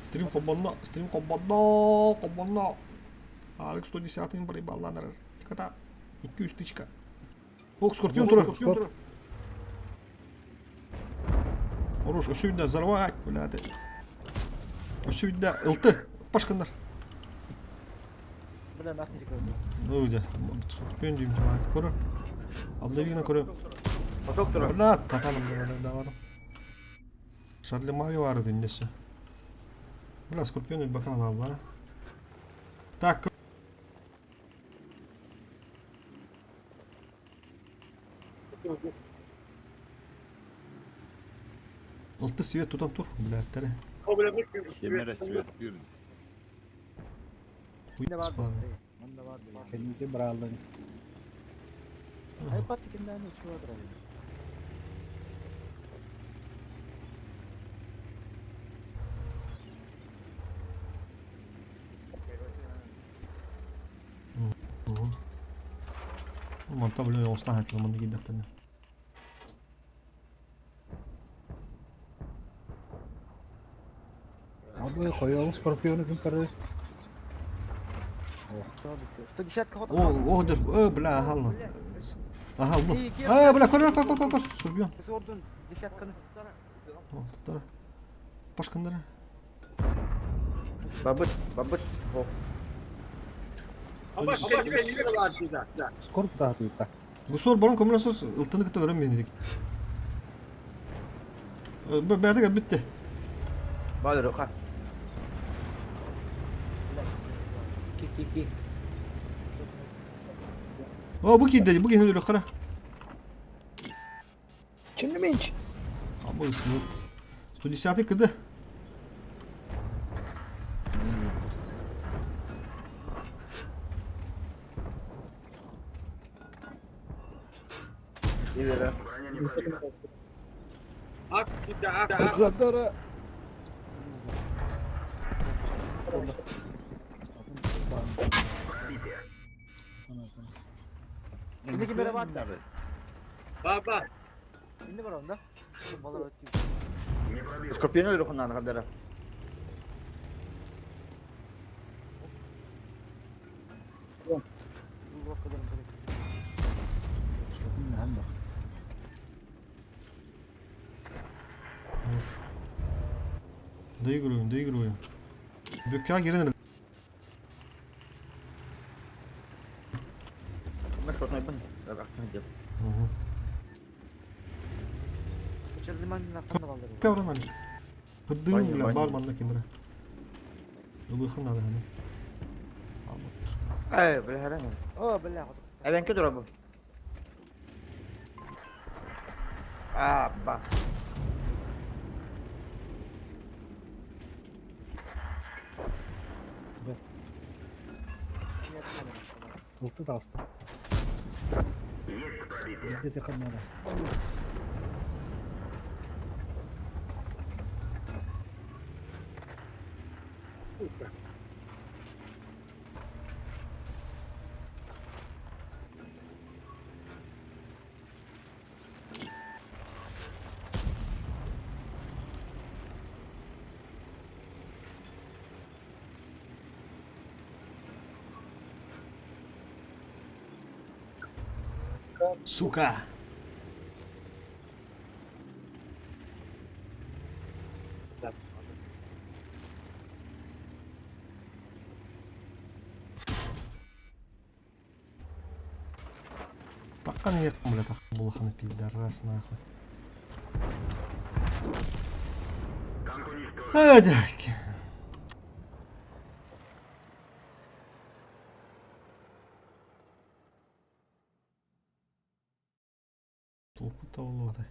Стрим холбонно, стрим холбонно, холбонно. Алекс 110-ын барайбаллаан эрэр. Тиката, 200 тычка. Ох, Скорпион турар. Скорп. Хорош, өссө видно, взорвать, блядь. Өссө видно, ылты, пашкандар. Бля, нахуй не Ну, где? Скорпион деймін, көрөр. Обновина көрөр. Поток турар. Бля, татаным давадым. Шарлемави бар иннесе. Бля, Скорпион бакан алла. Так, Ылты свет тутан тур, блядь, Кемере светтир. Ne var? Onda var. Кэнники бырааллан. iPad тикиндән үчү бар. Манта, блин, остан хотел, манна кидахтаны. Абы хойоон Скорпиону ким көрөр? 110 ход. О, о, дер, э, бля, ага, Ага, ну. Э, бля, көр, көр, көр, көр, Скорпион. Ордун десятканы. О, татара. Пашкандара. Бабыт, бабыт. О, Скорп таатыйта. Гусор барон көмөлөсөс ылтыны кытта өрөм менедик. Бәдеге битте. Баар рука. Ки ки ки. О, бу кийде, бу кийде кара. Чем не меньше? А бу 110 кд. Ивера. Хадара. Инде кемере бар да. Баба. Инде бар onda. Балар өткү. Скорпион рухунан хадара. Уж. Доигрываем, доигрываем. Бүккә кирен Мен шотной бын. Рахмет деп. Ага. Черлиман наканда балдар. Кавран али. Пыдым, Баня, бля, баня. бар манна кемере. Улыхын надо, ханы. Ай, бля, харан. О, бля. Эбенке тура бу. А, ба. Ылты тааста. Бидде тахаммада. Сука! Таккан ехал, бля, так булаханы пидорас нахуй. Ай, дядьки. Толку тавлады.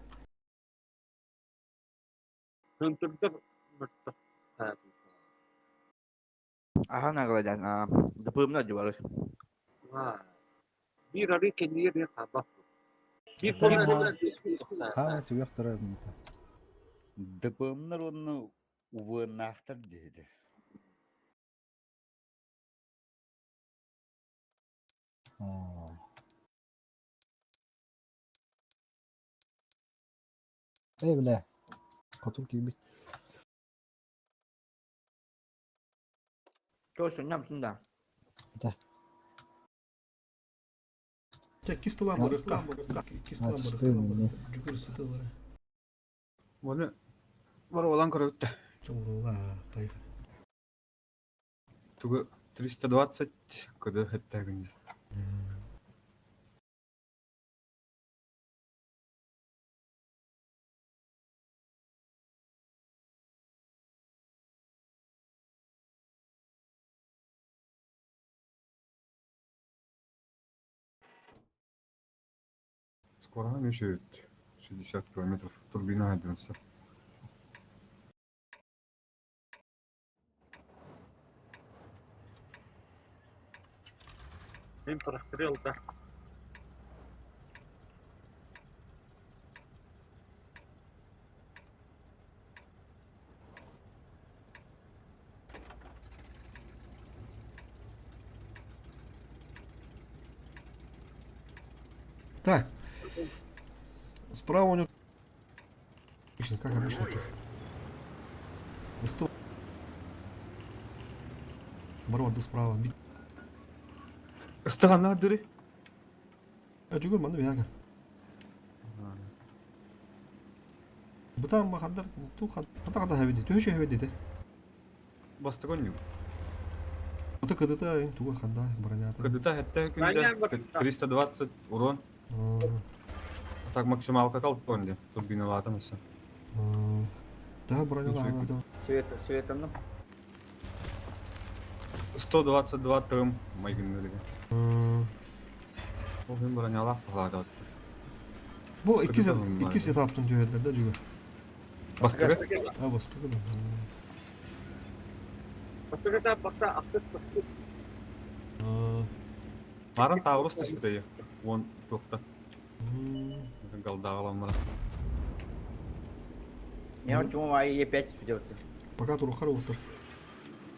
Аха нагаладан. А, дапымна дибар. Bir arı kendiye bir kabak. Bir Хаа түгэх турар мынта. ДПМнар онны увынахтар деди. Аа. Эй бля. Хотур кийбит. Чё, да. Да. Чэ, кис тылаан барыахха. Кис тылаан барыахха. Дьүкүр сытылары. Оны бар олан көрөттө. Чоңурула, поехали. Тугу 320 кыды хеттэгин. Скоро еще 60 километров турбина 11. Им прострел, да. Так. Справа у него... Обычно, как обычно тут. Барварду справа. Ыстыганна дыры. А жүгір манды бияга. Бытан бахандар ту хата хата хабиди. Төһү хабиди де. Бастыгон ню. Ота кыдыта ин туга ханда бронята. Кыдыта хетте күндө 320 урон. А так максималка калып турбина латамысы. Да, броня. Свет, светом, 122 тым майгыннырыга. Ол бронялар палады. Бу iki setup'тын түйелдер да жүгір. Бастыгы? А, бастыгы да. Бастыгы да бакта актык бастык. Марын Таурус түспүтэ. Он тохта. Галдагыламмара. Я чему ай Е5 делать. Пока турухар отыр.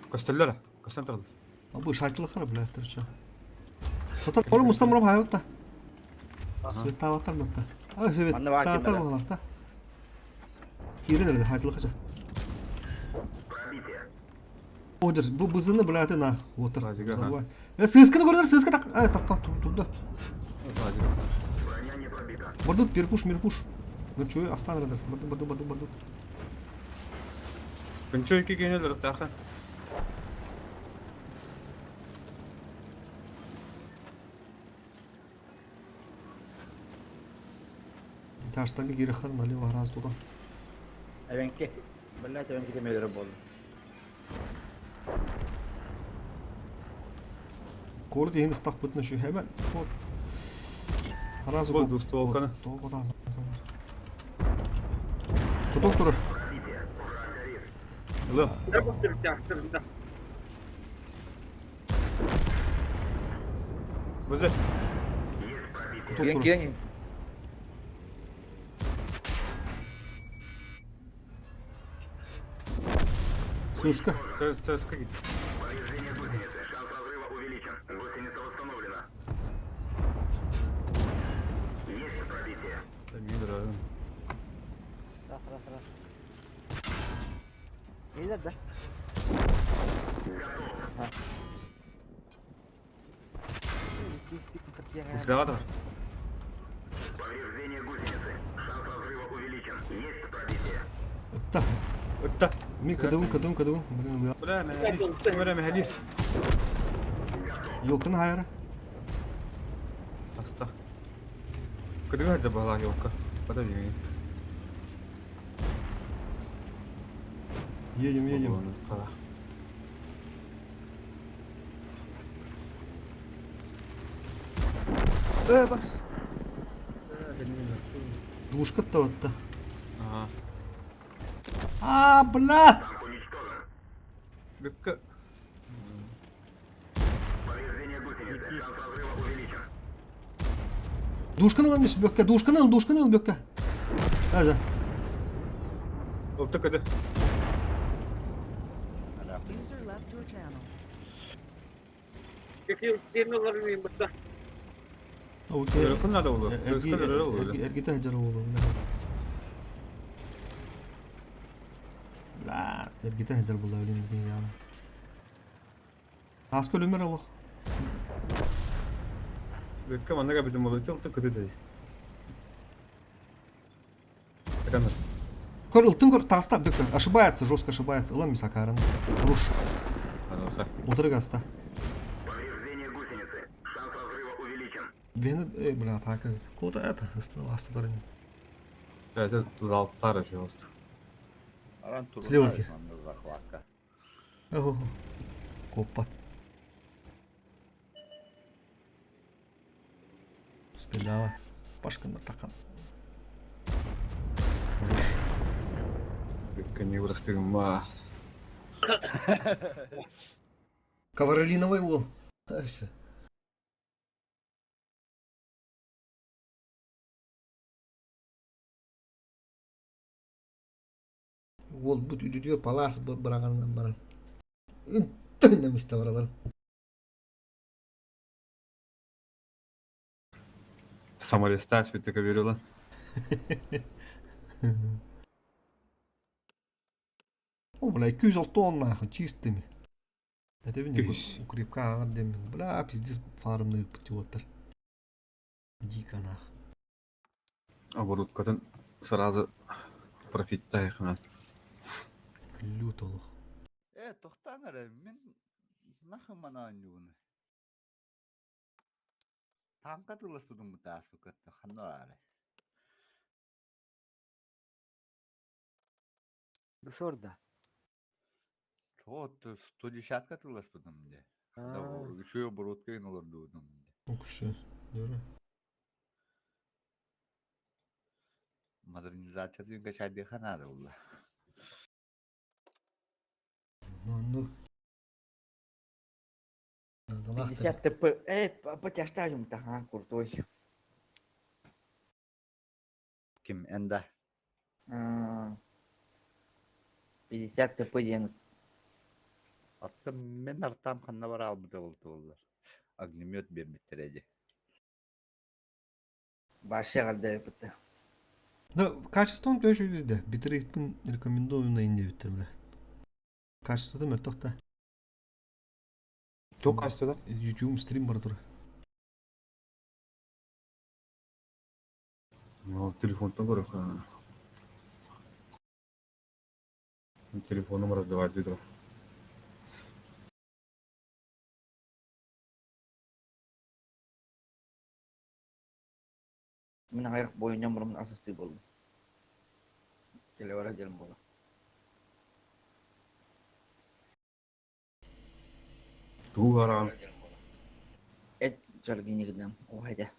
Көстөллөр. Көстөн турду. А бу шайтылыхар бля турча. Тотар ору мустам ром хайотта. Свет таваттар матта. А свет таваттар балакта. Кирен хайтылыхача. Одер, бу бызыны бля ты на отыр. Сысканы көрдөр, сыска так, ай так турду. Бардут перпуш, мирпуш. Гырчуй астан Бардут, бардут, бардут, бардут. Күнчө iki кенелер таха. Таштанга кирехан налево раз туда. Эвенки. Блять, эвенки демелер болду. Город ең ыстақ бытны şu hemen. Вот. Раз Бол двустволканы. Толгодан. Куток турар. Лы. Бызы. Куток турар. Сыска. ЦСК гит. Раз, раз, раз. Beyler да. Услягатор. Ытта. Ытта. Мен кадыбын, кадыбын, кадыбын. Блин, Бля, мехали. Бля, мехали. Елканы хайра. Аста. Кыдыга забала елка. Подожди. Едем, едем. Э, бас. Двушка то-то. Ага. А, бля! Бүккө. Душканы ыл бөккө, душканы ыл, душканы ыл бөккө. Да, да. Опта кыды. User left your channel. Окей. Өрөкүн надо болду. ЦСК өрө болду. Эргите хажар болду. Бля, эргите хажар болду, блин, я. Ааска өлүмэр олох. Бүккэ маннык эбитим буолуо, тыл кытытай. Таканыр. Көр, ылтын көр, таҕыста, бүккэ. Ошибается, жестко ошибается. Ылан мисакарын. Руш. Хорошо. Утары гаста. Бені, бля, атака. Куда это? Остановился туда. Это залптар пожалуйста. Аран Слева. турунар манна захватка. Ого. Коппат. Спидала. Пашкана такан. Бүккэ не вырастыгым Ковролиновый уол. Все. Уолбут үдүтүгэр палаас быраҕанынан баран үнтэн эмистэ баралар. Самолеста сүттүкэ берила. О, бля, 206 нахуй, чистыми. Этэбин Күүс. укрепка ааҕар диэммин. Бля, пиздец фармный путеводтар. Дико нах. Оборудкатын сразу профиттайхына. Люто олох. Э, тохтаан эрэ, мин нахын манаан Таанка тылласпытым бытааспыккатта ханна баары. Бысорда. Вот, 110 тылласпытым де. Үчүгэй оборудка ин олордубутум де. Уксы. Дөрө. Модернизация дүйінге чайдыха надо булла. Ну, ну. Надалах. 50 ТП. Эй, потяштаем-то, ага, крутой. Ким энда. 50 ТП диэн Атта мен артам ханна бара албыта болду боллар. Огнемет бербиттер эди. башы ҕарда бытта. Да, качеством тоже да. Битрейпин рекомендую на Индии бля. Качество там мөлтөх. Туох качество да? YouTube стрим бар тур. Ну, телефонтан көрөх. Телефоном раздавать видео. Мин аҕыйах буойунньам мурун асастыы буоллум. Телевара диэн буола. Туу хараан. Эт чаргинигинэн уһайда.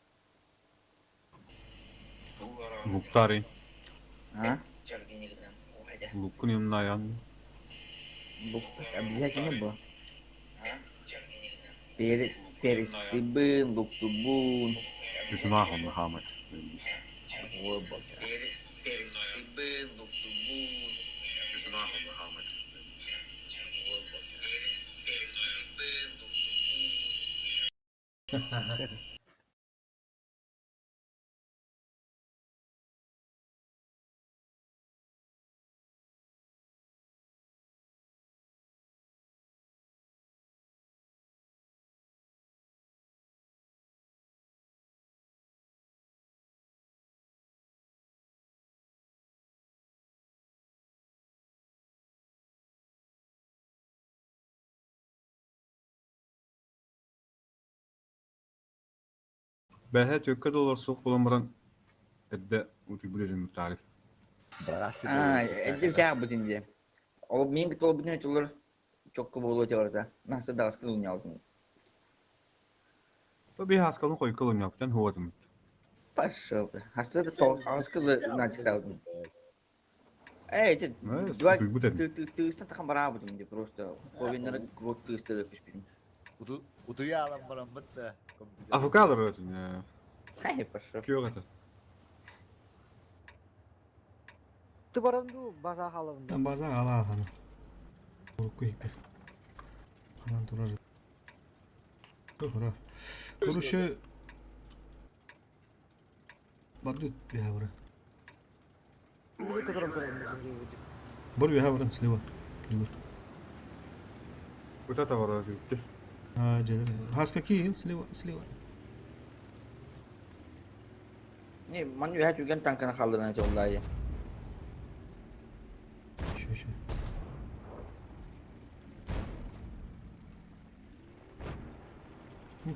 Луктари. А? Луккун юмнаян. Бу обязательно бу. Пере перестыбын, луктубун. Күсүнаах онно хаамай. Ой, боже. Перестыбын, луктубун. Күсүнаах онно хаамай. Перестыбын, луктубун. Бэһэ төккө доллар суох буолан баран эрдэ утуйбут тариф. А, эддим чаабытын дии. Ол мин толбутун өтүлөр чокко буолуо теората. Маса даҕаскы луньялтын. Би хаскалын койкылым яптан хуатым. Пошел. Хасты тол аскы начисаутын. Эй, ты два Утуйбут этим. ты ты ты ста там барабытын ди просто. Ковинер крот ты ста көспүн. Утуя алан баран бытта. Авокадо өтүн. Ай, пошел. Күйөгөтө. Ты барам ду база халабын. Там база ала хан. Урукку иктер. Ханан турар. Көхөрө. Короче, Бардут бихавра. Или которым турар. Бар бихавран слева. Дүгөр. Вот это вора житти. А, дьэ, Хаска киин, слева, слева. Не, ман үһә түргэн танканы халдыран этэ Еще, еще.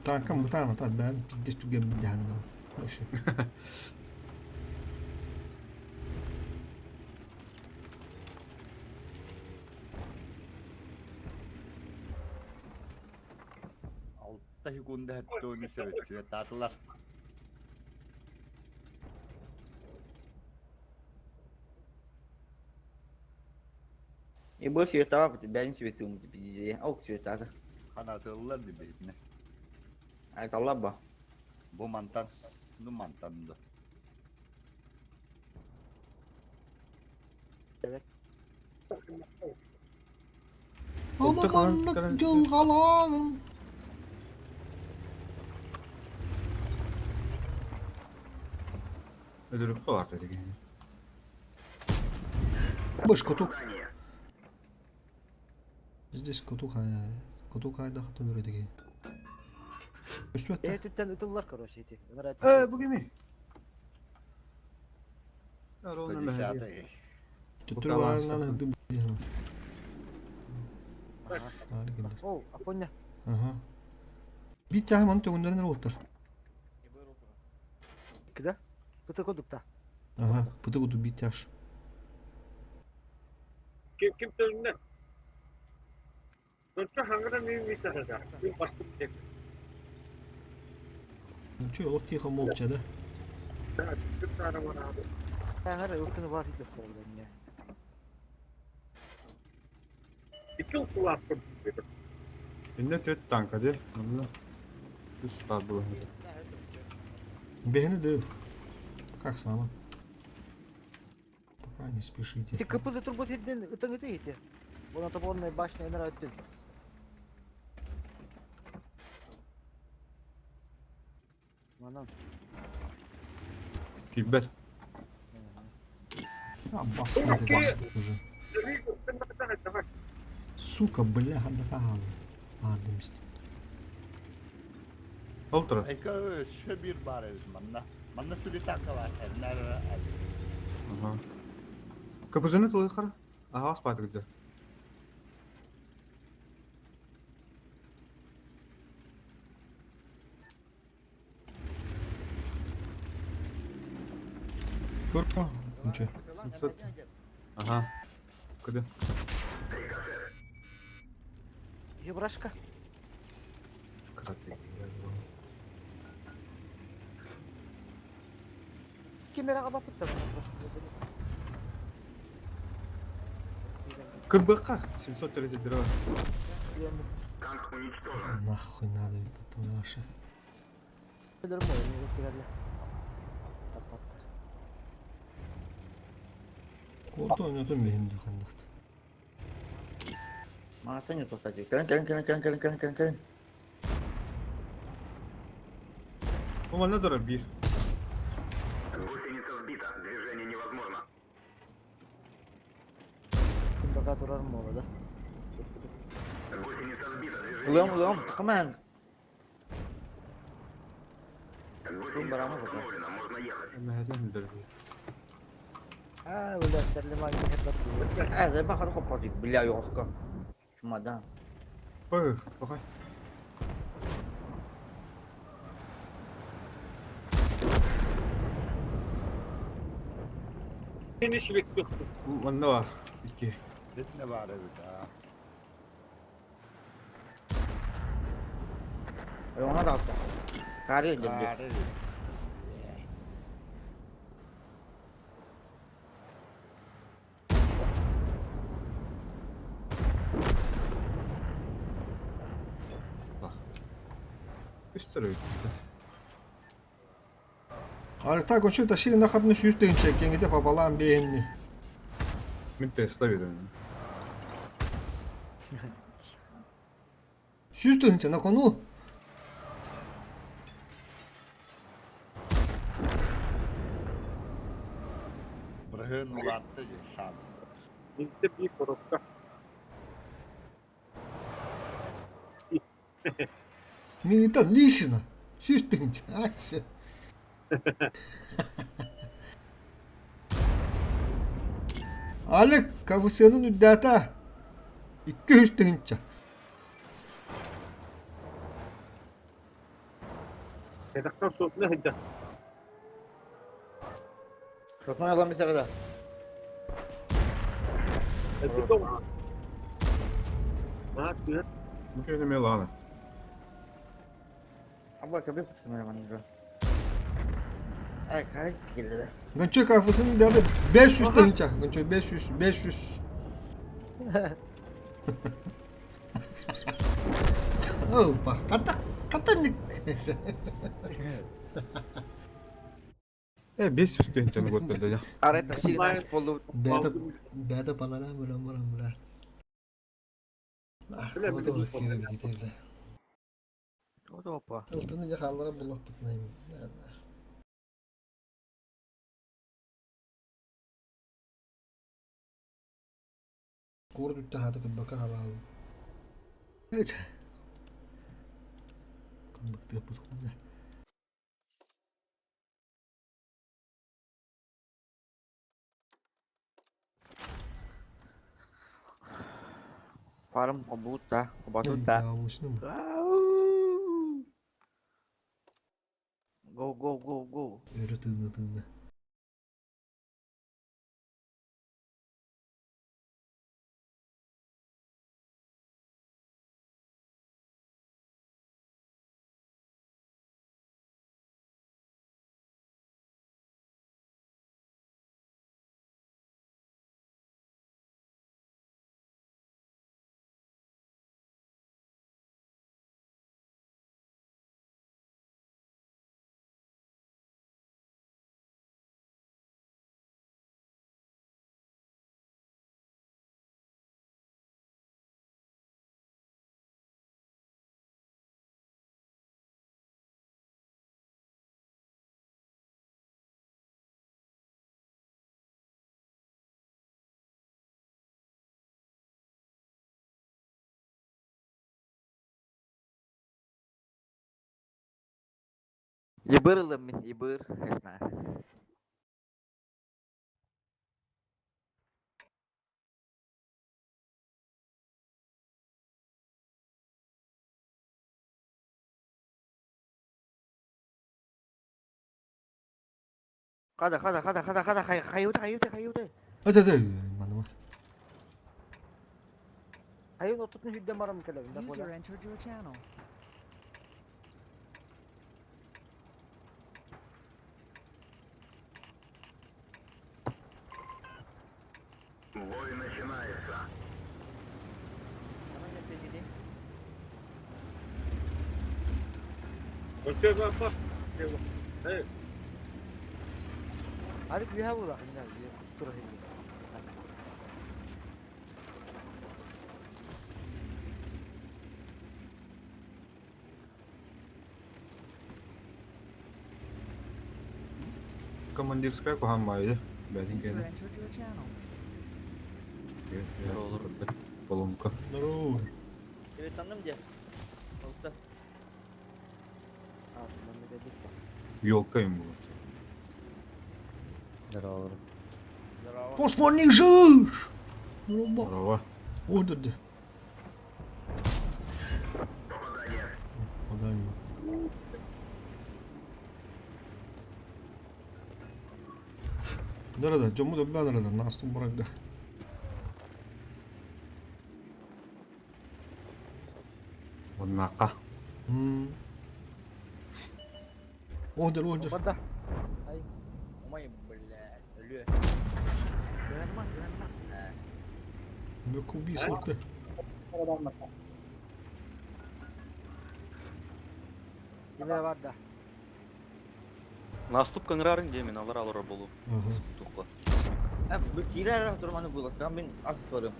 Танкам бутаана та бээн пиздец түгэн бидяханы бал. Вообще. Алта секунда хаттуunu свет татылар. И был светова, бәйін светуым деп пиздец. Ау, светата. Ханатылар дибитне. Айталла ба. Бу мантан, ну мантан да. Аманнык жылгалаагым. Ödülüp var dedi. Быш кутук. Здесь кутук, кутук айда хатын өрөдүгө. Өспөттө. Э түттен ытыллар короче эти. Э, бу кими? 110. Түтүр барарынан ды. О, апоня. Ага. Бит жағы маны төгүндөрүн оттар. Кыда? Кыты кодукта. Ага, буту куту бит жаш. Kim kim tönne? Дончо хангара ми ми сахада. Ми бастым дек. Чё, олох тихо молча, да? Аңара ылтыны бар хит yok. Iki kulaklı. Инне төт танка де. Мына. Үс бар бұл. Бехни дыв. Как сама? Пока не спешите. Ти кпз турбо хитден ытың ыты хити. Бона топорная башня энера өттүн. Манан. Кибер. А, басты уже. Сука, бляха, да Ладно, мист. Олтура. Эко өссө бир бар эбит манна. Манна сүри танка бар. Эрнер Ага. КПЗ-ны тулы қара. Ага, аспайды где. Көрпө? Ничего. Ага. Куда? Ебрашка. Караты. Кемера бапытта просто. КБК 732. Нахуй надо это наше. Корто ойнотон бехинди хандакт. Мағаттан yok тоқтады. Кән кән кән кән кән кән кән кән. У манна дора бир. Бака турар мола да. Улам улам, тақыман. Кум барамы бака. Мәһәдән дөрөс. А, бля, Чарлемань хеп А, заба хар хоппа бля yoqqa. Чумадан. Ой, похай. Seni şivek yoktu. Манна бар. Ики. Битне бар эбит. а. Ona da altta. Кары деп. Бары. Үстөрө. Арта көчө таши нахатны сүүс дегенче кеңеде пополам бехинни. Мин Тесла берем. Сүүс дегенче на кону. Бырыһын улаатты же шанс. Bizde bir korokta. Минитан лишина. 100 тыһыынча. Ася. Алик КВС-ны үрдээтэ. 200 тыһыынча. Кэтахтан суотуна сылдьар. Шотман алам бисарада. Ну, это Милана. Аба кабы камераман. Ay karı geldi. Гончой КВС-ны үрдээтэ 500 тыһыынча. Гончой 500, 500. Опа, хата, хата 500 тыһыынчаны көрдөрдө. Арай такси болду. Бэйэтэ бэйэтэ панара бөлөн баран билэр. Ах, вот ол киирэ битите билэ. Опа. Ылтыны дьэ хааллара буллахпытына Кур бүттэ хаата көрбөккө хаалаалым. Кымбыктыаппыт хуйня. Парым кобута, кобатута. Go go go go. Өрө тыынна тыынна. Ибыр ылым мин, ибыр. Не знаю. Хада, хада, хада, хада, хада, хай, хайута, хайута, хайута. Ата маныма. Хайын отутун хүдден барам келебин да User бола. entered your channel. Гончой бар бар. Э, Алик үйе була хинна үйе кустура хинна. Командирская кухан байды. Бәдин User кene. entered your channel. Поломка. Здорово. Evet tanıdım diye. Oldu. А, манна келдик. Елка им было. Здорово. Здорово. Фосфорник жив! Здорово. Здорово. О, да, да. Попадание. Да-да-да, дьоммут өлбөөн эрэлэр, наастын барарга. Однако. Оһдер, оһдер. Барда. Ай, Ой, блядь, өлүө. Кыһаныма, кыһаныма. Бөкү сылты. кимере барда. Наступ кыңырарын демен алар алар болу. Ага. Тукка. Ha, bu kiler турманы булат. Мен асып барым.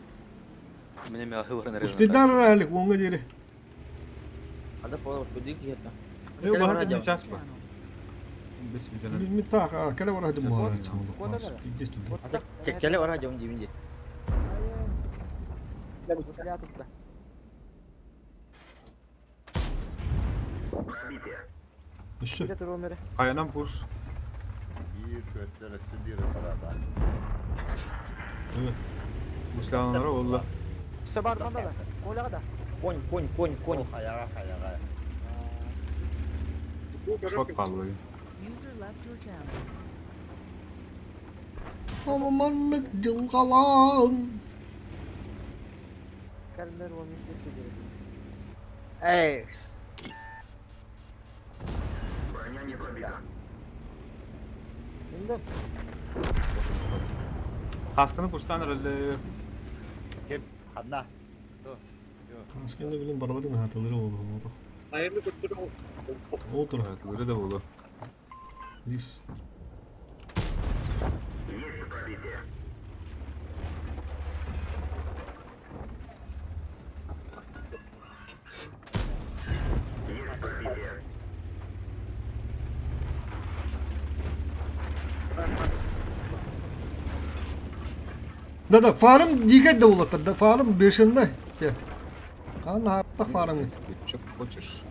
Мене ме ахы баран Успедар әлік оңға дері. Ада пола кудик ета. Е, бахар не час ба. Channel. Бес видео. Мен так, кәлі бар хадым Вот, бар. вот это. Здесь тут. Ада келе бара жон дибинде. Айын. Сля тутта. Өссө. Киирэ туруом эрэ. Хайанан пуш. Биир көстөр өссө биир ытарата. Гуслянара буолла. Өссө бар манна да. Коляҕа да. Конь, конь, конь, конь. Ол хайаҕа хайаҕа. Шок хаалла. User left your channel. Ама маннык дьылҕалаан. Кэллэр уонна сиргэ диэри. Эй. Инде Хасканы пуштаан эрэллэр. Ким? Ханна? Хасканы билин бараларын аһатылары буолуо. Айымы көттөрө Ол тура. Аһатылары да буолуо. Лис. Да-да, фарм дикать да улаттар, да фарм бешеный. Те. Хан хаттах фарм. Ты чё хочешь?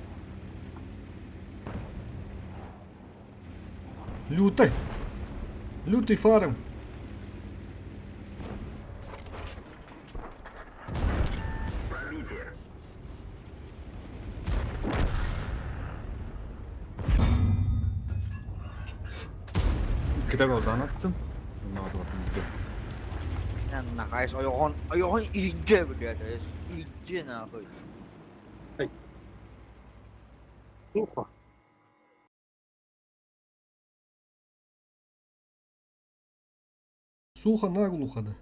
Лютый. Лютый фарм. Иккитэ голдаан аттым. Нахайс ойоҕун ойоҕун иһдьэ блядь, иһдьэ нахуй. Сухо. Сухо наглухо да.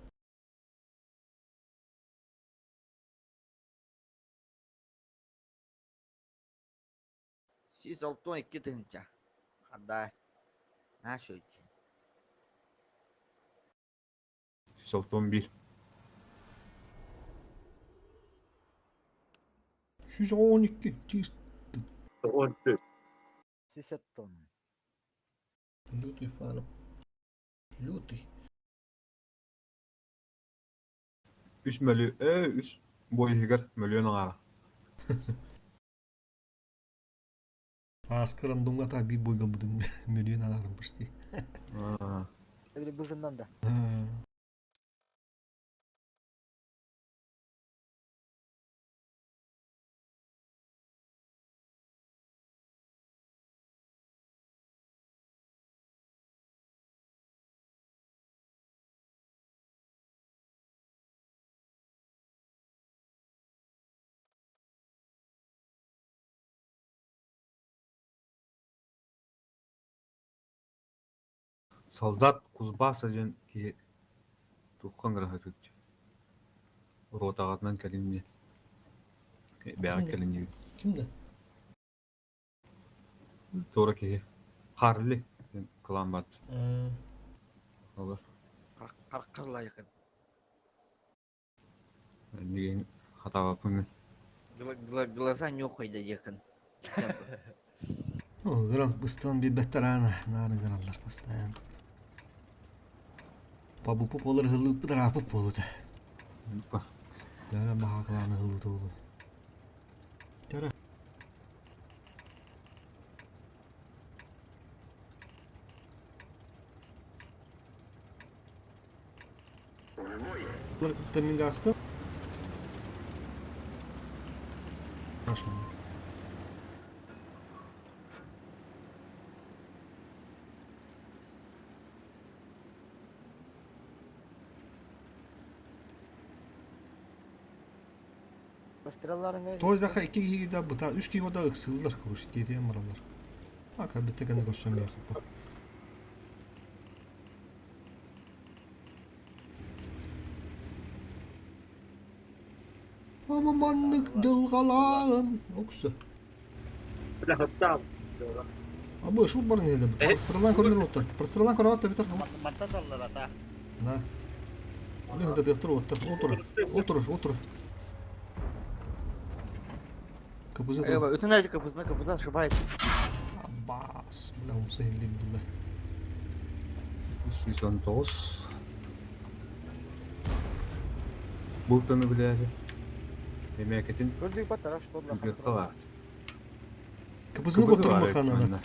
Сис алтон икки тыһынча. Хаддай. Наша 161. 112. Чист. 14. Сисеттон. Лютый фарм. Лютый. Үс мөлү, үс бой иһигэр мөлүөн аҥаара. Ааскы рандомҥа та биир бойга бутун мөлүйүөн аҥаарын почти. Аа. Эбили бызыннан да. Солдат Кузбасса диэн киһи туохха ыҥыраһытыт ротаҕытынан кэлин диэн бэҕэ кэлин диэбит. Ким да? Туора киһи Харли диэн кылаан баат. Олор. Харкаллайыкын. Миигин хатаабаппын мин. Глаза нюхай да диэхин. Ыгыран быстан биэрбэттэр аана наар ыҥыраллар постоянно. Пабуппут буолар ыһыллыыппыт ырааппыт буолута. Дьэ баһаакалаан ыһыллыыта буолуо. Дьэ кытта мин гаастым. Той даха икки киһи да быта үс киһи да ыксыыллар короче тиэтийэн бараллар. Ака битте гана көрсөн биэхпэ. Ама маннык дьылҕалаан оксу. Абы шут барын еле. Прострелан көрөр отта. Прострелан көрөр отта битер. Матта саллар ата. Да. Блин, это доктор отта. Отур. Отур, отур. КПЗ. Өтін әлі КПЗ, КПЗ ошибается. Аббас. Бля, умса еле бля. 189. Бултаны билээри. Эмээкэтин Көрдүк баттара школа. ыгырталар. Кыбызыны КБЗ котторун бар баханана. манна.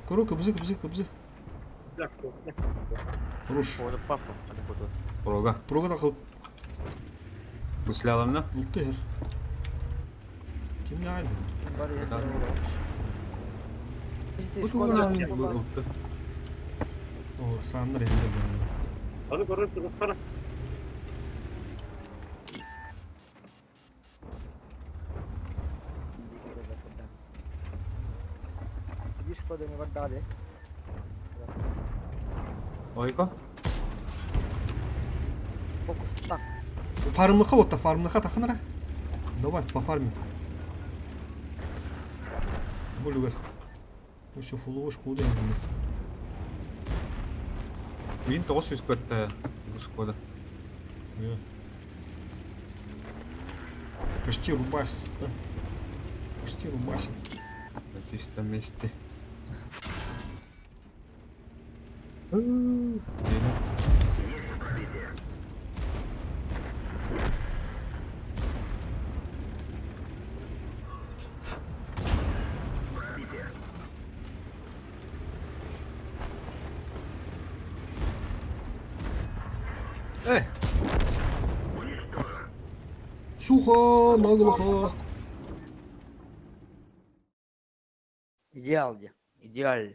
Көрө кыбызы кыбызы кыбызы. Хорош. Прога. Прога да кыл Гусляламна. Ылтыһыр. Ким айды? Бар О, саннар енді Аны көрөр туруктара. Bir шкода не вардали. Ойко. Фокус так. Фармлыха вот фармлыха тахынара. Давай, пофармим. Булюгар. Ну все, фуловый шкода. Мин 900 көттө. Бу шкода. Почти рубась, да? Почти рубась. На чистом месте. Эй, Сухо, наглухо. Идеал де. Идеал.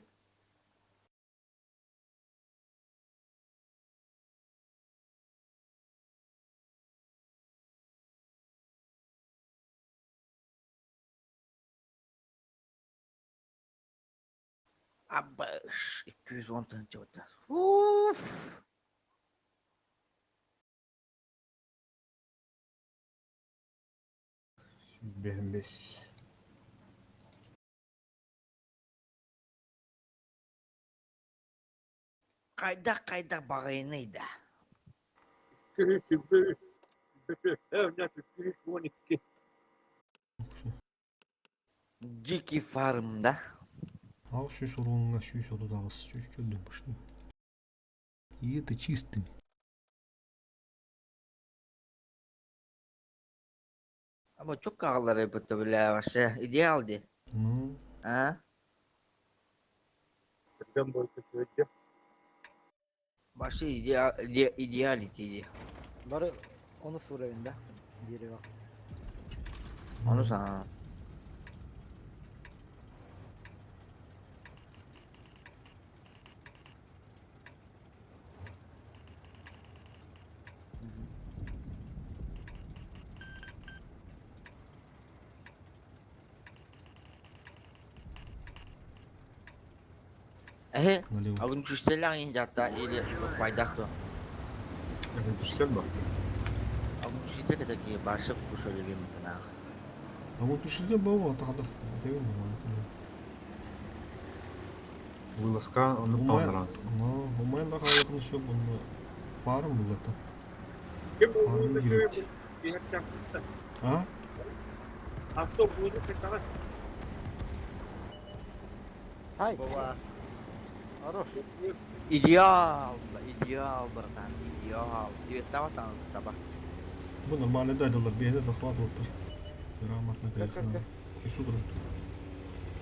Абыш, 210 тыһынча бата. Уф. Бембес. Кайда кайда багайны да. 212. Дикий фарм да. Ал сүүс уруңга сүүс отудагыс сүүс чөндөн башны. И это чистыми. Ama çok ağlar yapıttı бля вообще идеал де. Ну, А? Вообще идеал, идеалити де. Бары onu уровень да. Дерево. Onu sana. Э, налево. а он чистелер жатта или пайдакту. Түштер ба? А он чистелер такие башып кушали бимтанах. А вот түшүлдө боо тагда. Вылазка, он Умай, ну, умай да калыкны шо буну фарм булата. Фарм кирет. А? Хай. Хорош. Идеал, идеал, братан, идеал. Света там таба. Бу нормально дайдалар бейне захват болуптур. Грамотно конечно. Кесудур.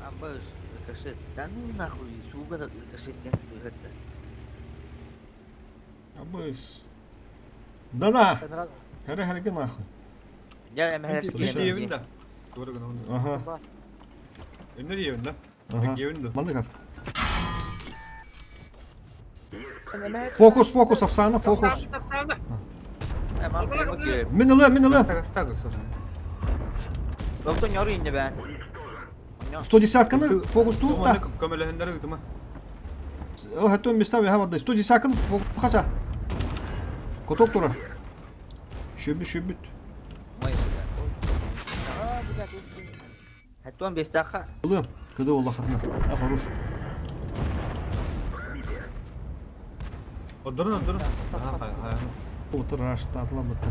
Абыш, рикошет. Да ну нахуй, сука, рикошет не это. Абыс. Да-да. Хәре хәреге нахуй. Я Диебин да. Ага. Эмне диебин да? Ага. Диебин да. Мандык. Фокус, фокус, Афсана, фокус. Мин ылы, мин ылы. Доктор нёры инде бә. 110-каны фокус тут да. Көмөлөһүндөрү гытыма. О, хәтта места ве хавады. 110-каны фокус хача. Коток тура. Шөбүт, шөбүт. Хәттон бестаха. Ылы, кыды Аллах хатна. А, хорош. Оддурун, оддурун. Ага, ага. Отыр аштатыла бітті.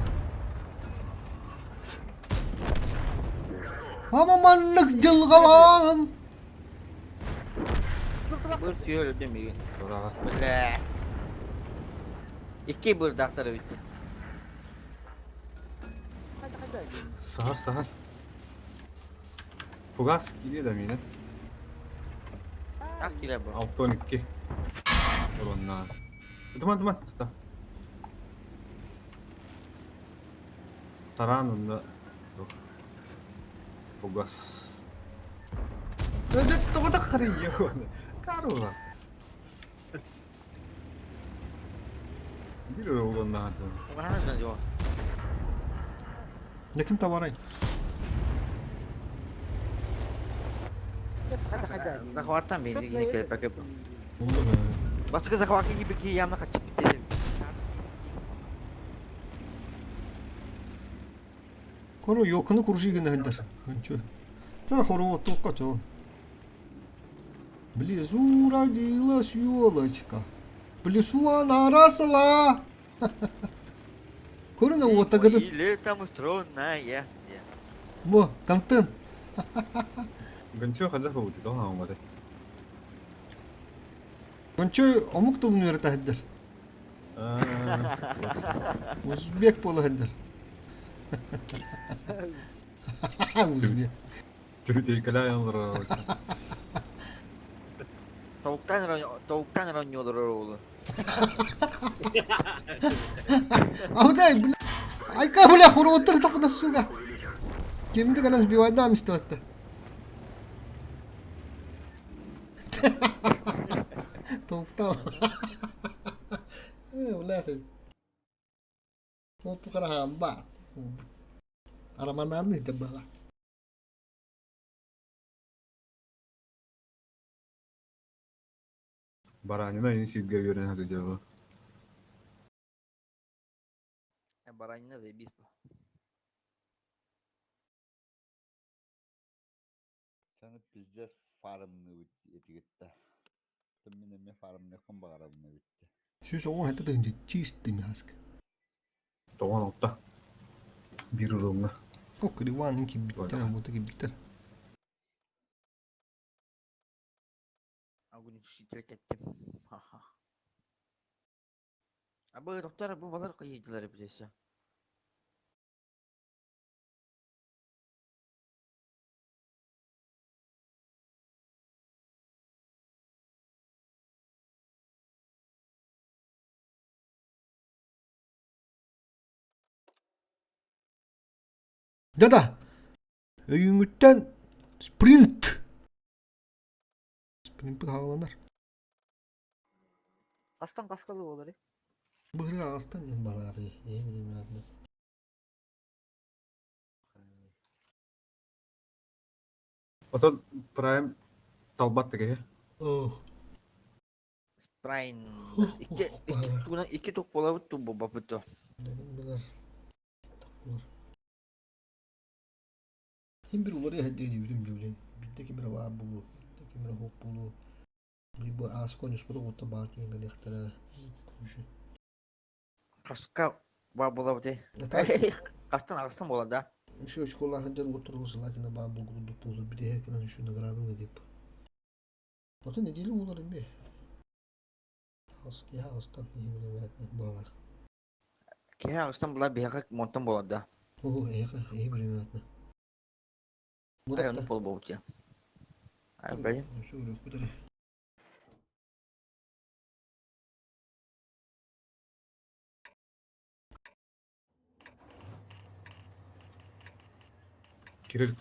Амаманлык жылгалан. Бир сүйөл демеген. Турага. Бля. Икки бир дактар битти. Сахар, сахар. Фугас кире да мине. Так килэ бу. 6-12. Уронна. Туман, туман. Та. Таран онно. Фугас. Дэ тоҕо таххарыйа Карула. Биир уроннаатын. Угаһана дьон. Дьэ ким табарай? Захваттан бензин келпеке. Oldu be. Başka захватка gibi ki yanına kaçıp dedim. Кору ёкны куржи гына хәлдер. Чё? Тара хору тоққа чё. В лесу родилась елочка. В лесу она росла. Көрүнө уоттагыды. Или там устроенная. Мо, контент. Гончо хадах бути тоҕо оҥотой. Гончо омук тылын үөрэтэ сылдьар. Узбек буола сылдьар. Узбек. Түбүтейкэлээн олорор. Tavuktan ronyolar oğlu. Аудай, бля. Айка, бля, хуруоттар тапына сука. Кимди калас бивайда мистатта. Тоқтал. Э, бля. Ол тухарахан ба. Арамананы да бала. Баранина ини сиргэ үөрэнэ сылдьабын. Баранина заебись. Саны пиздец фармны этигитте. Мин эмиэ фармныахпын баҕарабын эбиттэ. 117 тыһыынча чистый мяск. 96. Биир уруҥҥа. Ок, Иван кибиттер, вот кибиттер. Огнетушитель кеттим. Ха-ха. Абы доктор бу балар кыйдылар билесе. Да-да. Өйүҥүттэн спринт. Спринпит хааланар. Астан каскалы болар. Быһырга астан диэн баҕар эми билмээтин. Отон Прайм талбат тигэ. Ох. Спрайн. Икки икки туна икки тук болабыт ту бабыт. Билер. Булар. Хим бир улары хәдде дибидим дибилен. Битте кимре баа булу, битте кимре хоп булу. Либо аскон юспода отта баар киен галехтара. Күшү. Каска ба болабыт. Кастан агыстан болар да. Еще очкола ханжар отур желательно баа булгу болу. Бир херкенен еще награды деп. Ото неделю улар эми. Ас я астан хим баар. Кеһе агыстан була биһака монтан болар да. О, эха, эми билмээтин. Ай, onu бол болот я. Ай, блин. Все, күтәрә. Кирилл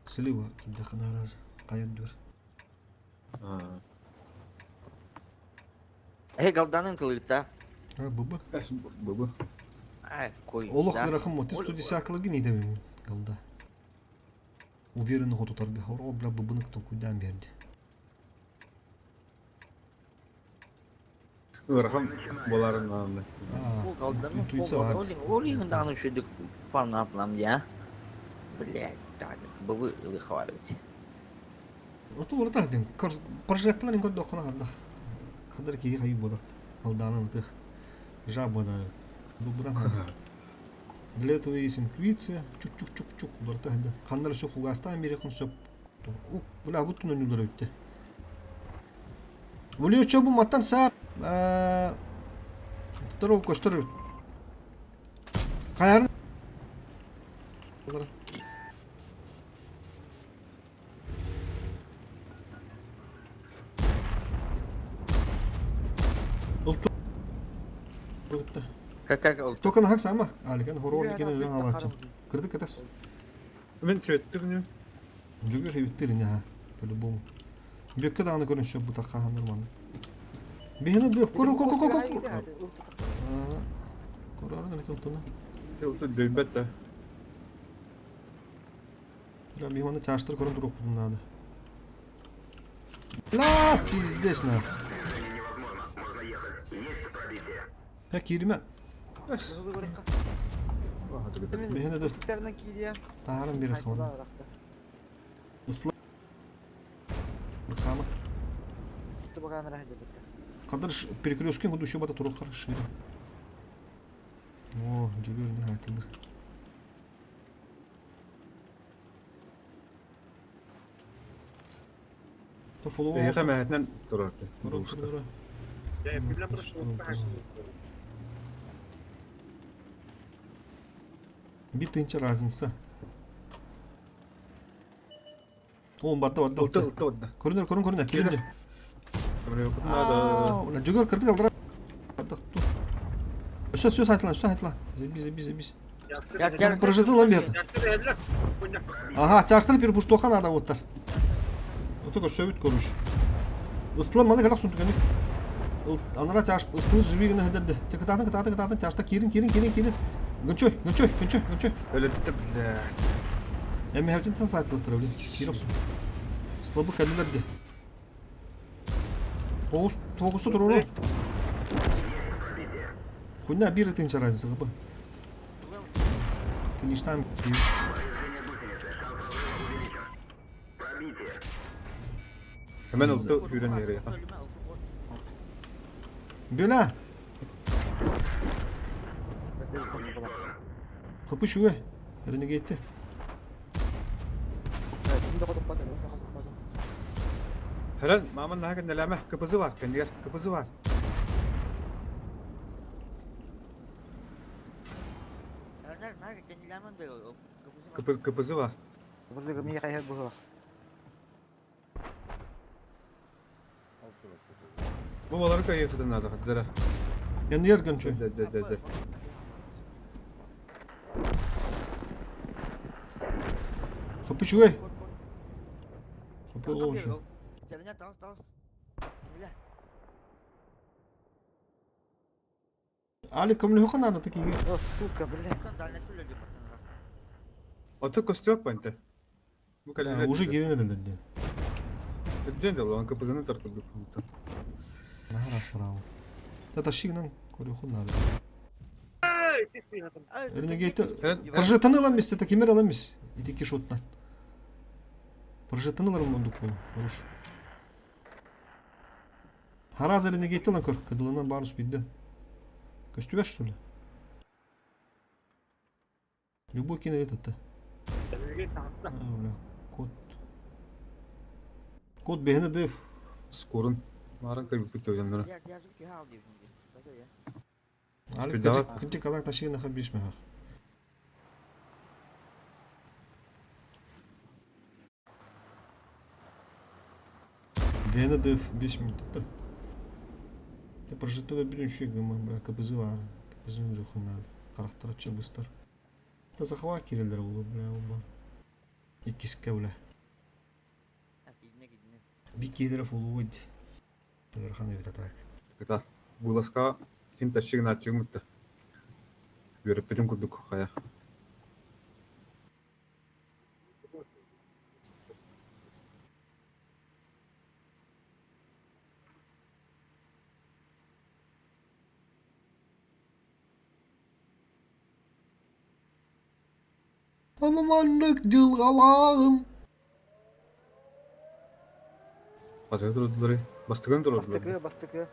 Слива кидахана раз кайын дүр. Эй, галданын кылыта. А, бубы. Бубу. Ай, кой. Олох ырахан мо, ты 110 не дебим галда. Уверенно хотутарга хоро бля бубыны кто кудан берди. Ырахан боларын аанны. Бу галданын Интуиция бар. Оли хындааны шүдүк фан аплам я. Блядь, так, бубы ылыхварыть. Ото урата ден. Прожектларын код дохна ханда. Хандар ки хай бодат. Алданын тых. Жаба да. Бубыдан ханда. Для этого есть интуиция. Чук-чук-чук-чук. Уларта ханда. Хандар все хугастан берехун все. О, бля, вот тунан улар өтте. Улио чобу маттан са. Второго көстөр. Каярын. Как как ол? Только нахак сама. Аликен хорор дикен өлөн алааччы. Кырдык катас. Мен цветтир не. Жүгөр хебиттир не ха. По-любому. Бекке даҕаны көрөн сөп бутахха нормально. Биһини дып көрө ко ко ко ко. Көрөрүн эле туна. Ты дөйбөт да. Бля, михманы чаштыр көрөн туруп надо. Ла, пиздец на. Я кириме. Биһини дып Тернен киидия. таарым бери хона. Ысла. Сама. Кадыр перекрестке буду еще бата турук хорошо. О, жүгөр не айтылды. То фоллоу. Эйха мәһәтнен турар. Көрө көрө. Бит тынча разница. Он барда барда. Ылты ылты отда. Көрүнөр көрүн көрүнөр. Кирди. Надо. Жүгөр кырдык алдыра. Все, все, сайтла, все, сайтла. Забись, забись, забись. Прожитый ламбет. Ага, чаштыр перепуштоха надо вот так. Вот только все ведь короче. Ыстла маны калак сунтуганы. Анара чаш ыстыл живигіне хедерді. Текататын, кататын, кататын, чашта кирин, кирин, кирин, кирин. Гынчой, гынчой, гынчой, гынчой. Өлетті, бля. Эми хевтин сайтла тырабы. Кироксун. Слабы кәділерді. Тоғыз, тоғызы тұру. Хуйня бир тынча разница гыбы. Конечно, Hemen ылты хүрен yere. Бөла. Капы шуе. Ренегейті. Хәрен, маман нахак нәләмә, кыпызы бар, кәндигәр, кыпызы бар. Кыпыз, кыпызы бар. Bu baları kayıp надо, хаддара. Енді ер гönчөй. Дә, дә, дә, дә. Капы шуе. Капы оғышы. Али көмлі надо такие. О, сука, бля. Аты костюк панте. Bu kalem. Уже гирин элді. Ден дә ул кыпызыны тартып. Нахара Это шигнан көрі надо. Ренегейті. Прожитаны ламис, это кемер ламис. Ити кишотна. Прожитаны ларым онду пол. Хорош. Хараза ренегейті лан көр. Кыдылынан барус бидді. Көстүбәш, что ли? Любой кино этот-то. А, бля, код. Код бехне дев. Скорын. Марын кайып битте яннара. Али Спидала. кынчы калак ташигына хабиш мехах. Бехне дев биш минут. Ты прожитого билин гыма, бля, КПЗ бар. КПЗ нюху надо. Характер че быстр. Та захва кирелдер булу, бля, ол бар. Иккиске, бля. Би кирелер фулуд. Верхан бит атак. Кыта. Буласка хин ташигна чыгмытты. Йөрөп битим курдук кая. Амаманнык жылгалагым. Базар турдулары. Бастыгын турдулары. Бастыкы, бастыкы.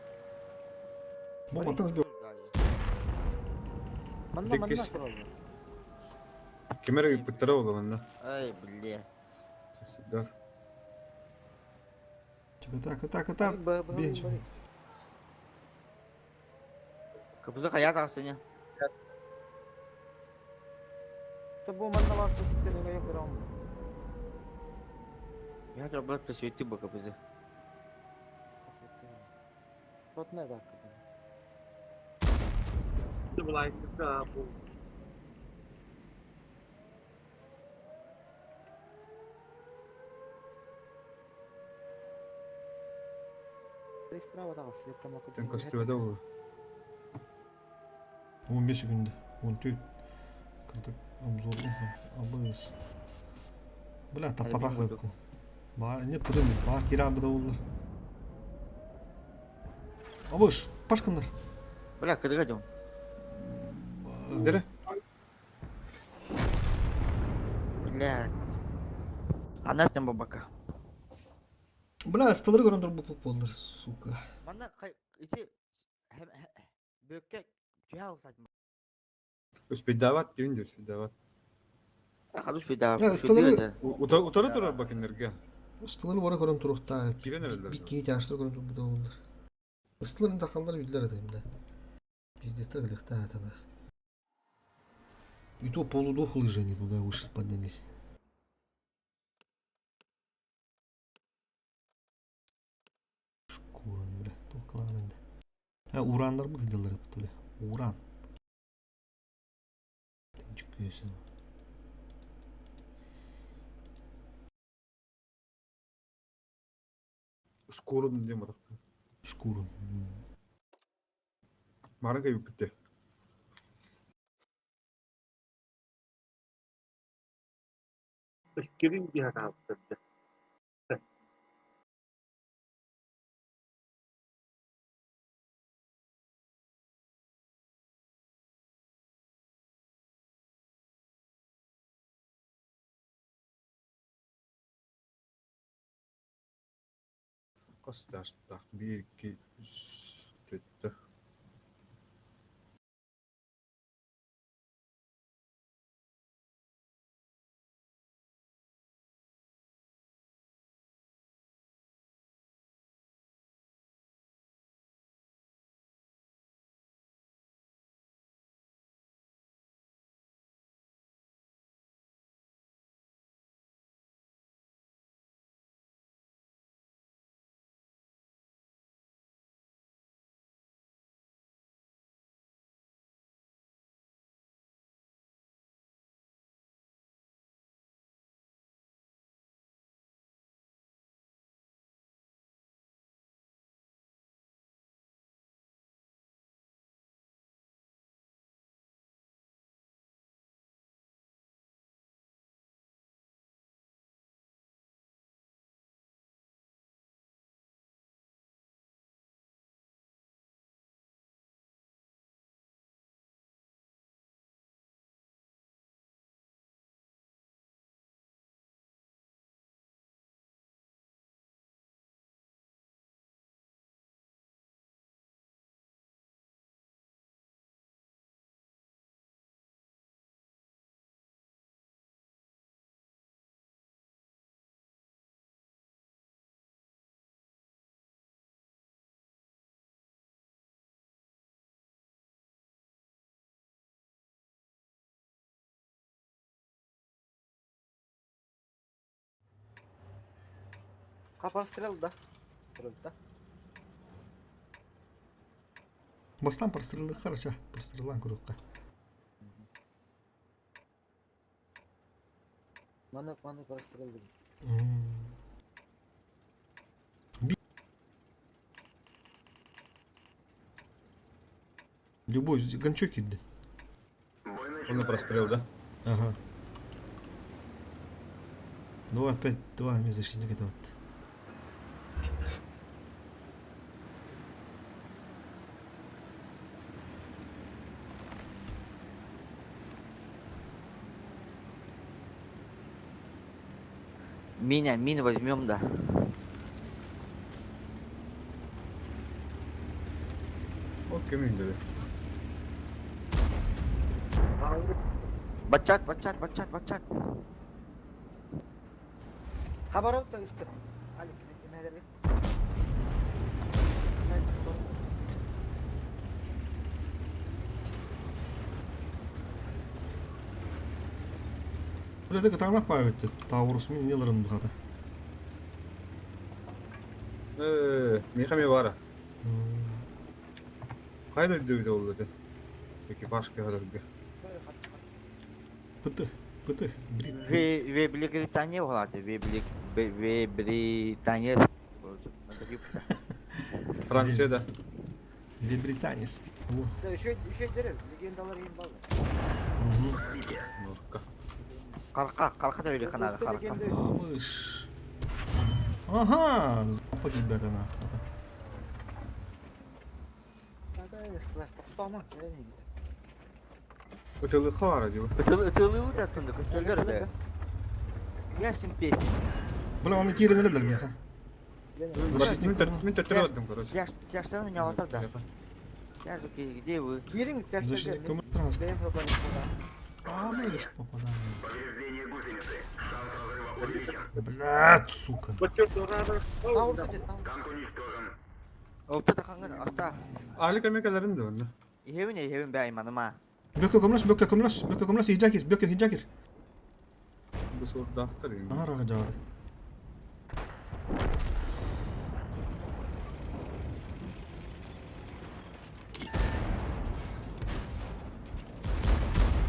Бу батас бе. Манна, манна. Теккис. Кемер биттер оламында. Ай, бля. Да. Так, так, так. Бенч. Кыпызы кая тагысыны. Бу манна бар төсектен өңө көрөм. Я трабат просвети бы кыпызы. Тотна да. Былайдыка бу. Справа таҕыс, там Тэн көстүбэтэ буолуо. 15 күндө. 14. Кырдык обзордун абыс. Бля, таппатах курдук. Баар, не пытын, баар киран быда боллар. Абыш, пашкандар. Бля, кыдыга дьон. Дере. Блядь. Она там бабака. Бля, столары көрөн турбут боллар, сука. Манна ити бөккө түһэ алсат. Успейдават дивин дир, успейдават. Хадус бida. Я, столары- Утары турар бакиннерге. Столары бара көрөн туруктаа. Кирен эреллер. Бикки тааштар көрөн турбут боллар. Столарын тахаллар билдер атайым да. Пиздецтер билихта атанах. И то полудохлые же они туда выше поднялись. Шкура, бля, тоқланында. А, урандар бұл делар бля. Уран. Чүкүйсің. Скорун диэн батахта. Шкуру. Марын кайып битте. Өскерин диһан ааттырды. Косташтах 1 2 3 4. Капар стрел да. Стрел да. Бастан прострелы хорошо, прострелан курукка. Маны маны прострел дим. Любой гончок кидди. Он прострел, да? Ага. 2, 5, 2, мне защитник это вот. Меня, мин возьмем, да. Окей, мин дере. Бачат, бачат, бачат, бачат. Хабаров да үстө. Алик, эмелерге. Бля, так там павит, Таурус мин не ларын бухата. Э, михами бара. Кайда дөйдө болду эте. Экипаж көһөрөргө. Пыты, пыты, брит. Великобритания буолааты. Великобритания. Франция да. Великобританец. Үчүгэй легендалар иһин баллар. Норка. Карка, карка да өлі қанады, карка. Мыш. Ага, погиб это нахуй. Ытылы хара диба. Ытылы да тунды, көстөлөр да. Ясен песня. Бля, он кирин элдер меха. Мен төттөрө короче. Тяжтан не алатар да. Тяжки, где вы? Кирин Защитник кому А, мыш попадаем. Блядь, сука. Али камекаларын да онна. Ихевин, ихевин бә айманыма. Бөкө көмлөс, бөкө көмлөс, бөкө көмлөс, хиджакир, бөкө хиджакир. Бу сурдаахтар. Нара жаады.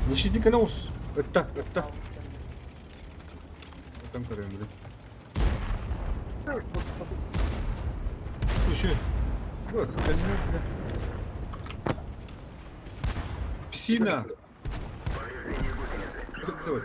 Защитник Алеус. Ытта, ытта. Там көрөм биле. Еще. Вот, конечно. Псина. Давай.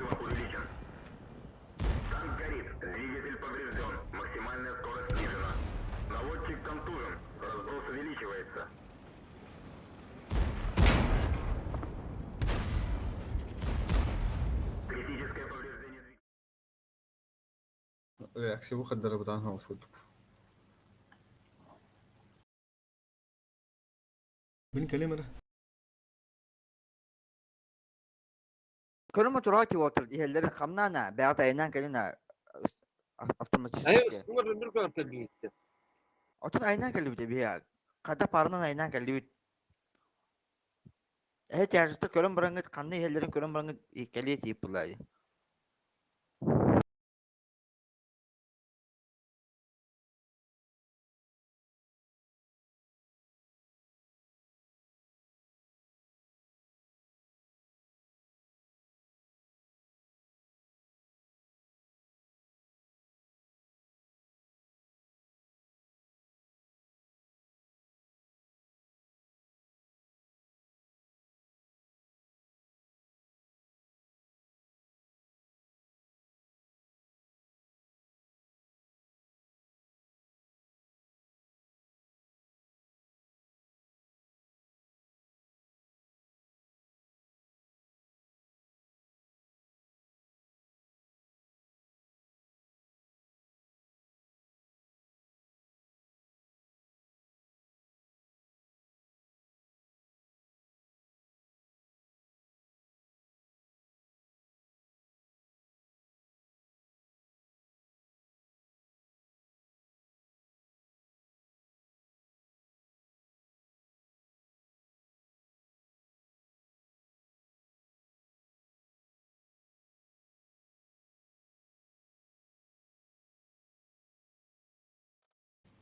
Реакция выхода работан хаус. Блин, калемера. Көрүмө тураа ки отыр, ихеллери хамнана, бәгат айынан келина автоматически. Отун айынан келбит бия. Када парынан айынан келбит. Э тяжты көрүм бараңыт, канны ихеллерин көрүм бараңыт келе тип булай.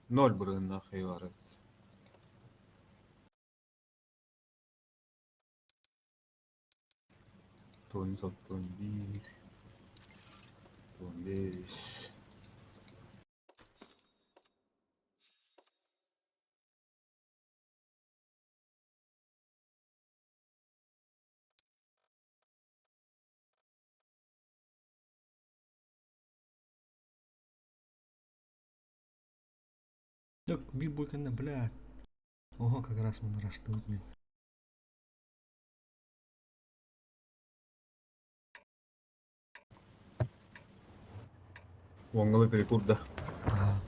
Ноль бұрынна хейвары. Тон саттон бир. Тон беш. Так, бир бойканда, блядь. Ого, как раз мы нарастут, блин. Оңгылы перекур да. Ага.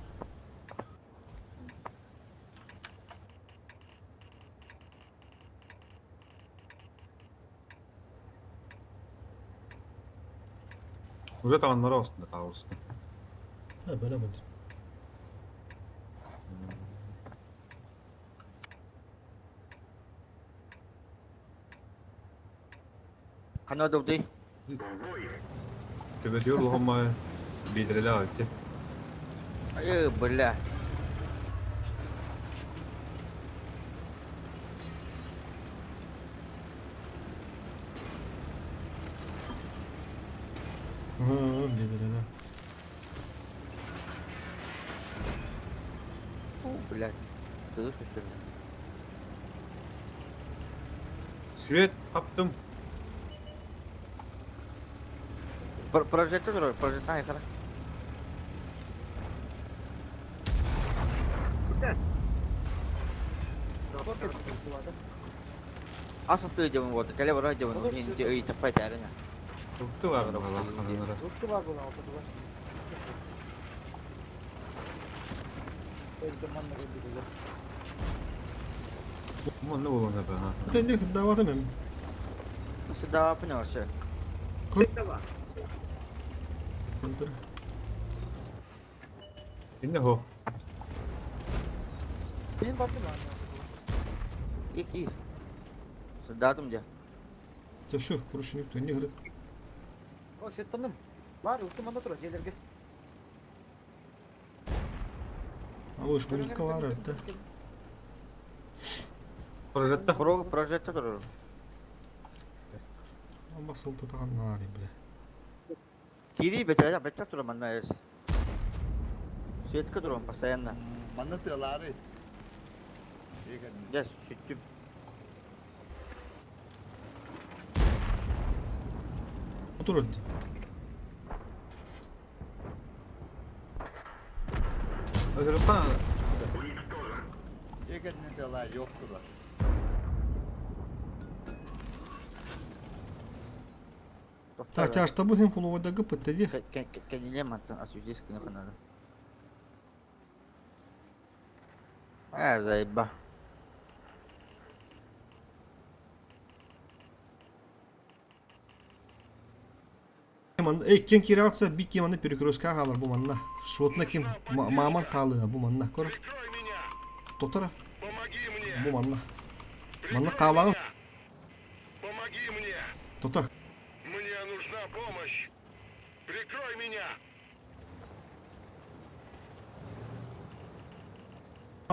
Уже там наростно, таурсты. А, бля, будет. Хана добды. Төбөтүөр улахамма бидиреле атты. Ай, бля. Дедere да. О, блядь. Тылы көстөр. Свет хаптым. Прожектор турар, прожектор айхара. Ас астыы дьабын буолта, кэлэ бара дьабын, мин ый таппай таарына. Тукту бар балаханара. Утку бар була ортодугар. Элде манна кэлбитилэр. Манна буолуон эбэ. Тенде давата мен. Сюда понял, все. Контр. Инне хо. Мен бардым ана. Ики. Сюда там где? Да все, короче, никто не говорит. О, сеттанным. Бар, утку манна турар жерлерге. А вы ж мунька бар это. Прожетта. Прожектор турар. Басылты таган нари, бля. Кири бетре, бетре турар манна есть. Светка турар постоянно. Манна тыалары. Я сүттүм. Otur öldü. Ödürüp Егерне тыалары yok турар. Так, тяж табыхын полувода гыпыт теди. Кениле мантан асүдис кына ханада. А, заеба. Эй, кен киралса би кем аны перекрестка халар бу манна. Шотна ким маман калы бу манна кор. Тотара. Бу манна. Манна калагын. Помоги мне! Тота. Мне нужна помощь! Прикрой меня!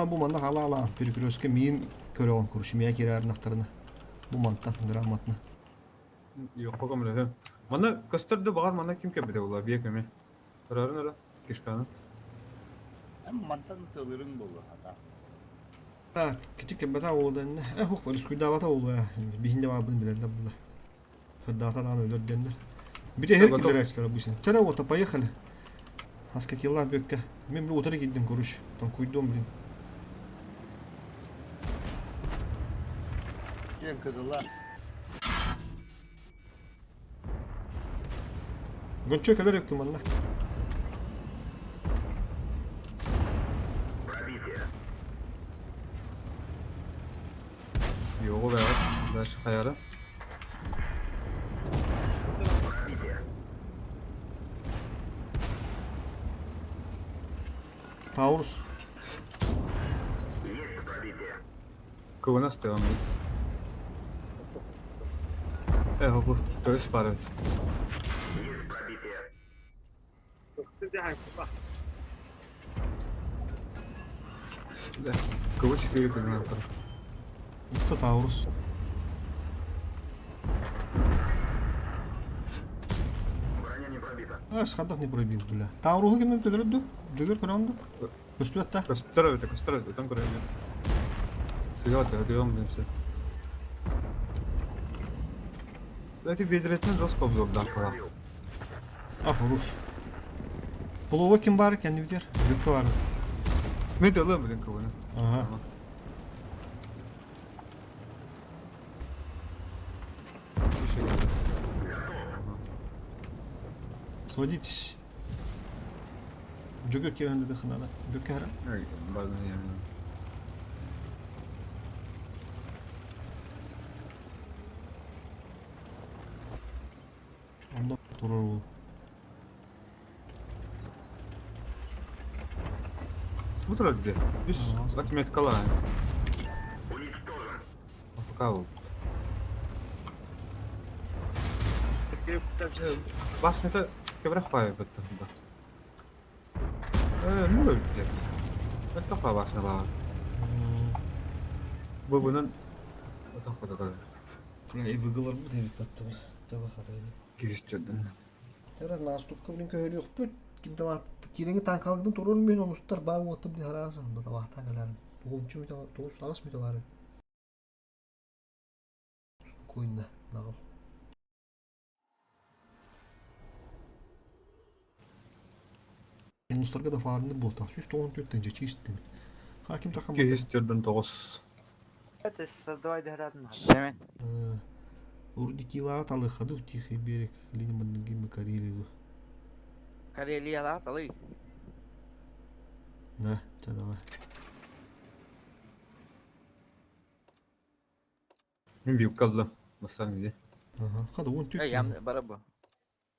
Бу манна хала ала перекрестка мин көрөөн курш мия кирер нактарына. Бу манта грамотно. Yok көмөлөһө. Мана көстөрдө багар мана ким кебите була бие көмө. Көрөрүн ора кишканы. Эм мантан тыалырың болу хата. А, кичик кебета олду. Э, хук, рискуйдабата олду. Бихинде бар бун билерлер була. Хаддата дан өлөр дендер. Бите her Готов. килдер бу сен. Чара вот, поехали. Аска килла бөккә. Мен бу утыры киддим, короче. Там куйдум, блин. Кен кызыла. Гончо келер өккү манна. Йогу бе. Дальше хаяры. Таурус. Кыбына стыган. Э, хопу, төс бар. Да. Кыбы 4 кыбына. Кто Таурус? А, схадах не пробил, бля. Тауруху кем төлөрдү? Жөгөр көрөндү. Көстүөттә. Көстөр өтө, көстөр өтө, там көрөйгөн. Сыгат, өтөм денсе. Эти бедретин жестко обзордан кала. А, хорош. Полова ким бар экен битер? Бүккө бар. Мен де алам блин кыбыны. Ага. Сводитесь. Жөгөр керенде де хынада. Бүккө хара. Бардын yani. Онда турар ол. Bu taraf bir. Üst Ага. отметкала. Пока вот. Башня-то кебрах пай бітті. Э, ну өтті. Это па башня ба. Бу bunun Отақ қода Бля, и выгалар бу деп атты. Таба хабайны. Кириш чөдін. Эрэ наступка блин көһөрүөхпүт. Ким да киирэҥи таанкаларгытын туруорун мин онустар баар уоттар блин харааса да табаахтаан кэлэрим. Тугумчу мүтэ тугус аҕыс мүтэ баар. Спокойно, наҕыл. Онустарга да фаарны буолтах 194 тыһыынча чиистим. Хаким тахан 249. Это создавай деградный. Семен. Урдикилаҕа талыхады Тихий берег Линиманныгимы Карелию. Карелияла талый. Да, ча давай. Мин билка аллым. Бассаң иди. Ага, хады он Эй, түк. ям бара бу.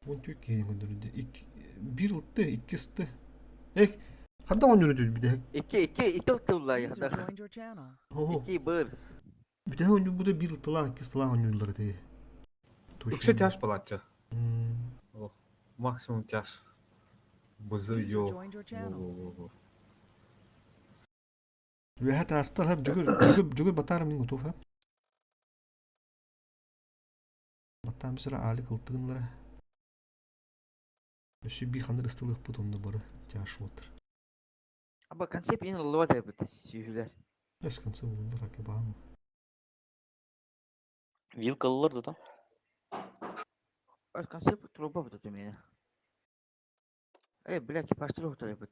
Он түк киһини көрдөрдө. Биир ылты, икки ысты. Эх, ханна оонньуур бүтэһик? Икки, икки, икки ылтылла User яхдах. joined your channel. Оһо. Икки быр. Бүтэһик оонньуурбута биир ылтылаах, икки ыстылаах оонньууллар этэ. Үксэ тяж палатча. М, Максимум тяж. Бызы User йо. joined your channel. Во-во-во. Үөһэ таастар хап жүгүр жүгүр жүгүр батаар мин готов хап. Баттаан бисера аалик ылтыгынлара. Өссө би ханыр ыстылыхпыт онно бары тяж отыр. Аба концепт ин ыллыба тайбыт сүүһүлэр. Эс конце булдар аке баан. Вилкалылар да там. Ас концепт труба бут төмене. Эй, бля, экипажтар утарайбыт.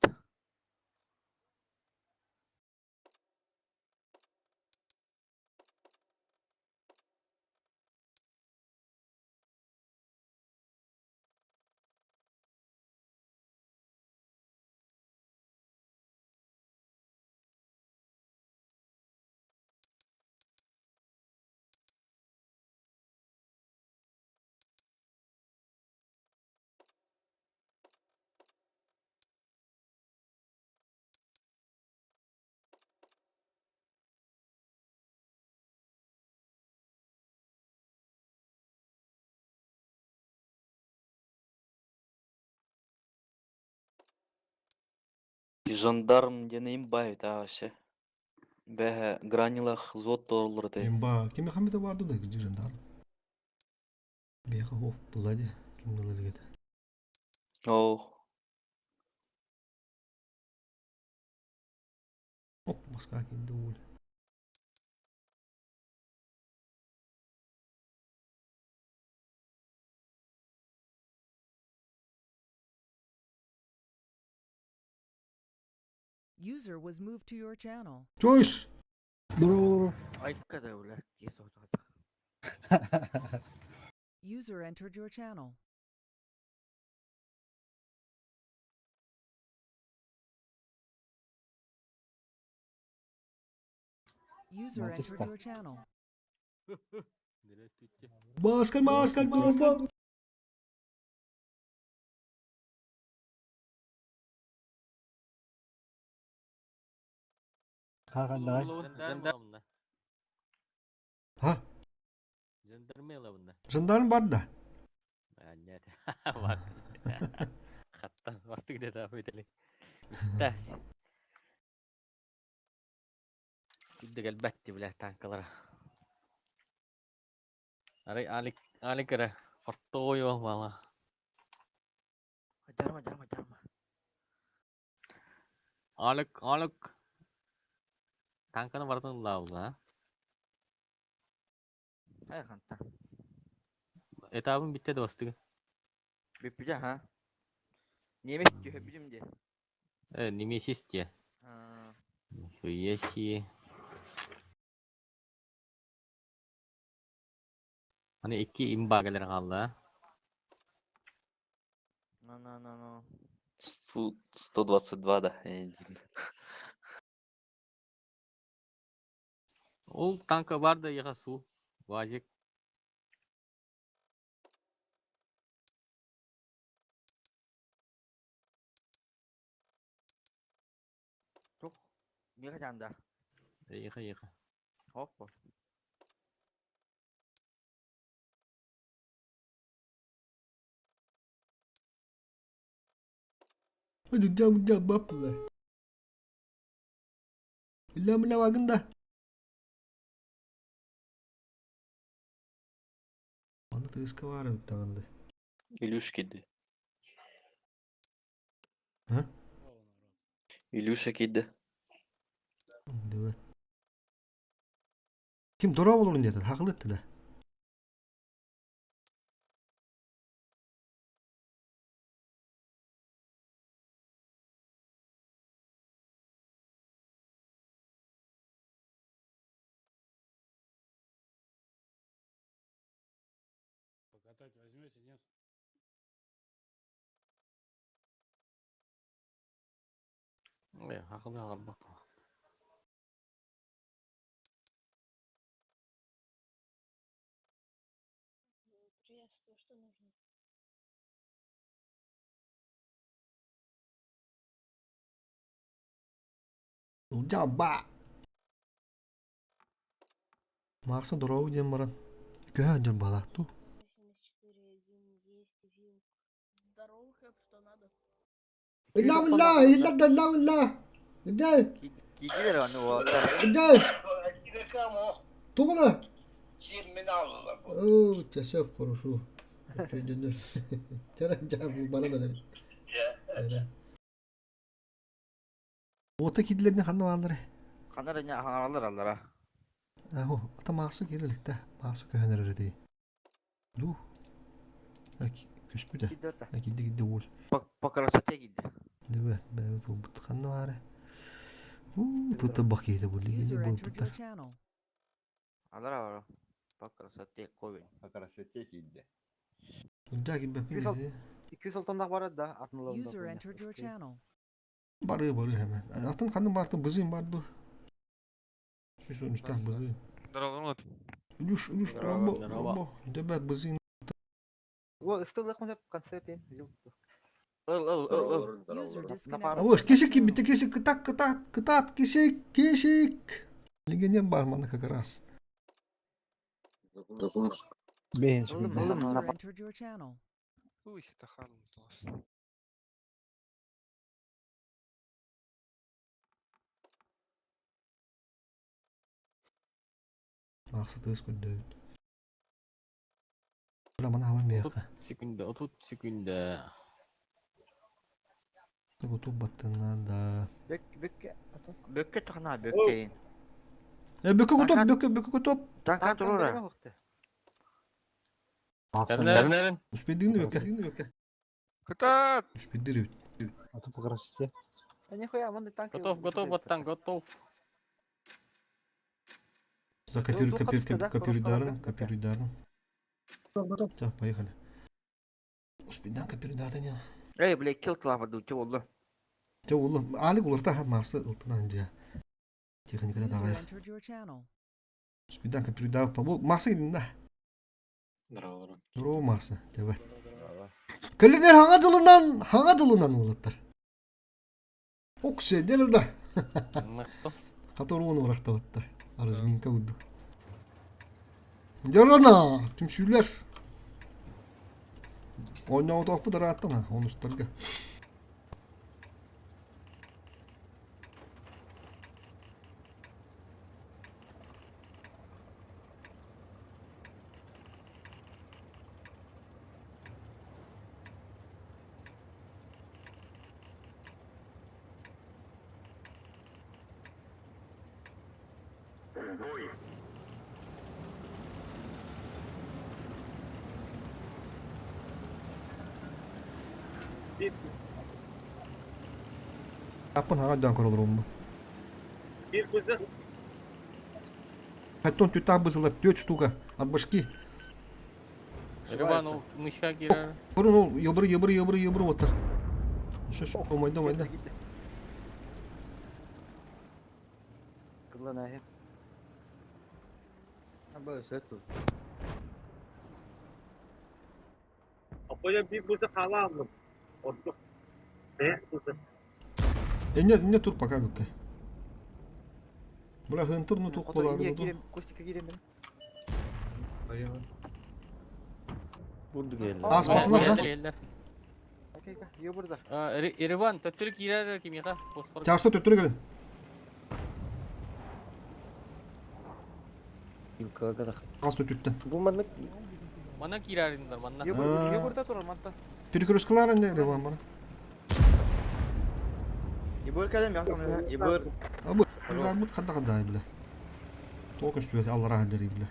Жандарм диэн имба эбит вообще. Бэһэ гранилах взвод торлор этэй. Имба кими хамита барды да гижи жандарм. Беха хоп булади ким налыргет. Оо. Оп Москва кинди уул. User was moved to your channel. Joyce. Дорово, Айка да, бля, кес User entered your channel. User entered Матиста. your channel. Маскаль, маскаль, маскаль. Хагандай. Ха? Жандарм бар да. Жарма, жарма, жарма. Ай, ханта. Бүппүжа, ха? Немес түһэ бүдүм де. А, На, на, на, на. 122 да. я не знаю. Тух. Миха жанда. Хоппа. Hadi cam cam bapla. İlla mila vagında. Аны тыска бар бит тагынды. Илюшки ди. А? Илюша киирдэ. Дыбы. Ким дороо болорун диэтэ, хакылытты да. Покатать возьмете, нет? Приветствую, что нужно? Ылдьаба! Макса дороо диэн баран көһө дьон баалаах дуу? 84,1 есть вилк. Здорово, Хэп, что надо? Illa billah, illa billah billah. Illa, Киирдилэр аны уолаттар. illa. Тугуна? Оо, часов хорошо. Өйдөнөр. Терен жаа бу бара да. Терен. Уота киирдилэрин ханна бааллары? Ханна эрэ хаҥараллар аллара. Аһу, ата Макса киирэ иликтэ. Макса көһөн эрэр дии. Дуу. Көспүтэ. Киирдэ да. Киирдэ киирдэ уол. По красоте киирдэ. Дыбы, бэйэ туолбут ханна баары? Уу, тута бак киһитэ бу User entered your буолбуттар. channel. Аллара бар. По красоте ковень. По красоте киирдэ. Ылдьаа киирбэппин Күүс ал- дии. 200 алтандаах барар да атын ылабын User entered your channel. Бары бары hemen. Атын ханна баартын бызыын бар дуу. 113 бызыын. Здорово, Илюш, Илюш, Здорово, ромбо, здорово. ромбо. Дөбәт бызыын. О, ыстылык мы конце пен вилк. Ыл ыл ыл ыл. User На disconnected. пару. Абыш, кешик кимбите, кешик, кытат, кытат, кытат, кешик, кешик. Легионер бар маны как раз. Бэйэн Ылым, сүгүрдэ. ылым, User на entered your channel. Мақса тыс күндөбүт. Була мана хабан бияқта. Секунда, 30 секунда. Тагы баттына да. Бөк бөккө атын. Бөккө тахна бөккейин. Э, бөкө кутоп, бөкө, бөкө кутоп. Танка Танкан турура. береме хокты. Успедигни бөкө. Кытат! Успедири. А то по красоте. Да нихуя, мындай танк. Готов, готов, баттан, готов. За копируй, Ну, копируй, духа да, копируй дарын, коротко, копируй дарын. Все, поехали. Успедан копируй датын я. Эй, блядь, килл клапа дуу, те болду. Те улы, алик уларта ха масы ылтынан жа. Техникада User тагайык. entered your channel. Успедан копируй да, бу масы идин да. Здорово, Здорово масы, тебе. Көлүнер хаңа жылынан, хаңа жылынан улаттар. Окше, дел да. Каторуун урактабатта. Разминка удду. Жарана, түмсүүлэр. Ойноотоохпут ырааттана, онустарга. Аппын хаға дан көрөлөр бу. Хаттон түтә бызылар, 4 штука от башки. Рыбан, ол мышка кирер. Бұрын ол ебір, ебір, ебір, ебір отыр. Шо, шо, омайда, омайда. Кыллан ахи. Абы сөтү. Эне, эне тур пока бүкке. Була хынтыр ну тук Кото болар. ине кирем, Костика кирем мен. Ас батылар да. Келдер. Окей, ёбурдар. Ереван, төттүр кирер кимиха. Фосфор. Чарсы төттүрө келин. Ас төттүттен. Мана кирер индар, манна. Ёбурда турар манта. Перекресткалар инде реван бар. Ибыр кэлэн миэхэ көмөлөһө. Ибыр. Абы ударбыт хадда хадда бile. Тоҕо көстүбэт аллараа дэрий бile.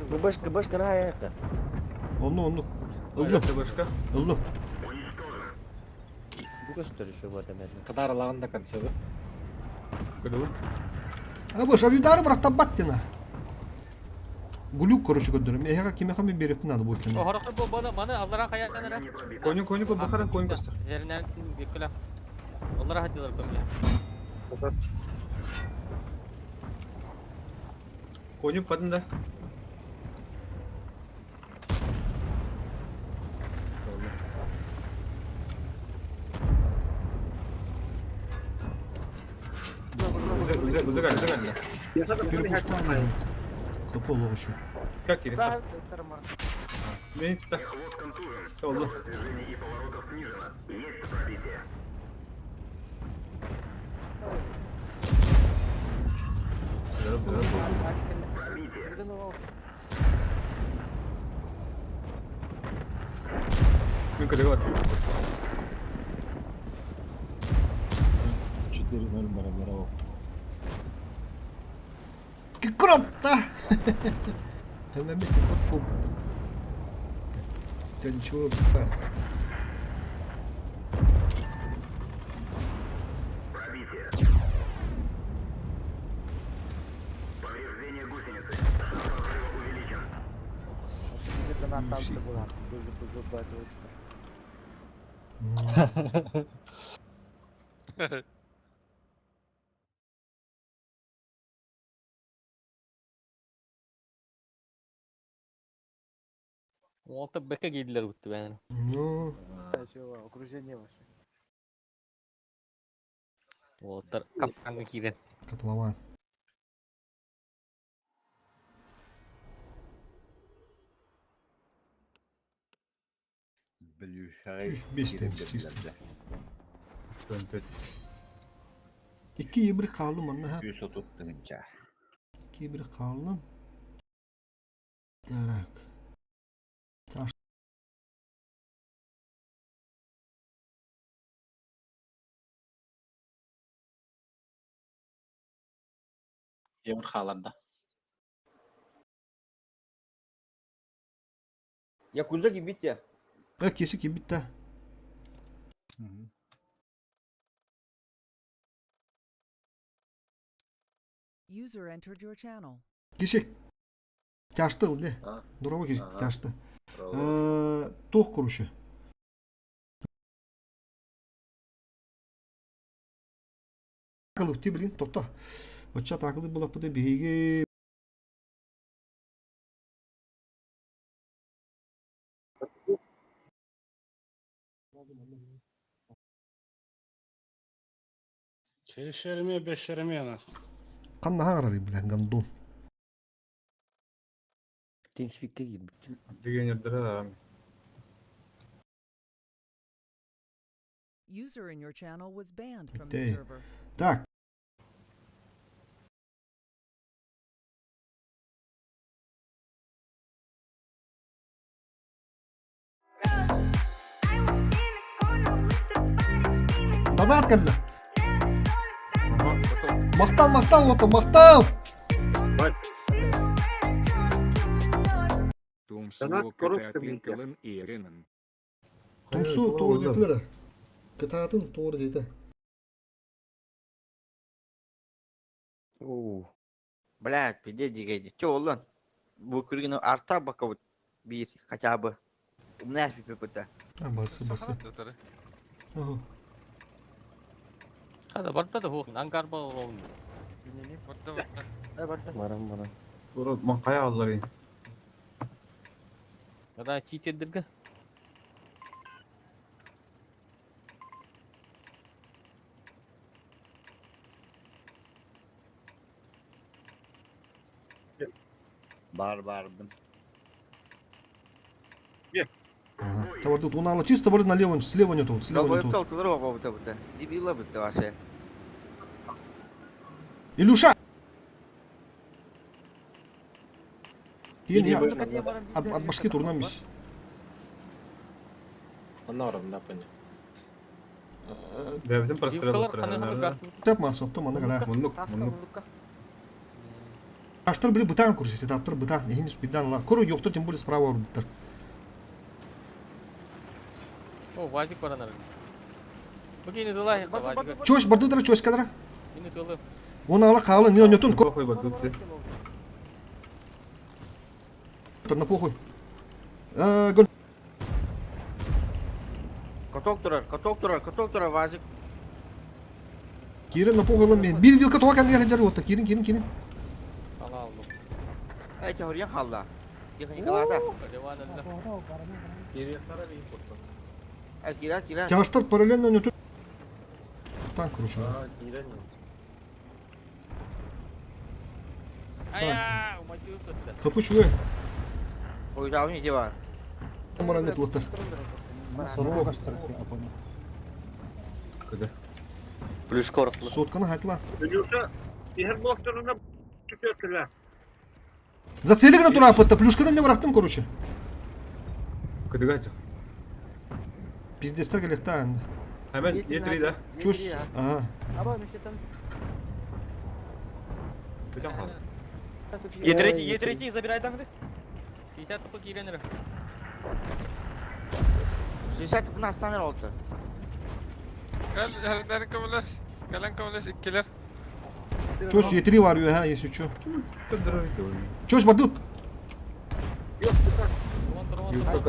Быбашка, башка наһаа Онну оннук. Ыллым. Башка. Ыллым. Бу көстөр еще вот эмэ. Кадаралаҕын да концебы. Көрөбүн. Абы шавидары браттабаттина. Глюк, короче, көрдөрөм. Эһэҕэ кимэхэ мен береппин надо будет. Хорохой бу баны маны аллара хаятан эрэ. Коню, коню, бахара, коню көстөр. Жеринен беккеле. Аллара хаддылар көмле. Коню падын да. Зыгали, зыгали. Перепуштан. Хапол еще. Как Кирилл? Да, тормоз. Мен так. Oldu. Мен көтөҕө бар. 4-0 барабарау. Кроп-то! Тебя ничего, бля. Где-то на танке была. Бызы, бызы, баты. Уолта бэкэ киирдилэр бутты бэйэлэрэ. Ну, Окружение ваше. Уолаттар капкаҥҥа киирэн. Котлован. Бүлүүшэҕэ Бестен, киирэн чисто. биэрдилэр. Көнтөт. Икки ебір қалдым онна ха. 130 тыһыынча. Икки ебір қалдым. Так. Таш. Евр хааларда. Якуза киирбит Э, кесі кебит та. User entered your channel. Кешек. Тяшты ылды. А. Дурова кесик Ага. тяшты. Тоқ короче. Кылып блин, топта. Оча такылы булап бу биһиги Keşerime beşerime yana. Канна харары блин гандон. TeamSpeak'e киирбит. Легионердere User in your channel was banned from the Окей. server. Так. Донат кэллэ. Махтал, махтал, вот махтал. Тумсу туор диэтилэр. Кытаатын туор диэтэ. Оо. Блядь, пиздец дигэй. Чё, оллон? Бу күргүнү арта бакабыт биир хотя бы. Умнаш пипепыта. А, барсы, барсы. Ага. Хада барда да хуох ангар болон. Баран баран. Урут маңкая аллар. Хада читердирге. Бар барбын. Ага. Таварды тунала чисто барды налево, слева нету, слева Долбоеб нету. талтылар оҕобута бута. Дебила бутта вообще. Илюша! Тиен я от, от башки турнамис. Бэбитин Вилкалар прострел ханы ханы газ. Тэп мас оттон манна кэлээ. Муннук, Таска муннук. муннукка. Аштар били бытаан курси, сетаптар бытаан, эхин успейдан ла. Кору ёхтор тем более справа орбуттар. О, Вадик баранар. Бу кини тыла, Вадик. Чөс бардыдара, чөс кадара. Мини тылы. Оны ала хаалы, не онетун Похуй бардыт. на похуй. Гон Каток турар, каток турар, каток турар, Вазик. Кирин на похуй лам бир вилка тоға кәндігер жар отта. Кирин, кирин, кирин. Ала алды. Эй, теория халла. Техникалата. Ливан элде. Эй, кира, кира. Тяжтар параллельно онетун. Танк, короче. Ая, уматыып кетти. Капы чуе. Ойдауын ете бар. Мара нет лостар. Кыды. Плюшка орыклы. Сотканы хайтла. Илюша, ихер блокторына түпетілі. Зацелигна тура апатта, плюшканы не бырақтым, короче. Кыдыгайцы. Пиздецтер келекта енді. Hemen Е3 да. Чөс. Ага. Аба, мешеттен. Бүтән калды. Е3, Е3 забирай таңды. 50 тупы киренер. 60 тыпын астаныр олды. Чөс Е3 var ha, если чё. Чөс бардыт.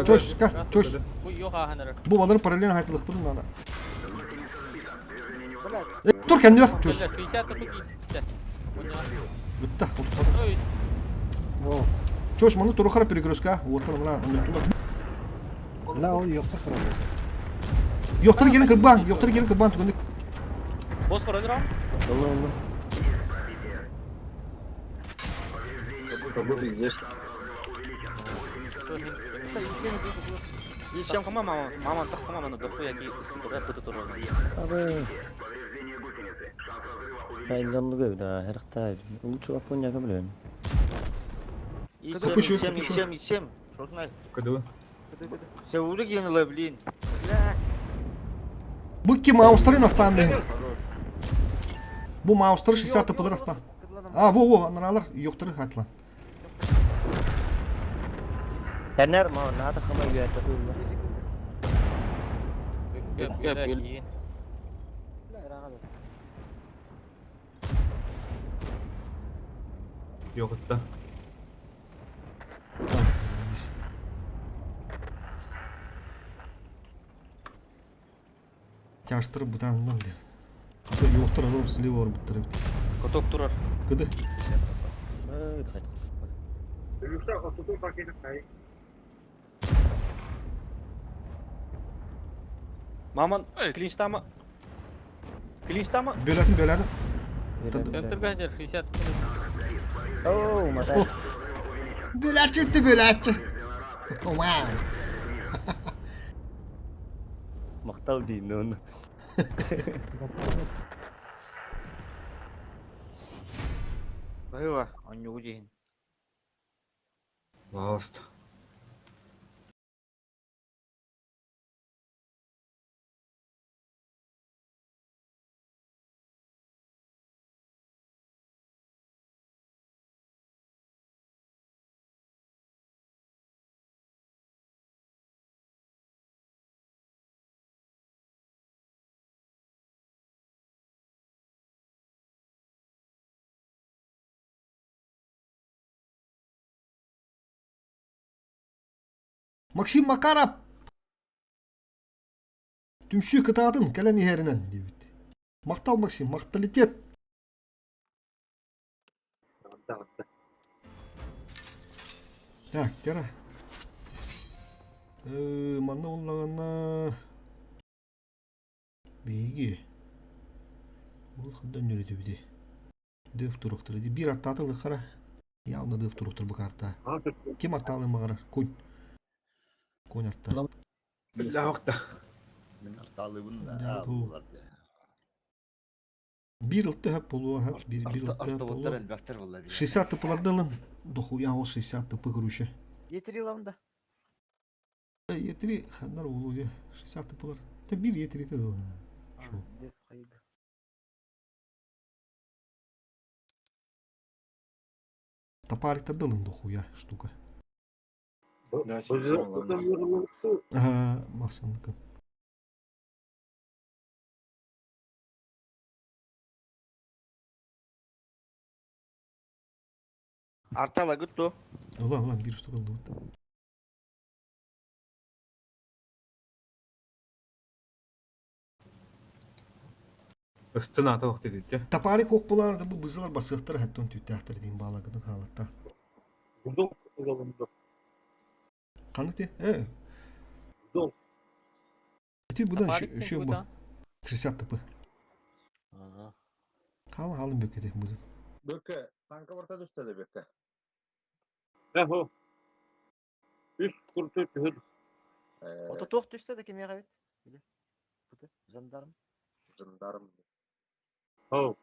Чөс, ка, чөс. Бу yok аханар. Бу балар параллельно хайтылыктырын надо. Блядь. Тур кәнде бak, чөс. 50 тупы китте. Бітті. Ой, Чөс маны турухара перекрестка. Оттар мына онетуна. Ла ол yo'qda qurolli. Yo'qtar gelin kırban, yo'qtar gelin kırban түгіндік. Фосфор өлөр Oldu oldu. Ешем Такма мама, мама такма мана дохуя ки истин туга быты турган. Abi. Ben göv daha her hafta. Лучше Япония biliyorum. Ешем, Капучу, ешем, капучу. ешем, ешем. Шотнай. Кыды. Сеуды генілі, блин. Блядь. Бу ки маустары настан бе. Бу маустары 60 тыпылыр астан. А, во, во, аналар yo'qtar хайтла. Tener ma nada kama güverte durdu. Yok hatta. Тяжтыр бутандан де. Ата yo'qtar алып слева орбуттар бит. Каток турар. Кыды. Ой, haydi. Илюша, отуту пакеті қай. Маман клинчтама. Клинчтама. Бөләтин бөләтин. Центр гаҗер 60 Oo, matas. Бөләтче бөләтче. Вау. Мактал дейін оны. Байыва, онюгу дейін. Пожалуйста. Максим Макаров. Түмсүү кытаатын кэлэн иһэринэн диэбит. Мактал Максим, макталитет. Так, кара. Манна оллаҕына биһиги ол хандан үөрэтибити дыв туруктар ди бир аттааты лыхара явно дыв туруктар бу карта ким аттаалы маҕарар конь конь артта Бля, вакта. Мен арталыбын Да, да. ту. Бир ылты хөп болуа хөп бир бир ылты хөп Арта болуа. элбәктер булла. 60 тыпылардылын. Дохуя ол 60 тыпы короче. Е3 ламда. Е3 хандар болу де 60 тыпылар. Та бир Е3 те. Шо. Деф хайга. Топарик-то дылын дохуя штука. Да, сен Ага, Максимка. Арта лагыт ту. Ulan ulan bir штука oldu. Ыстын ата вакыт edildi. Топарик хок булар да бу бызылар басыктар хаттон түттәхтер дейм балагыдын халатта. Бузок ылынды. Канык те? Э. Бузок. Ти будан Топарик еще куда? бу. 60 тп. Ага. Хал халым бөкете бузын. Бөкө, танка барта түстө да бөкө. Эхо. Үс курту түһүр. Ото туох түстэ да кимиэхэ эбит? Биле. Быты, жандарм. Жандарм. Хау.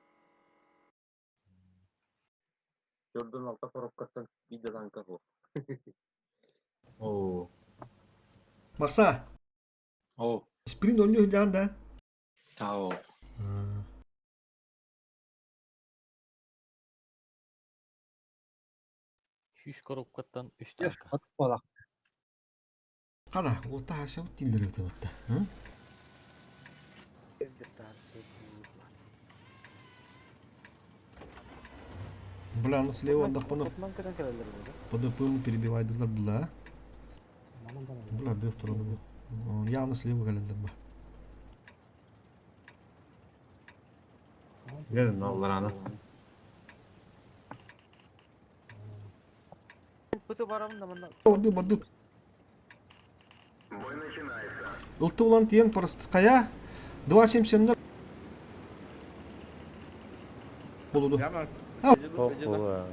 Жордон алта коробкаттан биде танка бу. Оо. Макса, О, спринт ойноо жан да. тау. Үш коробкаттан үш танка. Кана, ота хаша тилдер өтө батта. Бля, на слева отдохну. Тотман көтөн кэлэллэр буолла. ПДП перебивайдылар бля. Бля, деф туралы. Явно слева галендер ба. Gelin allar аны. Быты барамын да манна. Барды, барды. Ылты улан тиен просто кая 2.77 болуду. Ох, була.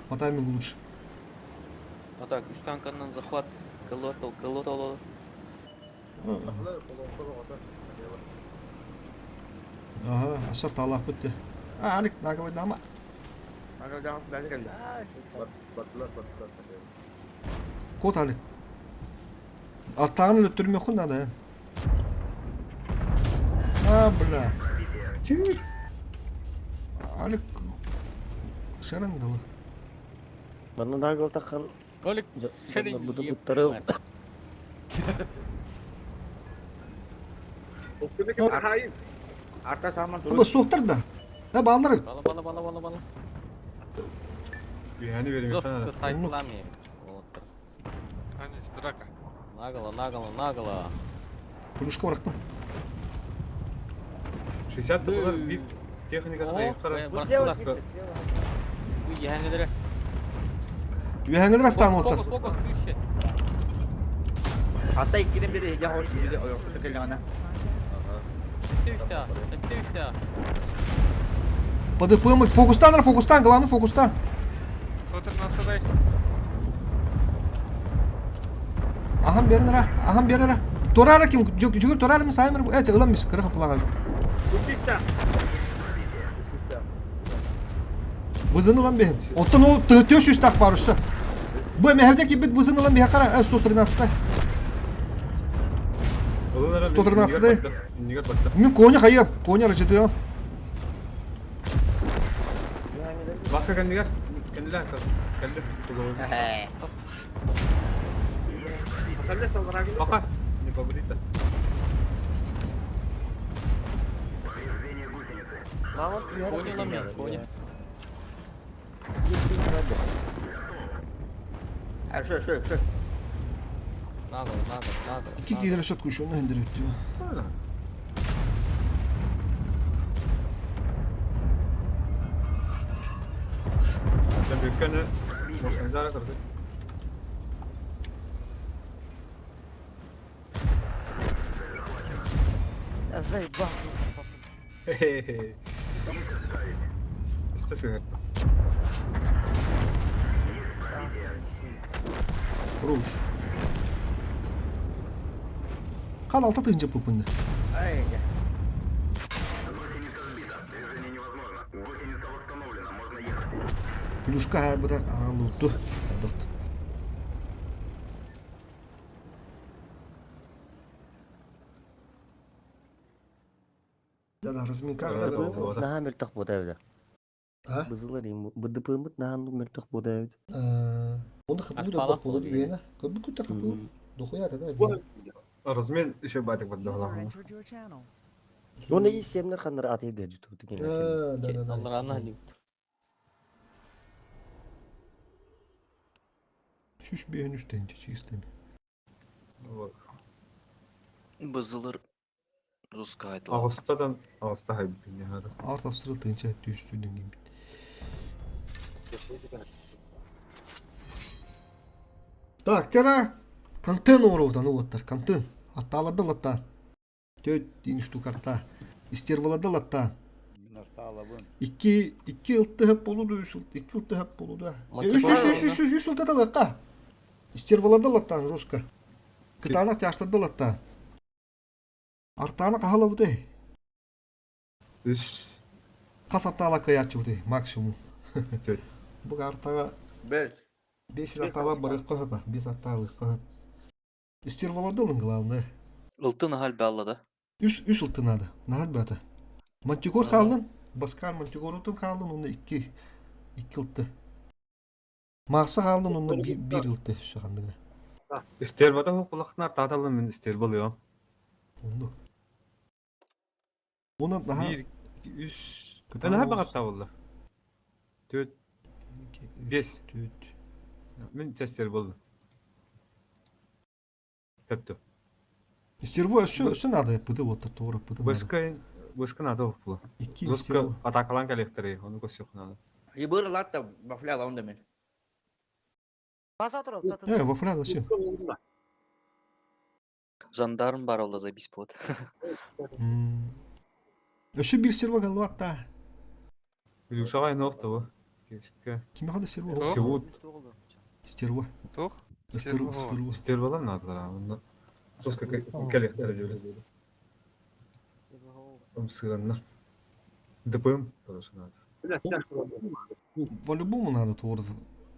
По таймингу лучше. А так, үс танканан захват. Колото, колото. Ага, ашар талап бітті. А, Алик, наговай дама. Баттылар, баттылар. Кот Алик. Артағын өлтірме хуй надо. А, бля. Алик шаран дала. Манна нагыл тахар. Алик, шарин Буду еп буттары. Арта саман Бу соқтыр да. Да баллар. Бала бала бала бала бала. Güveni vereyim Жестко sana. сайтлами. Вот. Анис, драка. Наголо, наголо, наголо. Плюшка бырақтым. 60 доллар bir техниканы О, yukarı. бу Слева слева. Үйәңедері. Үйәңедер астан Фокус, отыр. фокус, күшет. Hatta ikinin biri ya hoş biri oyoktu kelana. Үсте, үсте, үсте. ПДП мы фокустан, фокустан, главный фокустан. 113 Ахам берін ра, ахам берін ра. Торара ким, жүгір торар ми саймыр, э, ылам мис, кырых плага. Вызын ылам бехин. Оттан ол төш үст ақ бар ұшы. Бу мехевде ки бит вызын ылам бехе қара, э, 113-та. 113-ды. Нигер battı. Мен коня хайып, коня рычыты. Баска кендигер. Кендилер. Скелли. Бака. Не победит. Коня ламин, коня. Ha şu şu şu. Наголо, наголо, наголо. İki килер счет кушу, оны хендер өттü. Sen büyükkanı Moşnazara kırdı. Заебал. Хе-хе-хе. İşte sınırdı. Руш. Қан алта тыгынча пупынды. Ay. Плюшка ха бұда ағалутту. Адықты. Да-да, разминка БДП-мыт наһаа мөлтөх буота эбит. А? Бызылар БДП-мыт наһаа мөлтөх буота эбит. Оны хапуу да Арпалах буолу буолу биэнэ. Көбү күтэ хапуу. Дохуя да биэнэ. Размен еще батик User поддавал. entered your channel. Оны и семнер ханнар аты берди туту кен. Да, да, да. Алларана дип. Шүш биэн үстенче чистыми. Вот. Бызылыр Руска айтылар. Ағыстадан ағыста хайбын яғады. Арт австрал тынча түстүнүн кимбит. Так, тера контент оруутан уоттар, контент. Аттааларда латта. Төт дин штукарта. Истерваларда латта. Мин артаалабын. Икки икки ылтыһып болуду, үс икки ылтыһып болуду. Үс үс үс үс үс үс ылтаталыкка. Истерваларда латтан руска. Кытаанах тяштарда латта. Артаана хаһалабытай? Үс. Хас аттаала кыайааччыбытый максимум? Төрт. Бу картаҕа Бэс. бес аттаала барыахха сөп, бес аттаалыахха сөп. Истерваларда ылын главное. Ылтын ахал бааллада. Үс үс ылтын надо. Наһар бата. Мантикор хааллын, Баскар мантикорутун хааллын, онно икки икки ылты. Марса хааллын, онно биир ылты сөҕанныгына. Истербата хуқулахна таталын мен истербалыам. Оннук. Уна наһаа Биир, үс. Наһаа бағаттабылла. Төрт, бес. Төрт. Мен сестербалды. Төптө. Стерво өссө өссө надо пыты вот туора пыты надо. Быска быска надо хула. Икки Быска стерво. атакалан коллекторы, оны көсөк надо. Ебыр латта бафляла он да мен. База турап, та Э, вафля зачем? Жандарм бар олда забись болады. Өссө биир стерво галлуатта. Илюшага нохта бу. Кеске. Кимиэхэ да стерво? Туох? Сеут. Стерво. Туох? Стерво, Стерво. стерво. Стервалар надо, онда. Соска коллектор дип. Ымсыганнар. ДПМ тоже надо. По-любому надо туора.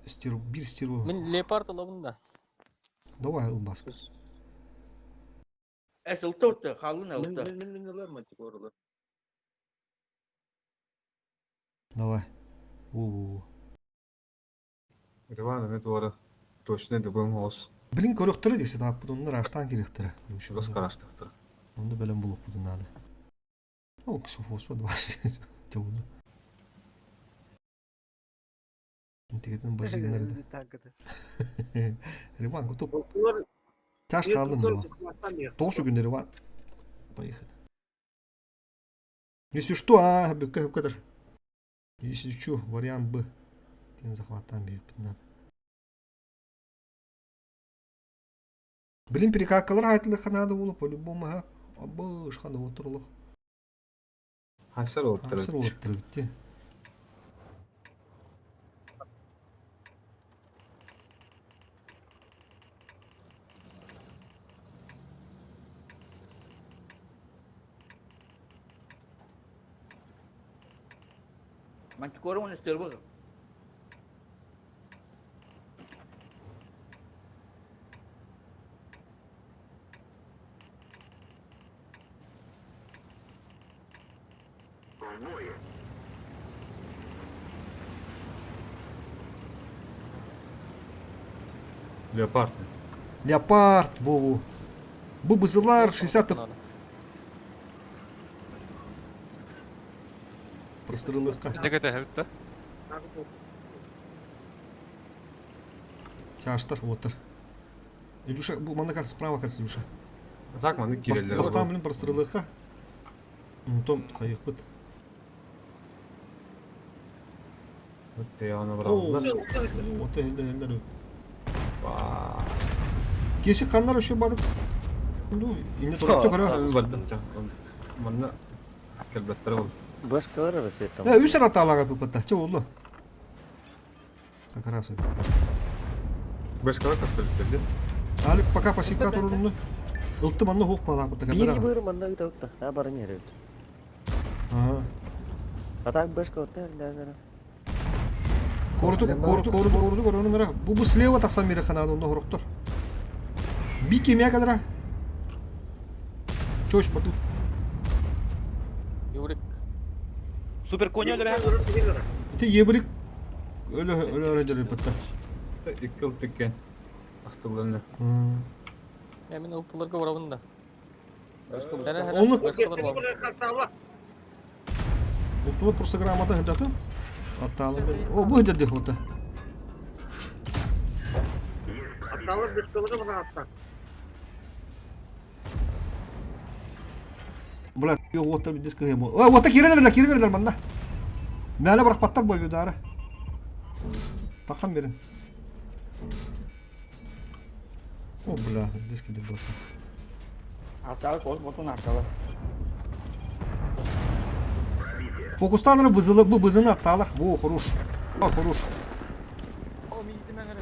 Стерво, биир стерво. Мин леопард ылабын да. Давай ылбаска. Эс ылты халын ылты. Мин мин ылар мантикорылар. Давай. Во-во-во. Ривана не туара. Точно ДПМ хос. Блин, көрөхтөрө десе тааппыт, оннор аштан кириэхтэрэ. Чугас караштыктыр. Онно бэлэм булуохпутун наада. О, ксофоспа два чабылла. Интегетин бажыгынар Танкыты. Риван, готов. Тяж хаалын Риван. Тоғыз күн Риван. Поехали. Если что, а, бүккә хөккәдер. Если что, вариант Б. Тен захваттан беріп надо. Блин, перекакалар айтылыха надо было по-любому, а. Абыш хана отырлық. Хасар олып Хасыр тұрады. отырып бітті. Мантикора он стерва. Леопард. Леопард, Вову. Бубызылар 60 Надо. простырылыққа. Неге хәбит да? Чаштар, отыр. Илюша, бу мана кажется, справа кажется, Илюша. Так маны киреллер. Бастан блин простырылыққа. Том қайықпыт. Ягына баралар. Оты элдер элдер. Кеші қандар үші бадық. Ну, ине тұрыпты көрі. Бардым. Манна келбеттер ол. Башкалар арасы там. Э, үс раталаға пыпата. Че oldu? Как раз. Башкалар кастырып Алик пока пасивка турурумну. Ылты манны хук пала пыта. Биир быр манна ыта ытта. А бары не рет. Ага. А так башка да да да. Корду, корду, корду, корду, корду, нара. Бу бу слева тахсан мире ханады онда хорохтор. Би кемия кадра. Чош бату. Юрик. Супер коня өлөрө. Ити ебрик өлө өлө өлө дьарыйбатта. Икки ылтыккен. Астылланна. Я мин ылтыларга барабын да. Оны Ылтылы просто грамота хыдатын. Аттаалы. О, бу хыдады хота. Аттаалар бешкалары бана атта. Бля, уоттар бидис кыһы бу. О, уотта киирэн эрэлэр, киирэн эрэлэр манна. Мээнэ бырахпаттар бу удары. Тахан берин. О, бля, диски деп болса. Арталы кол ботун арталы. Фокустаныр бызылы, бу бызыны атталар. Во, хорош. О, хорош. О, мин итимэн эрэ.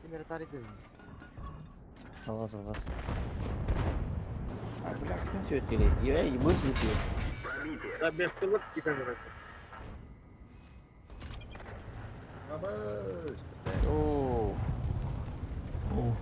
Ким эрэ тарыйды. Алгас, алгас. А, бля, ким сөйтели? Ей, быстрее. Да, бешкалар киирэн эрэ. Оо. О.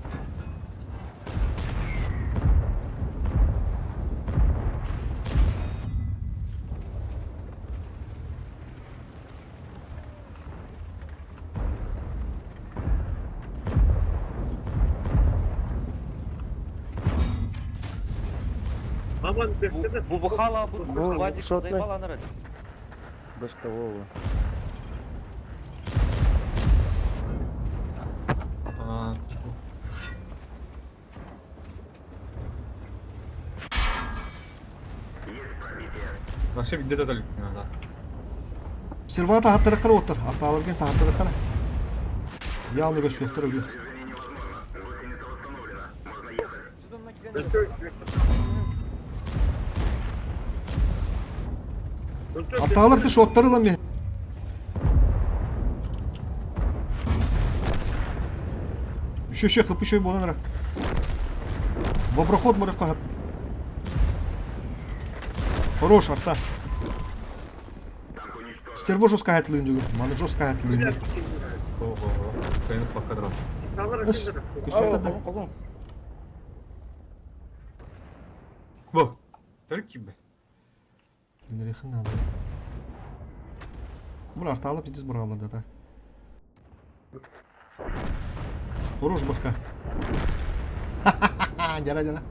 Маман бешкалар. Бу бухала бу Бу Вазик шотный. заебал анары. Башка Вова. А, Вообще где-то далеко не надо. Сервата хаттырыққыр отыр. Атталырген тахаттырыққыр. Явно көшпектір өгі. Жүз онна киирэн эрэ. Атталар ты шоттары лан мен. Еще еще хып еще болан ра. Вопроход мұрыққа хып. Хорош, арта. Стерво жестко хатлын жүгір. Маны жестко хатлын. Ого, конечно, плохо дрон. Эс, О, күсөтө. колун. Бу, только бы. Нерехин надо. Бұл арталып здесь бұралады да. Хорош баска. Жара жара.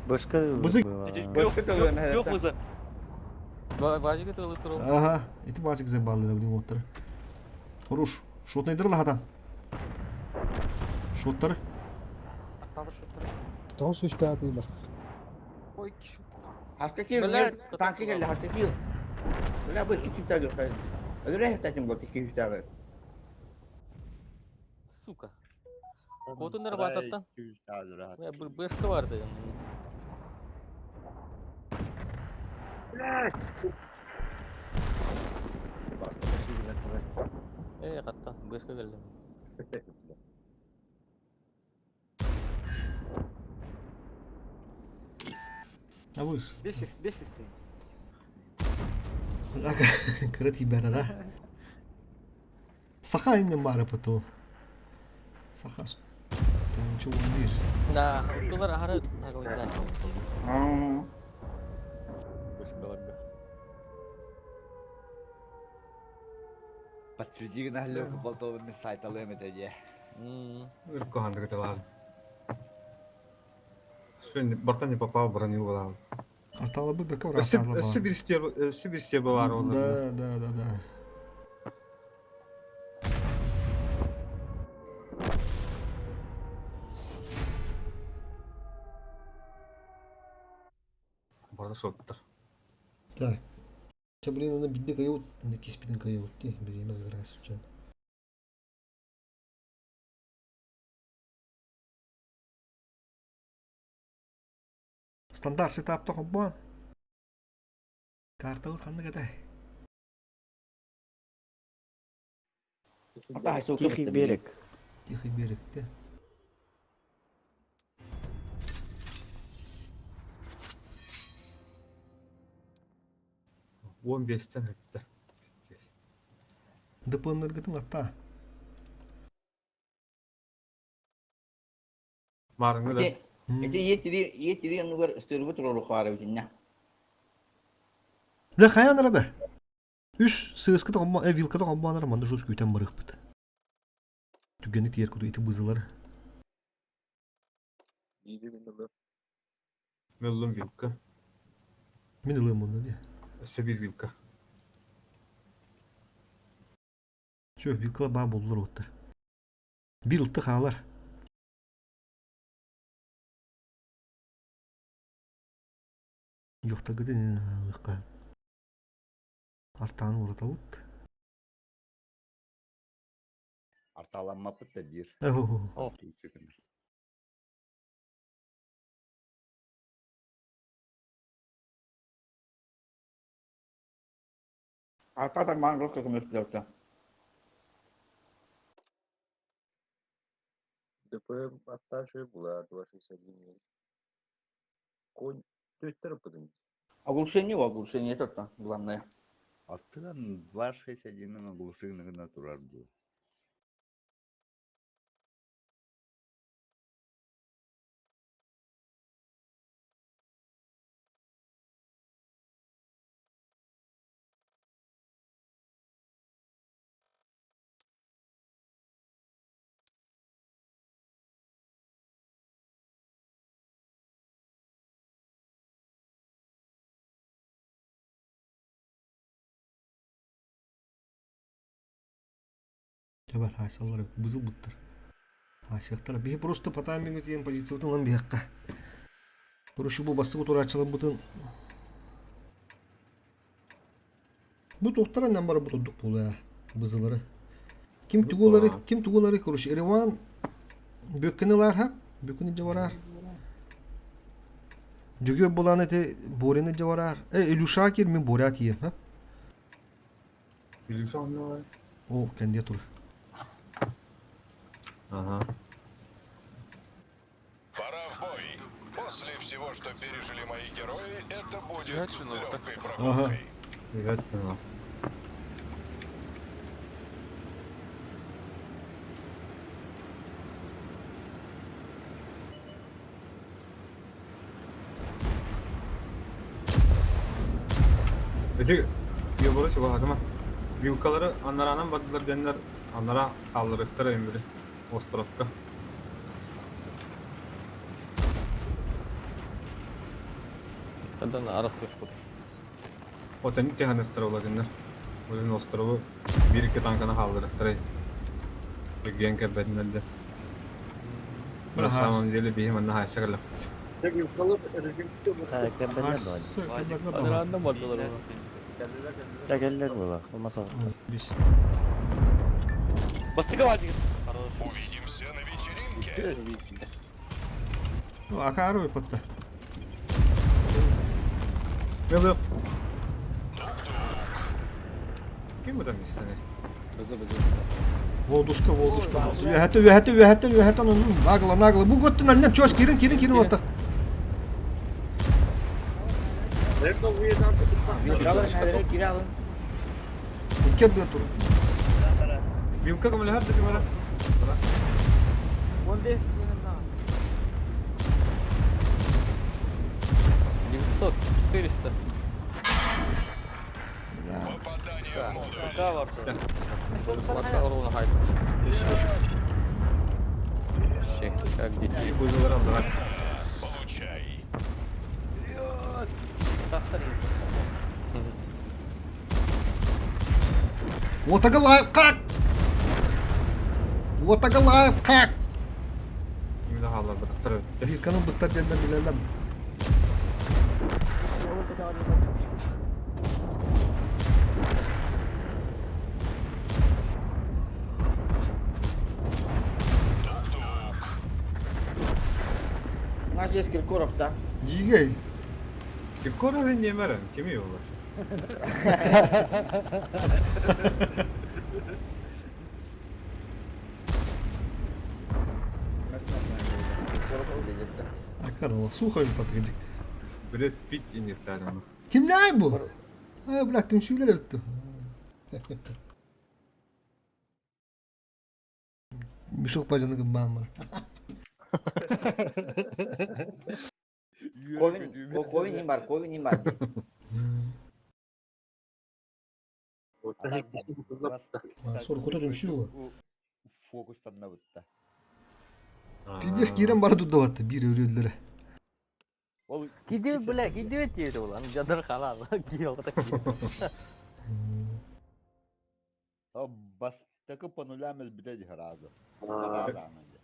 Башка Бызык. была. Трех, трех, трех вызов. Вазик это ылтырыл. Ага, ити базик забалды да блин оттыр. Хорош. Шотнайдырла хатан. Шоттары. Атталар шоттары. Тоғыз үш тәтійлі. Ой, икки шот. Хаска кил, Бля, танки келди, хаска кил. Бля, бу iki tane yok. Öyle hep bu iki tane. Сука. Хотуннар бататтан. 200 Я бір бешка бар дедим. Блядь. Э, катта, бешка келди. А выш. Бес бес истейм. Кырыт ибәрі да. Саха иннен бары поту. Саха. Там ничего не видишь. Да, ылтылар ахары да. Аа. Бешка бар да. Подсвети на лёгку болтовыми сайт алым это де. Легко хандык это ладно. Что, борта не попал, бронил была. Арталы бы бәкә бар. Сибирсте бар ол. Да, да, да, да. Борта шоттар. Так. Че, блин, оны бидде кайып, кеспиден кайып ти, биреме как раз случайно. Стандарт сетапта хоббан. Карталы ханны кәтә. Тихий берег. Тихий берег, те. Он бестен өтті. Пиздец. ДПН-гытын атта. Марыңы да. Ити ийэ тирии оннугар ыстыырбыт туруору эбитиннэ. Дэ хайаан эрэ бэ. Үс сыыскыта хоммо, вилката хоммоонара манна жус күүтэн барыахпыт. Түгэни тиэр куду ити бызылары. Мөллүм вилка. Мин ылыам онно дии. Өссө биир вилка. Чө, вилкалар баа буоллар уоттар. Биир ылты хаалар. Юхтагытын ылыахха. Артааны уратабыт. Артааламмаппыт да биир. Арка тармаан рок көмөстүлөртө. ДПМ атташи была 261. Конь төттөр быдын. Оглушение, оглушение это главное. Аттыган 261 оглушение турар дуу. Эбэт хаайсаллар эбит, бызыл буттар. Хаайсыахтара. Биһи просто по таймингу тиийэн позициябытын ылан биһиэххэ. Короче, бу бастакы турааччыларбытын Бу туохтара нам барбыт ордук буолуо бызылары. Ким тугулары, ким тугулары, короче, Ереван Бүккүн ылаар Бүккүн дьавараар. Жүгү булан эти Борины дьавараар. Э, Илюша кир мин Боря тиийем, ха? Илюша онно О, кэнде тур. Ага. Пора в бой. После всего, что пережили мои герои, это будет легкой Ага. прогулкой. Приветственно. Эти yolları чугаһатыма. Вилкалары аннараанан бардылар диэннэр аннара хаалларыктара өмүрү островка. Оттон арахсыахпыт. Отон тиһаныктара улагыннар. Улин острову биир икки танканы хаалларыктара. Эгиэн кэлбэтиннэр да. На самом деле биһи манна хайса кэллэхпит. Анаранда бардылар олар. Кэллэр буола, алмас Бис. Бастыга Вазик. Увидимся на вечеринке. Ну, акары выпадта. Мелы. Ким там истини? Бызы бызы. Волдушка, волдушка. Үөһэтэ, үөһэтэ, үөһэтэ, үөһэтэ, ну, нагло, нагло. Бу готтун аннан чос кирин, кирин, кирин отта. Вилкалар кире алын. Икки bir тур. Вилка көмөлөһөр да кимэрэ? 15 минут. 900, 400. Попадание в модуль. Какая варта? Лака ровно хайт. Вообще, как детей. Бузылар алдылар. Получай. Отагалай как! Отагалай как! Кимде хаалларбатахтар өттө. Вилканын буттар диэннэр билэллэр. Тук-тук. У нас есть Киркоров, да? Дьигэй. Киркоров немерен, кими олар? Акарова, сухо патриотик. Бред Питт иниртään Kimler bu? Ha bıraktım şuları öttü. Мешок пойдет на бар. Ковин, Ковин бар, Ковин бар. Соркута түмсүү буолар. Фокустаннабытта. Пиздец киирэн бара турдабатта биир өрүөллэрэ. Ол Кидибит бля, кидибит диэбит ол. Аны дьоннор халаал. Киһи Бастакы по нулям өлбүтэ дии сразу.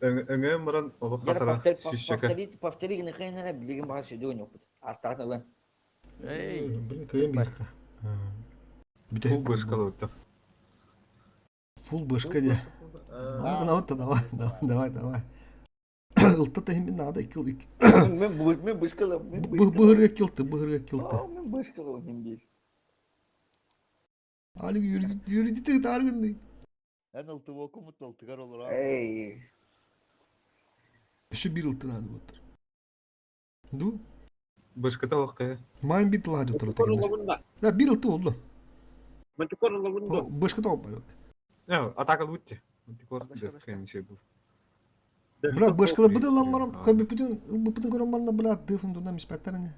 Өҥөйөн баран олох хасара сүүсчэкэ. Повтори, повтори гына хайнара билигин баҕа сүдүгүн опыт. Артаатын ылан. Эй, Блин, кыайан биэххэ. Фул бышкалыбыттар. Фул бышка де. Давай, давай, давай, давай. Ылта тахин надо кил. Мен бышкалым. Быһырга килты, быһырга килты. Мен бышкалым ним бир. Али yürüdü yürüdü таргынды. Эн ылтыбы окумут ылтыгар олорор. Эй. Еще бир ылты надо вот. Ду? Бышката олох кайы. Майн бир тылға деп тұрды. Да, бир ылты oldu. Бышката oldu. Атака лутте. Был. Бля, бышкала быды ламмарам, көбүпүтүн ылбыпытын көрөн барна, бля, дыфым дунам испәттерне.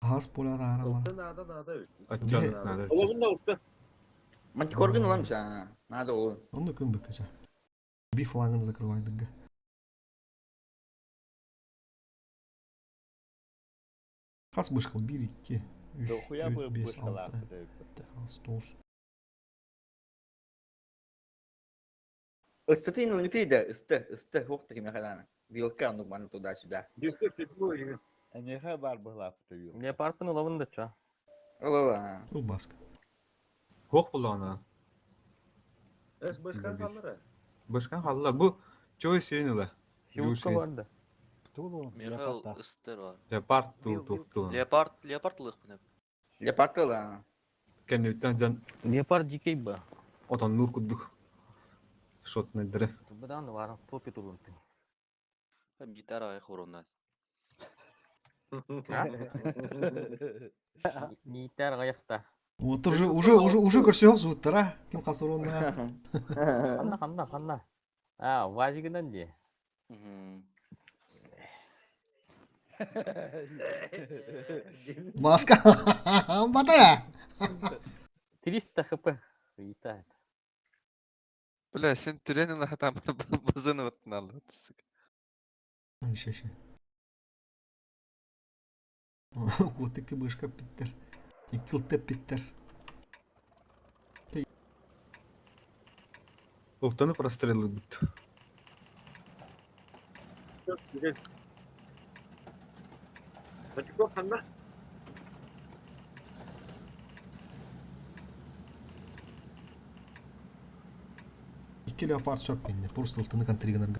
Хас поля да ара бар. Аччан надо. Мантикоргын ыламса. Надо ол. Онда күн бөкөчө. Би флангын закрывай дыгы. Хас бышкал 1 2 3 4 5 6 7 8 Ыстытын ылыты да, ысты, ысты, хук такими хадана. Вилка, ну, ман туда-сюда. Энеха бар быһлааппыта вилка. Леопардын улабын да ча. Ылала. Ул баска. Хох булана. Эс бышкан халлара. Бышкан халла. Бу чой сенила. Сиутка бар да. Михаил ыстыр бар. Леопард ту ту ту. Леопард, леопард лых мына. Леопард ыла. Кенниттен жан Леопард дикей ба. отон нур куддук. Шотный дыры. Тубадан бар, попи турунты. Гитара ай хорона. Гитара аяқта. Вот уже уже уже уже көрсөк зуттара. Ким касырона. Ханна, ханна, ханна. А, вазигынан де. Маска. Бата. 300 хп. Летает. Бля, сен түренин хатам бызын оттун алды. Сука. Шеше. Котики бышка питтер. Икилте питтер. Ултаны прострелы бит. Икки леопард сөп менде. Просто ылтыны контриган.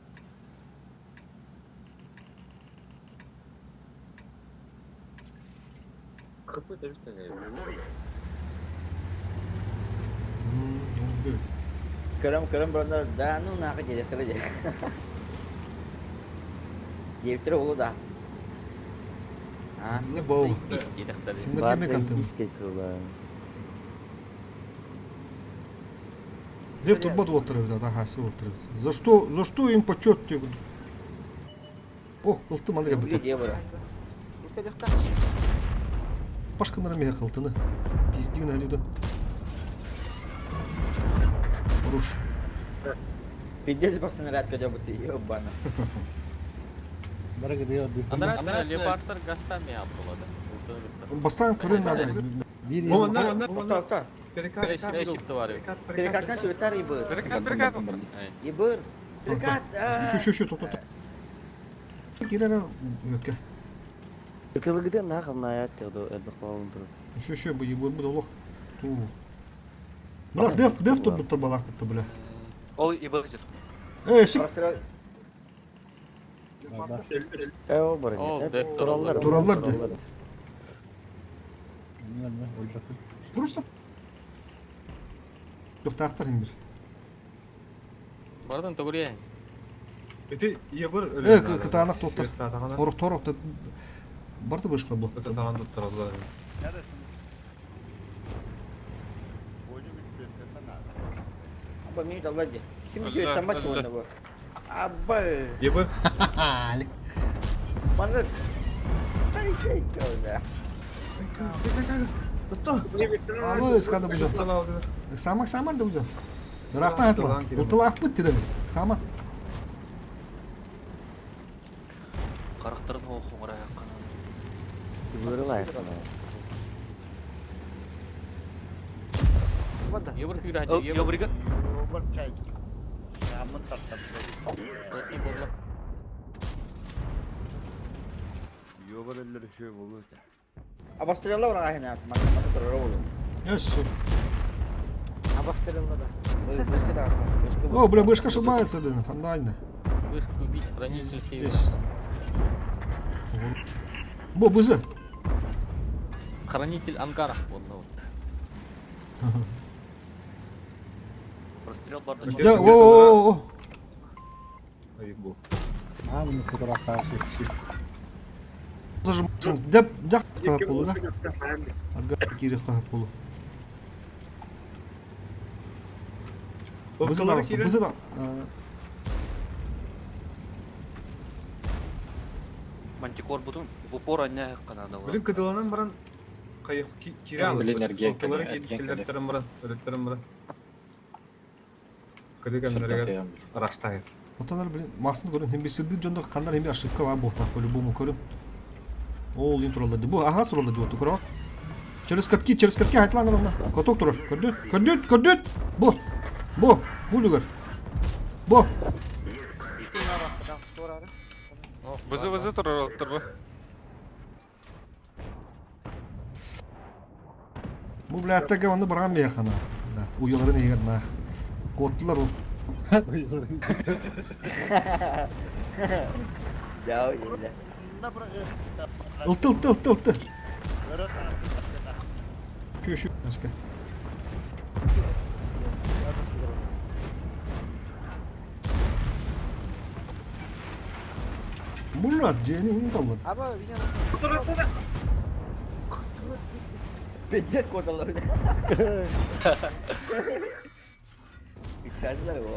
Көрөм, көрөм брондар, да, ну нахуй директор де. Директор олу да. А? Не боу. Бар заебись тула. Лев тут бот отырып да, ага, отырып. За что, за что им почет тебе? Ох, ылты маны Били дебара. Пашка на меха ылтыны. Пиздин алюда. Хорош. Пиздец просто наряд когда бы ты ебана. Анара леопардтар гастами абдулады. Бастан көрін надо. Тоқта, тоқта. Перекатка сүреттар ебір. Перекат, перекат. Ебір. Перекат. Еще, еще, еще, топ, топ, топ. Кирера, өтке. Ытылыгыды нахам на аят теғді әбі қуалын тұрып. Еще, еще, бу ебір бұл олох. Ту. Бля, деф, деф тут будто балах будто, бля. Ол ибыр жыр. Эй, сик. Э, о, бар. О, деф Тураллар. Тураллар де. Просто. Тоқтақтар бір. Бардан тогурия. Эти ебір Э, кытаанах тоқтар. Торох, торох, барды бышка бу. Кытаанах тоқтар. Аба мен алла де. Ким сүреттен бат онда бу. Абба. Ебыр. Манна Алы ысқады бұжа. Самак саман да бұжа. Ырақтан айтыла. Ылтылаақпыт деді. Самат. Харахтарын хоохуҥара айахханан. Вырылай. Ебыр күүрэ ебыр. Ебырга. Ёбар чай. Шамын тартар. Не болла. Ёбар эллер үшөө болу. Абастыралла бар ахина. Манна турар болу. Yes. Абастыралла да. Бышка да бышка. О, бля, бышка ошибается, да, хандайна. Вышку убить, хранитель севера. Здесь. Бо, бызы. Хранитель ангара. Вот, ну вот. Прострел барда. Да, о, о, о. Айбу. Ааны фотография. Зажимаем. Да, да, полу, да? Арга кири полу. Бызы да, бызы да. Мантикор бутун в упор ання канада. Блин, кыдыланан баран кайып кире алып. Блин, эрген Алтылары кэлэ, эрген кэлэ. киллертерин баран, өрөттерин баран. Кыды кемнерге араштайып. Отанар, блин, масын көрін, хем бесірді жонда қандар хем ошибка бар боқтақ по-любому көрін. Ол ең туралы бу, ага туралы ди оту көрі. Через катки, через катки айтылан ана. Каток турар. Көрдүт, көрдүт, көрдүт. Бу. Бу, бу люгер. Бу. Бызы бызы турар олтор бу. Бу бля аттага оны барган бия хана. Уяларын егер нах. Коттылар ол. Жау, бля. Ылты, ылты, ылты, ылты. Şu şu başka. Murat C'nin kalın. Аба, видимо. Пиздец кодалар. Yükseldiler bu.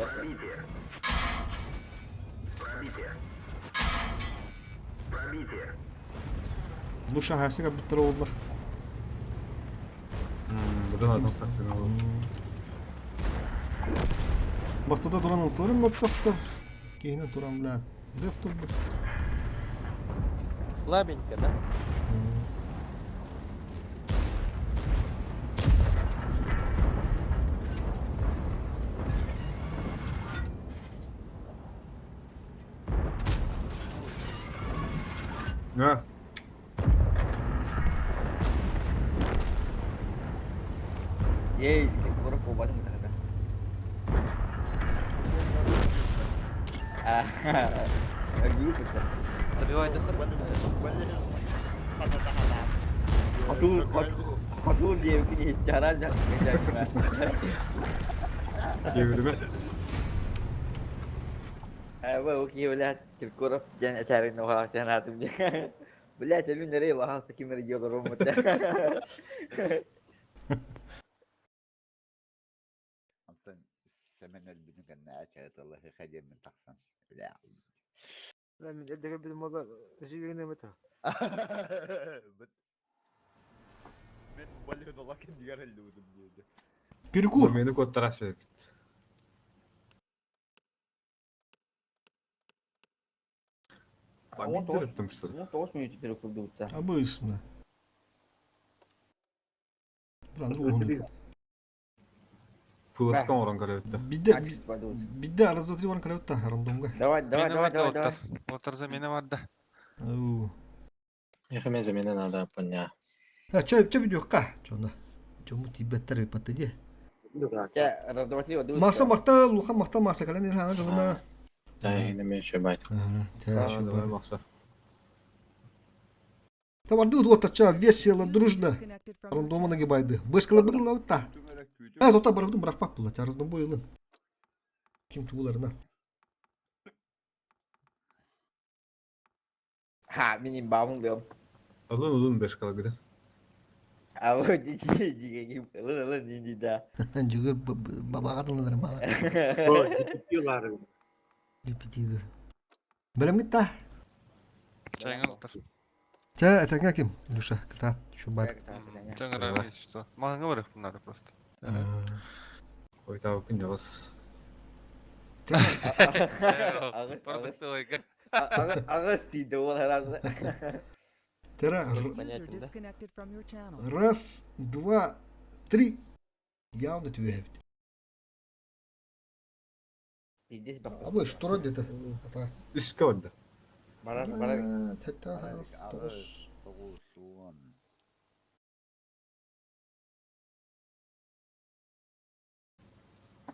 Bu şahası kapıttır oldular. Бұдан адам тартын алып. Бастада туран ылтылырым тоқтор. Кейінен туран бля. Деф турду. Слабенько, да? Ha. Есть, как город по базам тогда. Группа-то. Добивай до Хотур, хотур diye bir çara Кебірме. أبا ولا الكرة جان أتاري إنه خلاص أنا هاتم بالله تلون ري وخلاص كيما رجال روم Антон Семен өлбүтүн кэннэ ачаыталлаһы хадиэммин тахсан. Бля. Ла мин эддеге бир мода жибигине мета. Мен балет олакен дигер элдибитим диэди. Перекур. Мені коттара себеп. Он Бамбит что ли? Ну, тоғыз минут перекурдуутта. Обычно. Бля, ну Фуласкан оран карабетті. Бидде, бидде раз, два, три, оран карабетті, рандомга. Давай, давай, давай, давай, давай. Отар замена бар да. Ау. Эхме замена надо поня. А, чё, чё видео ка? Чё на? Чё му тибеттер патыде? Раз, два, три, вот. Маса мақта, луха мақта маса кален ирхана жолына. Да, неме чөбайт. Та, Давай, Макса. Там арды вот ча весело, дружно. Рандома нагибайды. Бышкала быдыла та. А, тота барабдым брахпак була, ча разнобой ылын. Ким туларына. Ха, миним бабым дым. Алын улун беш калагыды. А вот диги, ылын ылын инди да. Жүгір бабаға тылыныр мала. Репетитор. Бэлэмҥит да? Чайҥа ылтар. Чэ, этэҥҥэ ким? Илюша, кытаат, шубат. Чаҥырар что? Маһыҥа барыахпын наада просто. Хойтаабыккын дьоҕус. Аҕыс, аҕыс. Продуктовайга. Аҕыс тиийдэ уол араас. Тера, User Понятен, да? disconnected from your channel. раз, два, три. Явно түбэһэбит. Пиздец бак. Абы, что где-то? Үскэ барда. Барар, барар. Тоҕус. Тоҕус, уон.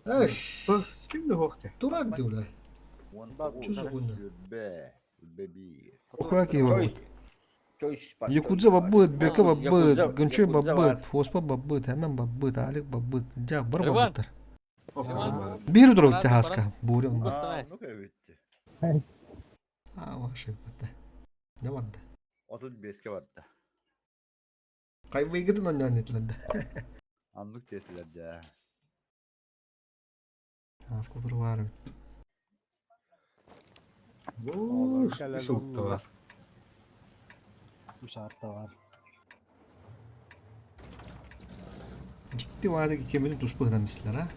Эш, Ким да хуох те. турар диулай. Уон Чузу тоҕус, гунна. сүрбэ, сүрбэ биир. Охуя Чой. Чой спат. Якудза баббыт, Бека баббыт, Якудза- Гончой Якудза баббыт, бар. Фоспа баббыт, Әмэн баббыт, Алик баббыт, Дьа, бар Иван. баббыттар. Иван. Биир удуру Баран, хаска, буря он. Аа, ну кэбитти. А, ваши бата. Не барда. 35-ке барда. Кай выигран он не тлэнде. Аннук тиэтилэр дьэ. Хаска утуру бар. Бу үс улта бар. Үс арта бар. Дьикти ваады кемini туспа мислер, а?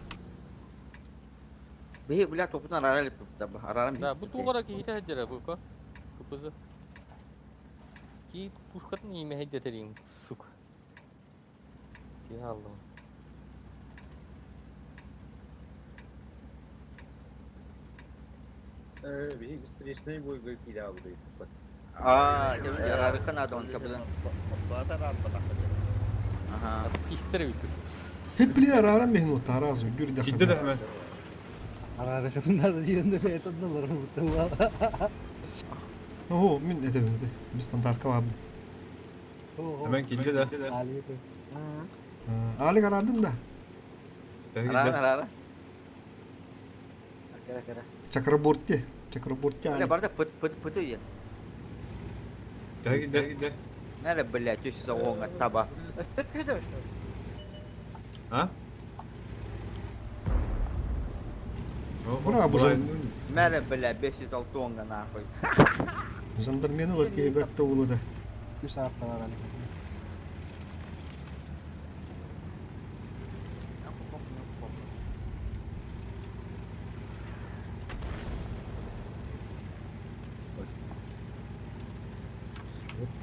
Биһи бля топутан арар элек арарам. Да, бу тугара киһитэ сылдьара бука. Кыпызы. Ки пушкатын име хәйдәтерин, сука. Ки алдым. Биһиги встречный бойга киирэ Аа, арарыктан ада он кабыдан. Баатар арбатах. Аха. Истер бит. Hep bilir aram behin o taraz gür de. Кидде да hemen. Араарыхытын да диэн бэйэтин ылар Ого, мин эдебинде. Biz стандарка бар. Hemen кидде да. Алик арадын да. Арара, арара. Кара, кара. Чакраборти. Чакраборти Бля, Алик. барда пыт пыт пыт диэн. Кидде кидде. Нэрэ бля, түс оҕоҥа таба. А? Ура, боже. Мэрэ бля, 506 оҥа нахуй. Жандармени лар кейбетте улы да. Үс арта бар Алик.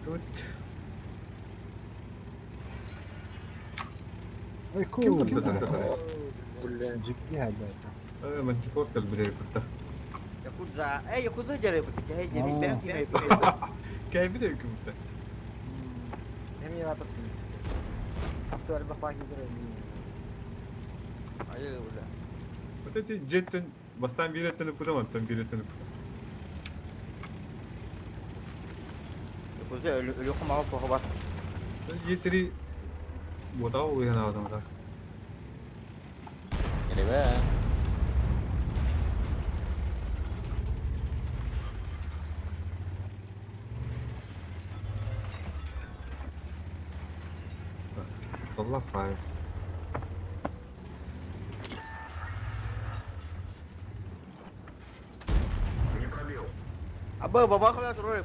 Тут. Ой, Ким кул. тут Жипти хәдә. Э, мантикор кэлбилер кутта. Якудза, э, якудза дьэрэ бут. Кэһэй дьэби бэм кимэ Кэйбит эбиккин кутта. Эми ватып. Актуаль бапа кидер. Айы бля. Вот эти жеттен бастан биретен путам, антан биретен путам. Якудза өлө хомага кохо бар. Етери бота уйан адам да. Ребят. Долла фай. Аба баба хала турар.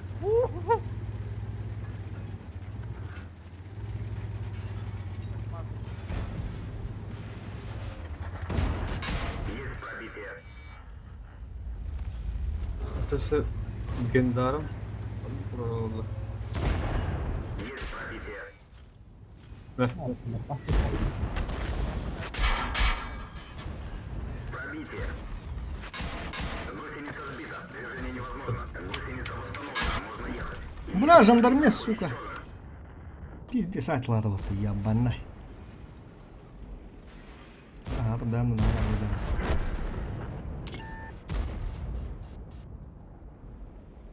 Атасы гендарм. Туралла. Мә. Бля, жандарме, сука. Пиздец, атлады вот, ебаный. Ага, там да, ну, надо,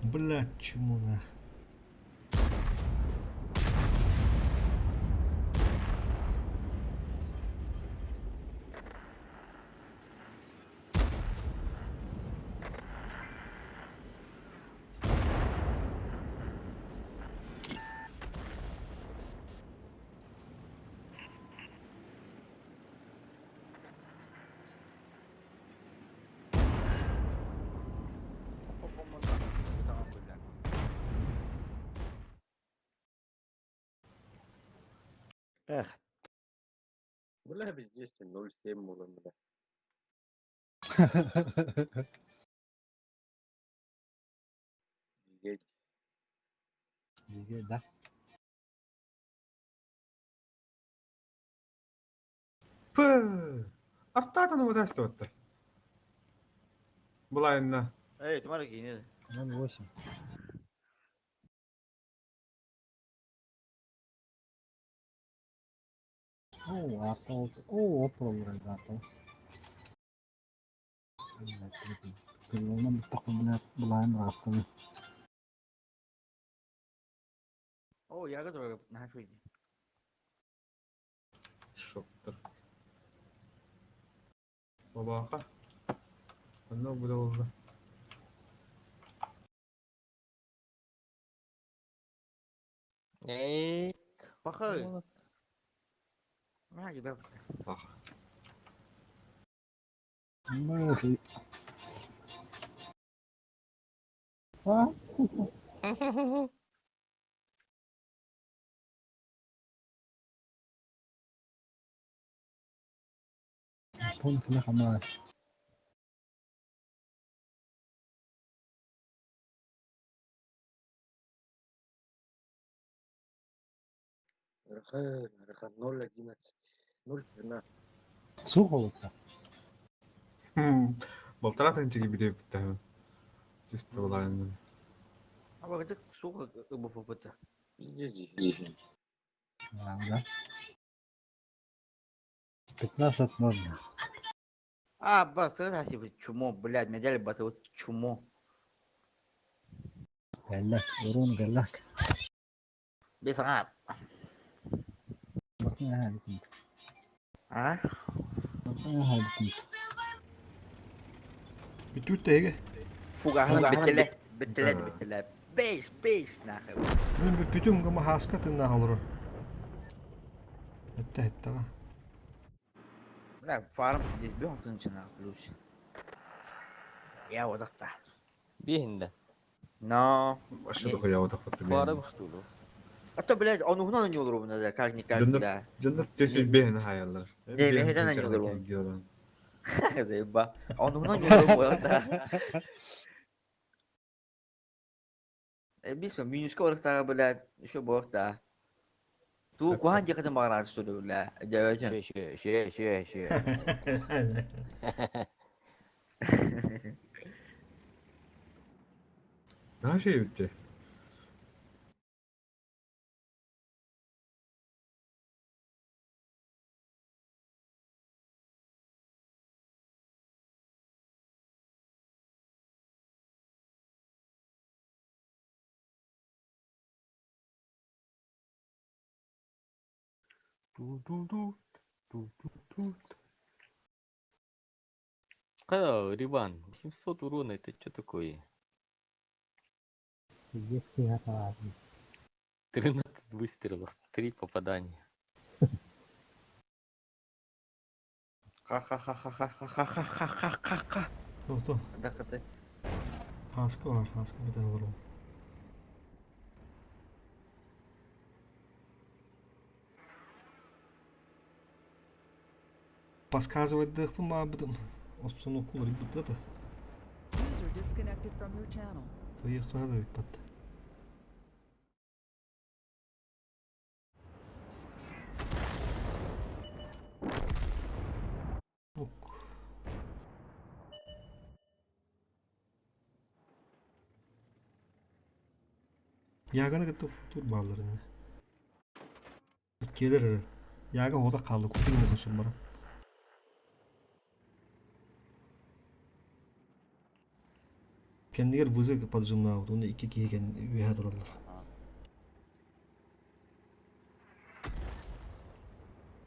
Бля, чему нах. Эх. Бля, бездействие 0,7 буолан бля. Офигеть. Офигеть, да? Пы! Артаатан уотаастыбаттар. Былайынна. Эй, Тамара киинэ. 0,8. О, атол. О, опроллар атол. Кылынан тахмына былайын рааттаны. О, яга дорога наһаа үчүгэй. Шоптор. Бабаха. Онно бу да буолла. Эй. Пахай. Наһаа кибэ. Паха. Ну, А? Помню, хамаа. РХ, РХ 0,11. 0,13. Сухолта. Балтара тынчыгы битеп битте. Чисто былайынна. А где сухо БПП-то? Пиздец. Да. 15 можно. А, бас, ты чумо, блядь, меня дали баты, вот чумо. قال урон قال لك. Без ар. بطنها بكنت. А? بطنها بكنت. Бүтүүт тэһигэ. Фугаһын беттеле, беттеле, беттеле. Бейс, бейс, нахуй. Мин бүтүм гыма хаска тыннаах олорор. Этте эттэҕэ. Бля, фарм здесь бьем тынчына плюс. Я вот так-то. Биһинде. Но. Вообще дохуя вот так вот. Фара буштулу. А то, блядь, он угнал не уруб надо, как-никак, Дьоннор бля. дьоннор төсүс бэһин хаяллар. Не, бэһин не уруб. Заеба. Он угнал не уруб, да. Бисме, минуска орықтағы, блядь, еще борта. Ту кухан дикатын бағарады, что ли, бля. Дәвәчен. Ше, ше, ше, ше. Наша битте. Ту-ту-ту. Ту-ту-ту. Когда, Риван, 700 урона, это что такое? Если это 13 выстрелов, 3 попадания. Ха-ха-ха-ха-ха-ха-ха-ха-ха-ха. Тохто. Дахаты. Хаска бар, хаска кытта олорор. Подсказывает дыхпын бабытым. Обстановку ларит это. User disconnected from your channel. Поехали бит. Ок. Яганы кытта тур бааларын. Келер. Яга ода қалды, күтін өтін бара. Кендигер вызык поджимнаабыт, уну икки киһи кен үөһэ тураллар.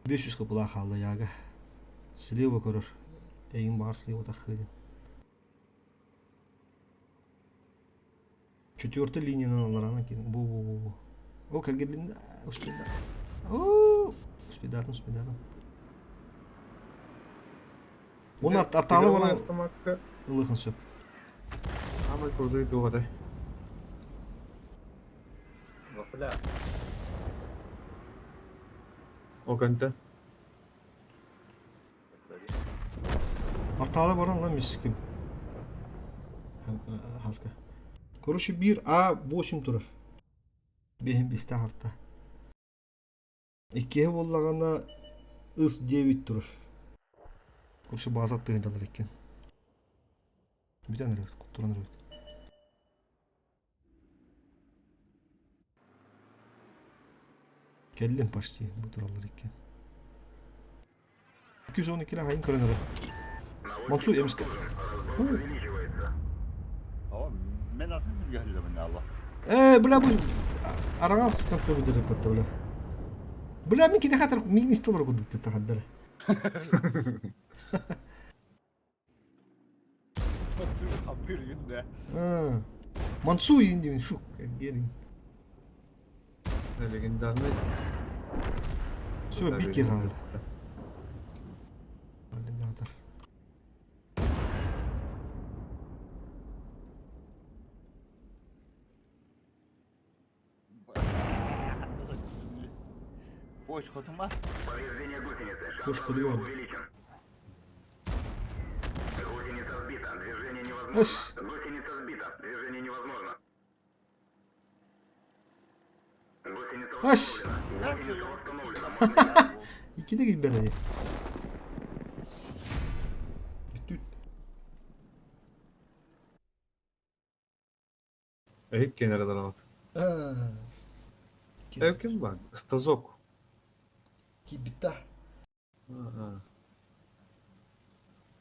500 кыпыла хаалла яга. Слева көрөр. Эйин баар слева тахыдын. Четвертая линия аларана кин. Бу бу бу бу. О, кергелин успеда. О, успедатын, успедатын. Оны арталы бара автоматка. ылыхын сөп. Самый крутой дуода. Бля. Ол кэнтэ. Порталы баран ылан миским. Хаска. Короче, биир А8 турар. Биэһин биэстээх арта. Иккиһэ буоллаҕына ыс-9 турар. Короче, бааза тыһыынчалар иккиэн. Бүтэн эрэбит, куттуран эрэбит. Кэллим почти, бу тураллар иккиэн. 212 хайын көрөн эрэр. Мансу эмискэ. Мен атын үргэһэллэбин алла. Э, бля, бу араҥас конце выдержит бля. Бля, мин киниэхэ атар миигин истэ олорор курдук тахаддара. Мансу иин диэн шук диэн. Легендарный. Все, бики хаалла. Аллигатор. Поиск хотума. Пушка двор. Эс. Ас. Иккитэ киирбэтэ дии. Бүттүт. Эһик киэнэрэ дараҕыт. Э ким бар? Стазок. Киирбиттэ.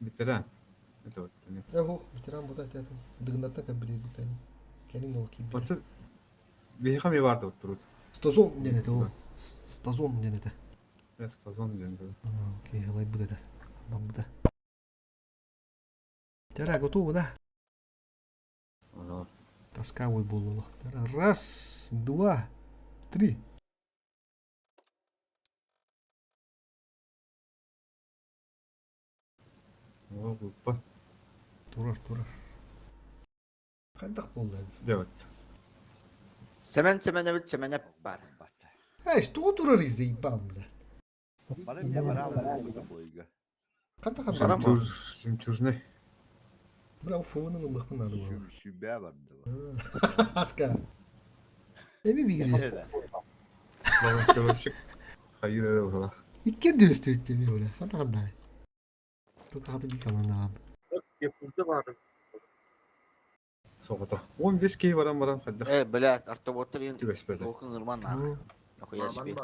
Ветеран. Это вот. Эһу, ветеран бута этэтин. Дыгынаттан кэлбит бутани. Кэлин ол киирбит. Баты биһиэхэ эмиэ баар да турут. Стазон диэн этэ ол. Стазон диэн этэ. Стазон диэн этэ. Окей, ылайбыт этэ. Бамбыта. Тера, готовы, да? Тосковой буоллулар. Раз, два, три. Глупо. Турар, турар. Хайдах буолла Делать. Семен Семенович Семенев бар. Эй, что турар заебал, бля. Ханта ханта. Жемчужный. Бля, уфуны ылыхпын надо было. Сүбэ барды. Аска. Эми бигирес. Балансировщик. Хайыр эрэ була. Икки дүстүттү ми бля. Ханта ханта. Только хаты би каманаа. Yapıldı var. Соҕотох. 15 киһи баран баран хайдах. Э, блядь, автоботтар иһин Түбэспэтэ. толкун нормально нахуй. Нахуя себе.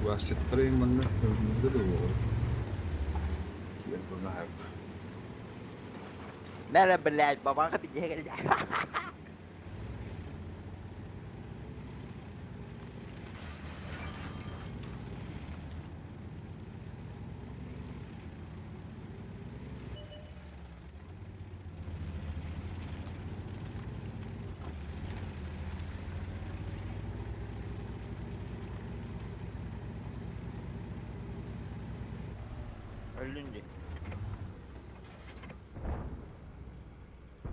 Угаасчыттары манна көрүнүргэ да буолар. Киэн тылна хайп. Мэлэ, блядь, бабаха бидегелде. Өллүн дии.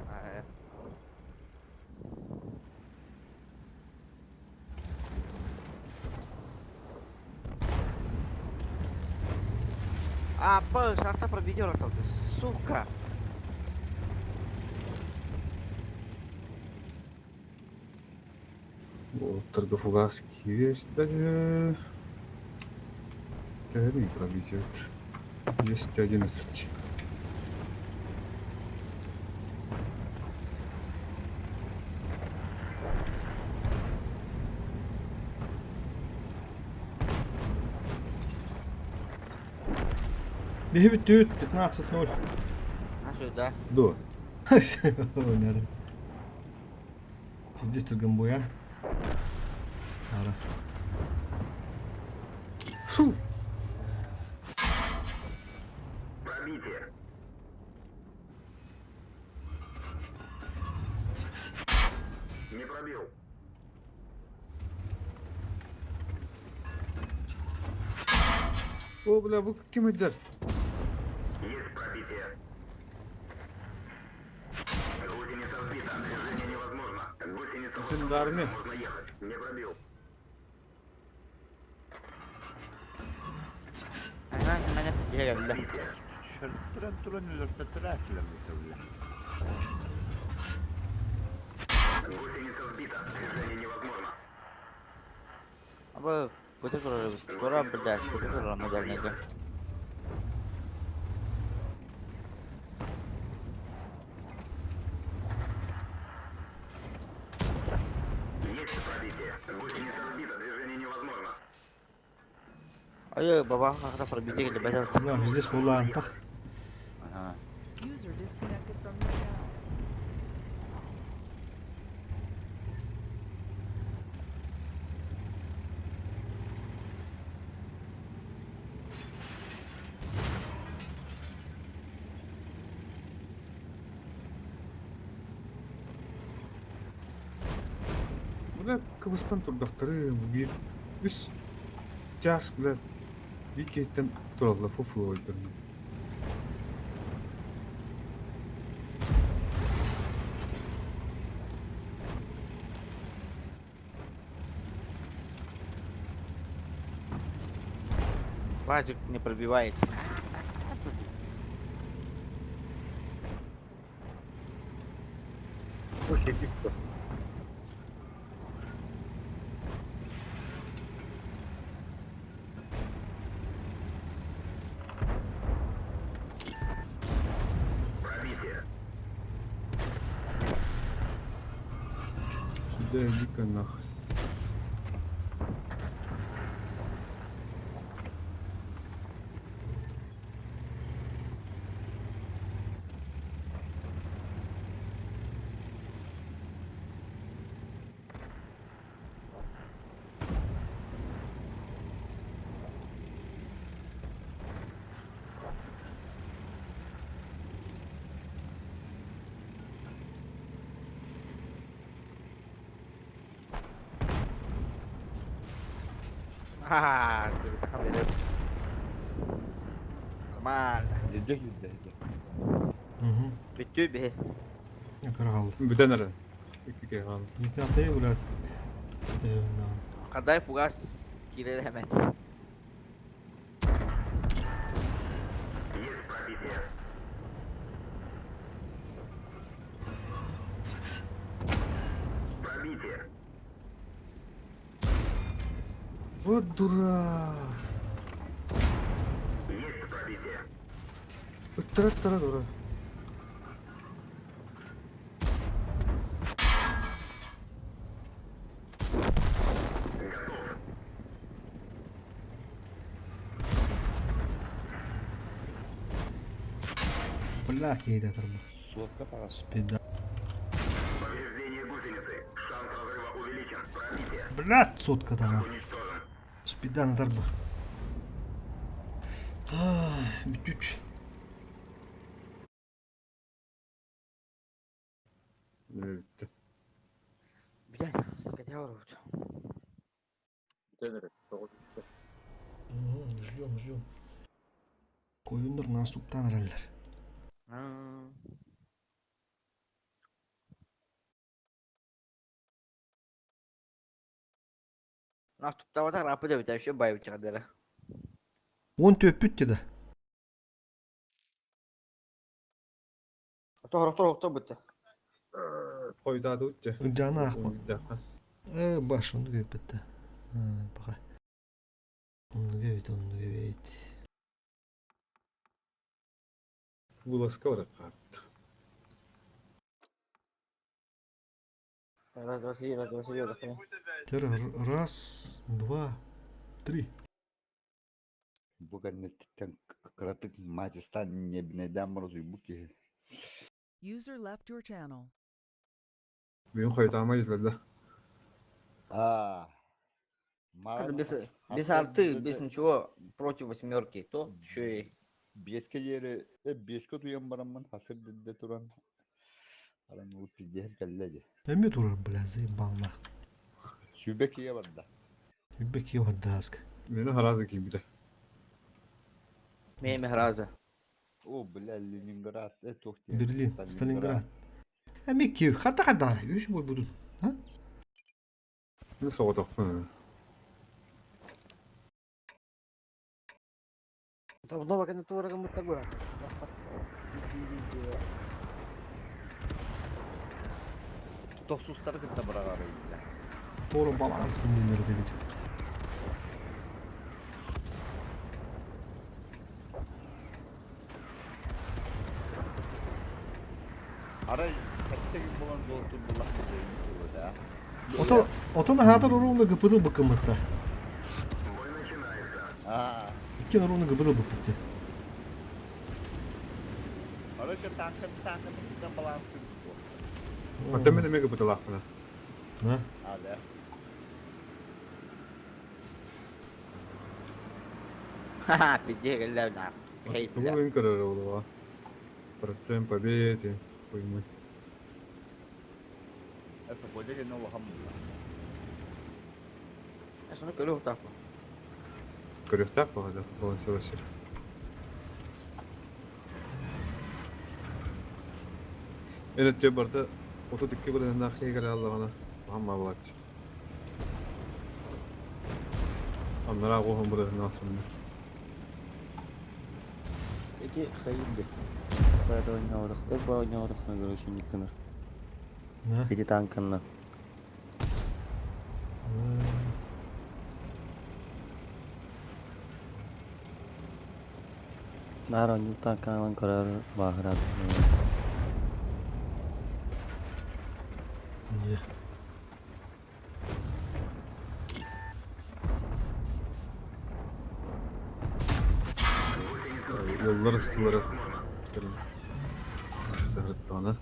Аа. А, пыш, арта пробедер сука! Уолаттарга фугас киирэ даже. Төһөнү пробьет? 211. Биһи бүттүбүт 15-0. А сюда. До. Надо. Пиздец түргэн буя. Ара. Фу! О, бля, бу ким эдэр? Сен армия. Ага, мене підіграли. Шырттыран туран өлөртөттөр әсилер бутылла. Абы бутı турар, тура блядь, бутı турар модельнеге. Ой, баба, как-то пробитие или базар. Бля, везде улаантах. Ага. User disconnected from your channel. Бля, кыбыстан турдахтары биир үс чаас бля биир киһиттэн тураллар фуфу ойдорно. Пальчик не пробивает. Слушай, типа. Да иди-ка нахуй. Ха, себе берет. Нормально. Иди, иди, иди. Угу. Бүтү бе. Кыргал. Бүтэн эрэ. Икки киһи хаалла. Не пятый, блядь. Ты, да. Кадай фугас кирер hemen. Вот дурак. Ыттара дура. Бля, кейде тұрмы. Суотка тағас. Спида. Блядь, сотка там. Спида на тарба. Бүтүт. Бүттү. Блядь, хотя урут. Ждем, ждем. Koyunlar наступтан эрэллэр. Нас тут того рапы да еще байып чыгадыра. Он төппүт деді. Тохор тохор тохор бутты. Хойдаады утча. Жаны ақпа. Э, баш, онды көп бітті. Пока. Онды көп, онды көп. Вылазка бар карт. Раз, два, три, раз, два, три, раз, два. Теперь раз, два, три. Бу кэнниттэн кыратык матистан небинэйдээн баран киһи. User left your channel. Бүгүн хойдаама илбэллэ. Аа. Это без, без арты, без ничего, против восьмерки, то еще и... Биэскэ диэри, биэскэ утуйан бараммын хасыр дирде туран, аран ол пиздеһим кэллэ дии. Эмиэ турар, бля, заебал нах. Сүүбэ киэ барда. Сүүбэ киэ барда аска. Мені харазы киирбитэ. Меме харазы. О, бля, Ленинград, туох диэн? Берлин, Сталинград. Эмиэ киир, хата-хата, үс буолбутун. А? Мин соҕотохпун. Давно кэннэ туора гыммыттар быһа. Тохсустары кытта быраҕар эбиттэр. Туора балансын диэннэр этэбит. Арай сэттэ күн буолан золотун буллахпыт да. Отон отон аһаатар уруунна гыпыды быкыммытта. Икки уруунна гыпыды быкпытты. Короче, танка танка кытта баланс Оттон мен эмиэ гыпытылаахпына. Да? А, да. Ха-ха, пизде кэллэ нах. Эй, Тугу бля. мин көрөр буолуоҕа. Процент победы, пойму. Это бодя улахан буолла. Соны көрүөх тааппын. Көрүөхтээх баҕада, балансировщик. Эн өттүө барда 32 бырыһыннаах киһи кэлэ аллаҕына, хаһан баалааччы. Аннараа оҕуһун бырыһыннаах сонно. Эти хайырды. Бары ойноодох, өр ойноодохна короче никкыныр. Да? Эти танканна. Наар ойнуу танканан көрөр бааһырар. Не. Yollar ыстылары. Сырыттаҕына.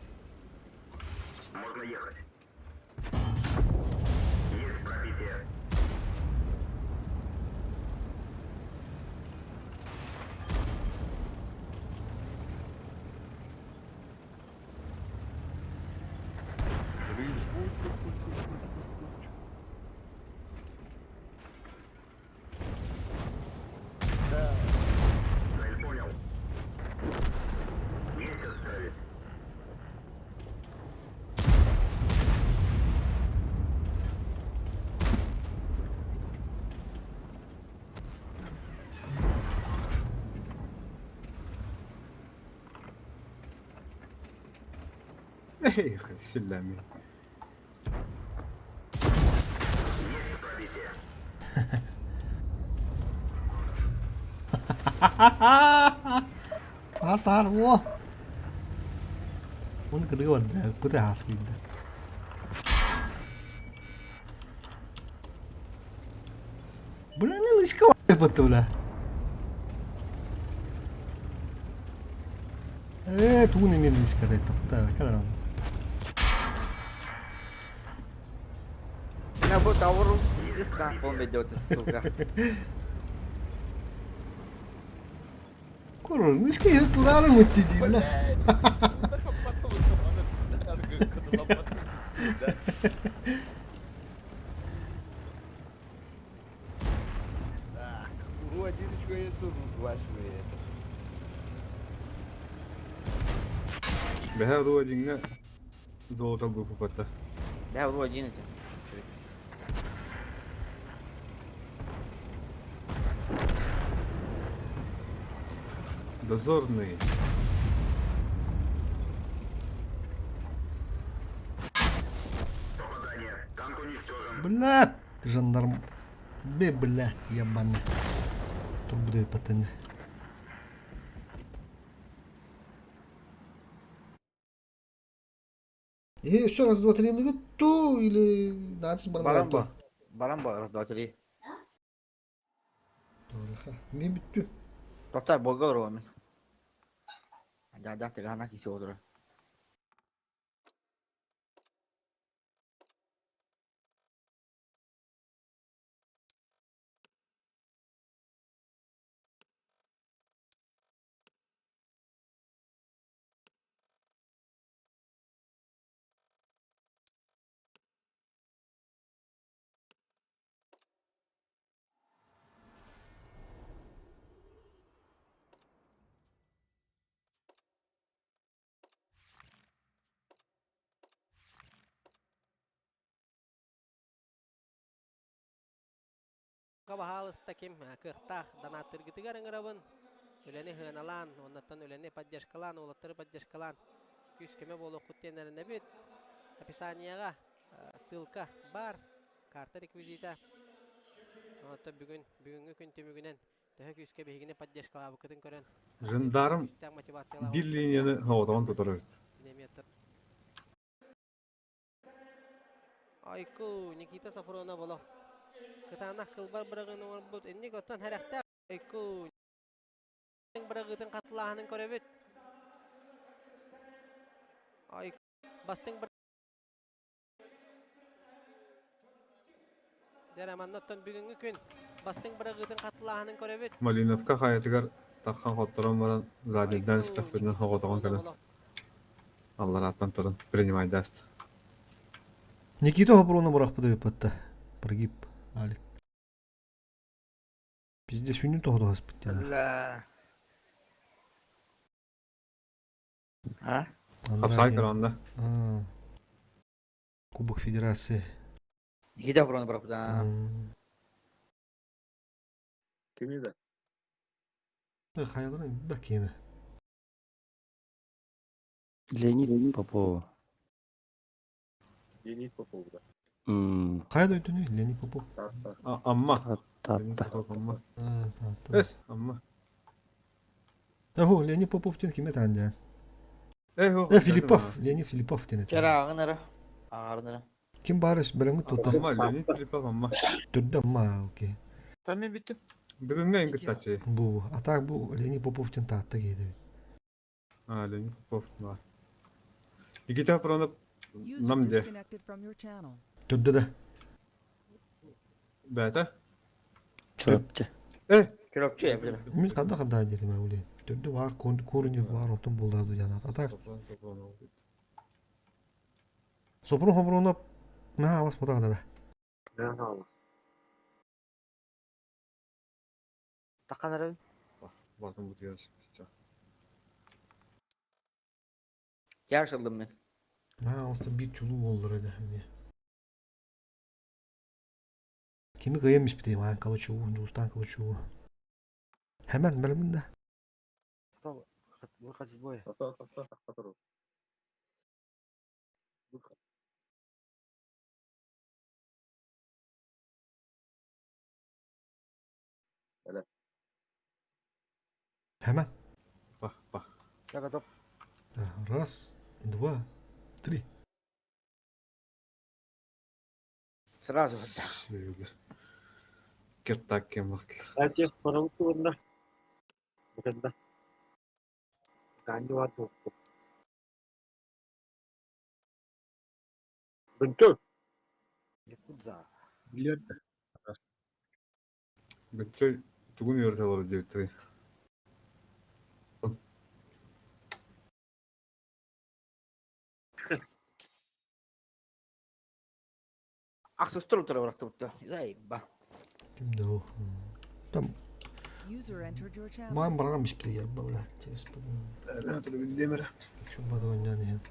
Эх, силлями. Саар уо. Оны кыдыга барда, кыты аас киирдэ. Бля, не лычка батты, бля. Ээ, тугун эмиэ лычка дай тохта, кадаран. На бу Таурус танком ведет, сука. Корор, лычка я турары мытты дейм, да. Так, уру один үчүгэй этэ, уру два үчүгэй этэ. Бэһэ уру одиҥҥа золото букупата. Да, уру один эти. Дозорный. Блядь, жандарм. Бе, блядь, ебаный. Турбудай патыны. И еще раз, два, три, ну ту или дальше Барамба. Барамба, раз, два, три. Мен бүттү. Тоқта, бойга мен. Да, да, тыгана кисе отыра. Баһаалыста ким кыахтаах донаттыргытыгар ыҥырабын. Үлэни сыаналаан, оннуттан үлэни поддержкалаан, уолаттары поддержкалаан күүс-көмө буолуоххут диэн эрэнэбит. Описанияҕа ссылка баар, карта реквизита. Оттон бүгүн, бүгүҥҥү күн түмүгүнэн төһө күүскэ биһигини поддержкалаабыккытын көрөн Жандарм күүстээх мотивациялаах биир линияны соҕотоҕун тутар эбит. Айку, Никита Софронов олох кытаанах кылбар быраҕыыны оҥорбут. Инник оттон сэрэхтээх Айку быраҕыытын хатылааһынын көрөбүт. Ай бастыҥ Дьэ, манна оттон бүгүҥҥү күн бастыҥ быраҕыытын хатылааһынын көрөбүт. Малиновка хайатыгар тархан хотторон баран заднийдаан истэхпитинэ соҕотоҕун кэлэн алларааттан туран принимайдааст. Никита Хопруна бырахпыта ыппатта. Прогиб Алик. Пиздец сүннүн тоһутаспыт диэн. А? Хапсаай көрөндө. Кубок Федерации. Никита Хопруна бырахпыта. Кими да? Хайаларын бакеме. Леонид Попова. Леонид Попов, да. Хайа дойдуну Леонид Попов. Амма. Таатта. Амма. Эс, Амма. Охо, Леонид Попов диэн ким этаан дьэ? Э, Э, Филиппов, Леонид Филиппов диэн этэ. Чарааҕын эрэ. Ааҕарын эрэ. Ким баар бэлэмҥит тута. Амма, Леонид Филиппов Амма. Төрдө Амма, окей. Там мен бүттүм. Бүгүҥҥэ эн кыттааччы. Бу, а так бу Леонид Попов диэн Таатта киһи А, Леонид Попов, да. Никита Пронов User нам де. disconnected from your channel. Төрдө да. Бээтэ. Чурапчы. Э! Чурапчы я билэр. Мин ханна ханна диэтим ээ Төрдө баар корни баар онтон буоллаады диэн. А так Сопрун Хомрунов наһаа абас ботаҕына да. Таккан эрэ. Бартын бутуйар. Тяж ыллым мен. Наһаа алыста биир чулуу буоллар этэ эмиэ. Кими кыайан испитий маан Калычугу, Дьулустаан Калычугу. Хэмэн бэлэмин да. Выход из боя. Выход. Хэмэн. Па, па. Я готов. Раз, два, три. Сразу. Киртак кем вакыт. Кстати, паралытыында. Бутында. Ганди бар bu. Бынчо. Якудза. Билет. Быччой тугун үйрөтө диэбиттери. Ахсыстыр утара бырахтыбытта. Заебба. Ким да ол? Там User entered your channel. маан бараган биспите ярба бля. Чеспе. Чумбада ойнан иһин.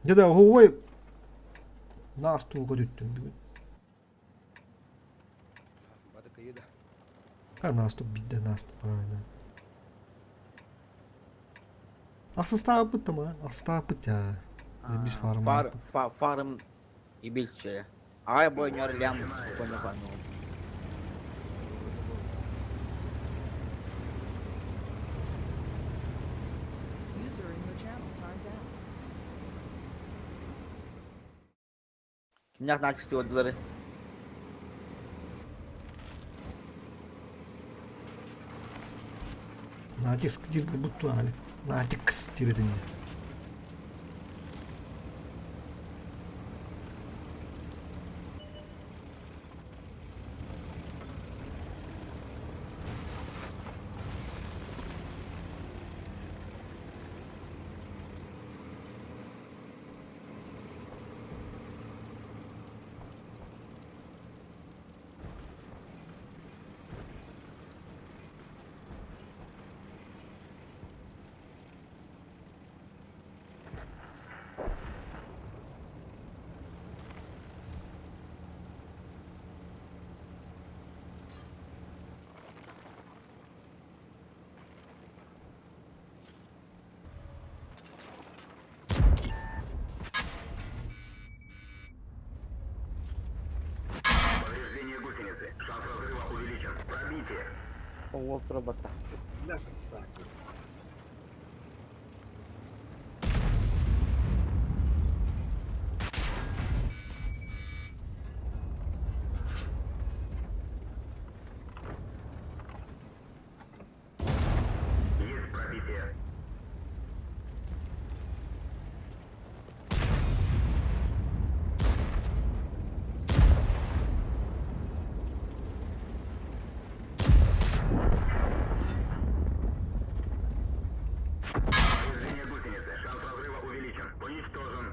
Дьэ да оһуой наастууга түттүм бүгүн. Бады кыйы да. А наастук бидде наастук аана. Ахсыстаабыт тама, ахсыстаабыт я. Бис фарм. Фар, фа, фарм и бильче. Ай бойнер лям спокойно фармил. User in your channel timed out. Кимнях начисти отдылары. Натиск дир бутту али. Натикс тиретинне. Оҥуол тура барта. Есть пробитие. Повреждение гусеницы. Шанс разрыва увеличен. Уничтожен.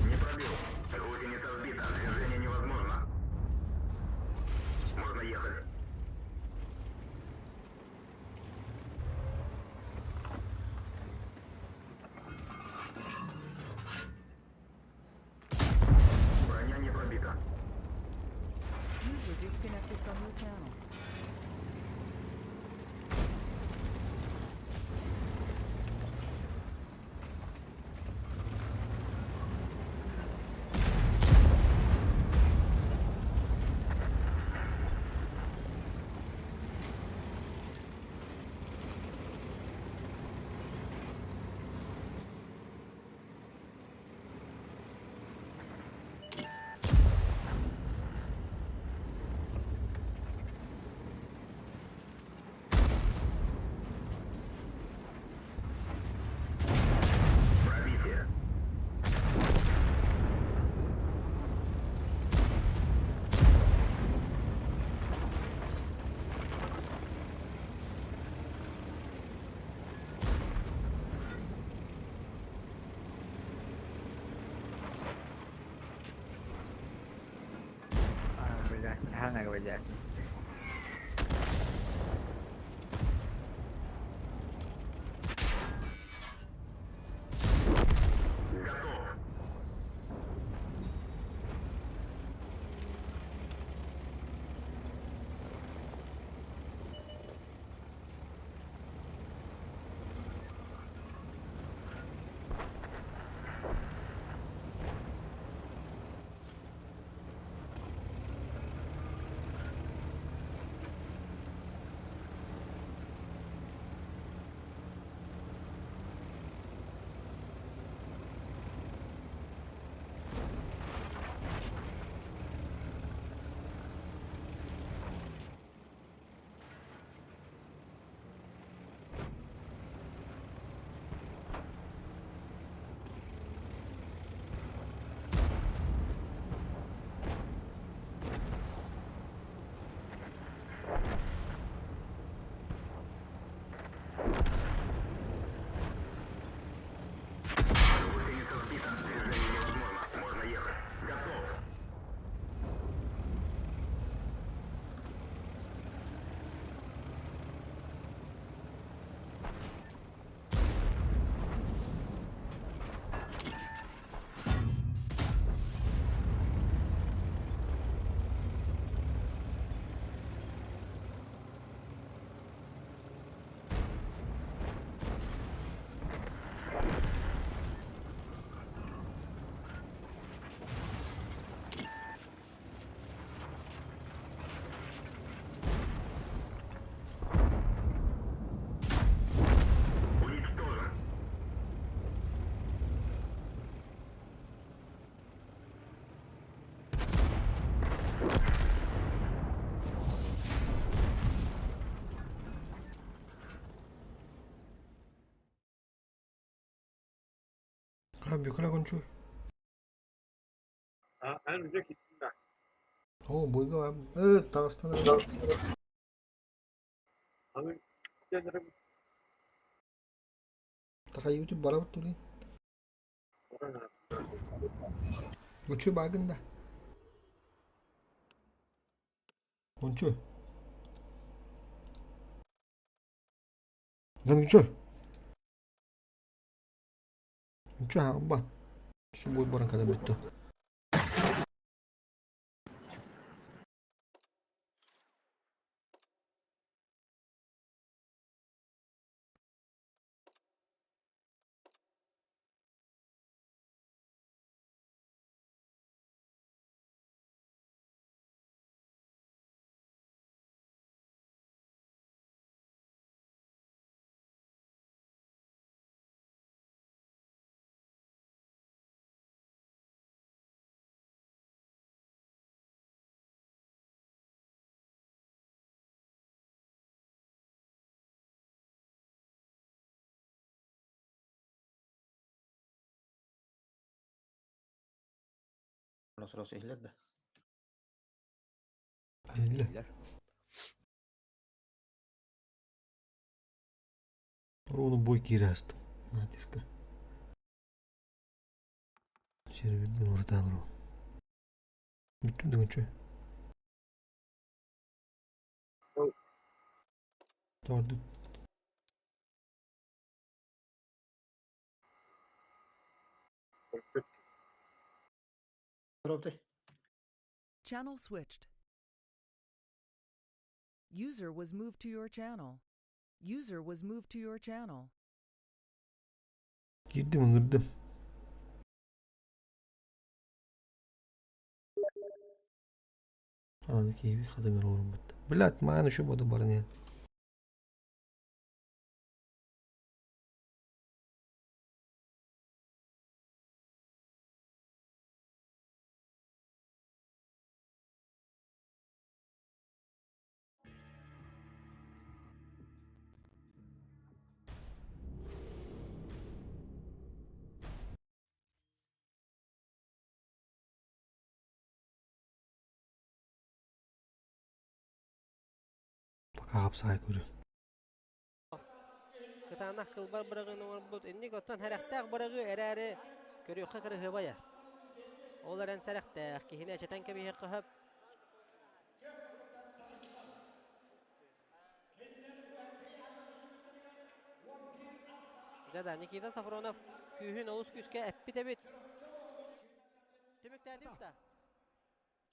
Не пробил. Гусеница сбита. Движение невозможно. Можно ехать. Броня не пробита. User disconnected from your channel. Пробитие. А, бля, хана говорят. Готов. Гусеница сбита. Движение невозможно. Можно ехать. Готов. Уничтожен. Бүкүлэ кончуй. А, эн уже киттин да. Оо, буйга таҕыстан Аны кенерим Такайыбыт барабыт тулин. орана. Учу багында. Ончу. Lan учу. Учу хаамбат. Су бой баран када бүттү. Сразу иһиллэр да? Иһиллэр. Ровно бой киирэ астым. Натиска. Сервербин урутаан ро. Бүттүм деген чөй. Торду. Channel switched. User was moved to your channel. User was moved to your channel. Киирдим ыҥырдым. Аны киһи хатыҥыр олорбут. Блядь, мааны еще буду баран иһэн. Пока хапсаай көрү. Кытаанах кылбар быраҕыыны оҥорбут инник оттон сэрэхтээх быраҕыы эрээри көрүөххэ кырыһыабайа. Ол эрэн сэрэхтээх киһини эчэтэн кэбиһиэххэ сөп. Дьэ да, Никита Сафронов күүһүн олус күүскэ эппит эбит. Түмүктээтибит да.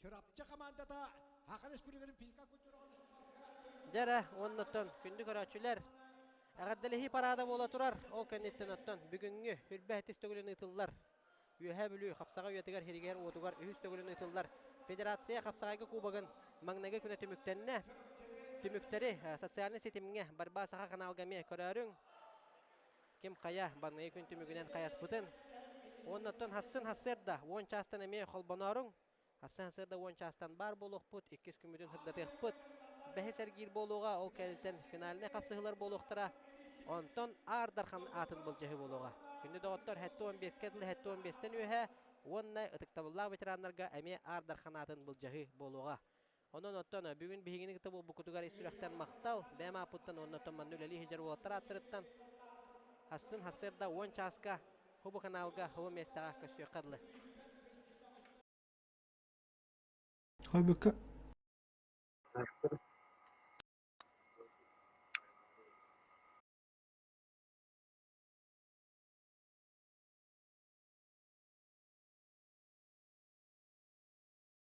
Чурапчы командата Саха Республикатын физика Дьэ эрэ, уоннаттан күндү көрөөччүлэр, эҕэрдэлэһии парада буола турар. Ол кэнниттэн оттон бүгүҥҥү Хүрбэ һэтис төгүлүн ыытыллар. Үөһээ Бүлүү хапсаҕай үйэтигэр һиригэр уотугар үһүс төгүлүн ыытыллар Федерация хапсаҕайга кубогын маҥнайгы күнэ түмүктэннэ. Түмүктэри социальнай ситимҥэ Борьба Саха каналга эмиэ көрөөрүҥ. Ким хайа банныйы күн түмүгүнэн хайаспытын. Уоннаттан хассын хассыарда 10 чаастан эмиэ холбонооруҥ. Хассын хассыарда 10 чаастан баар буолуохпут, иккис күммүтүн сырдатыахпыт. Бэһис эргиир буолуоҕа, ол кэнниттэн финальнай хапсыһыылар буолуохтара. Онтон Аар Дархан аатын былдьаһыы буолуоҕа. Күндү доҕоттор, 75-кэ дылы 75-тэн үөһэ уонна ытыктабыллаах ветераннарга эмиэ Аар Дархан аатын былдьаһыы буолуоҕа. Онон оттон бүгүн биһигини кытта буолбуккутугар ис сүрэхтэн махтал, бэйэм ааппыттан уонна оттон манна үлэлии сылдьар уолаттар ааттарыттан хассын хассыарда 10 чааска Хубу каналга, хубу миэстэҕэ көрсүөххэ дылы. Хойбукка.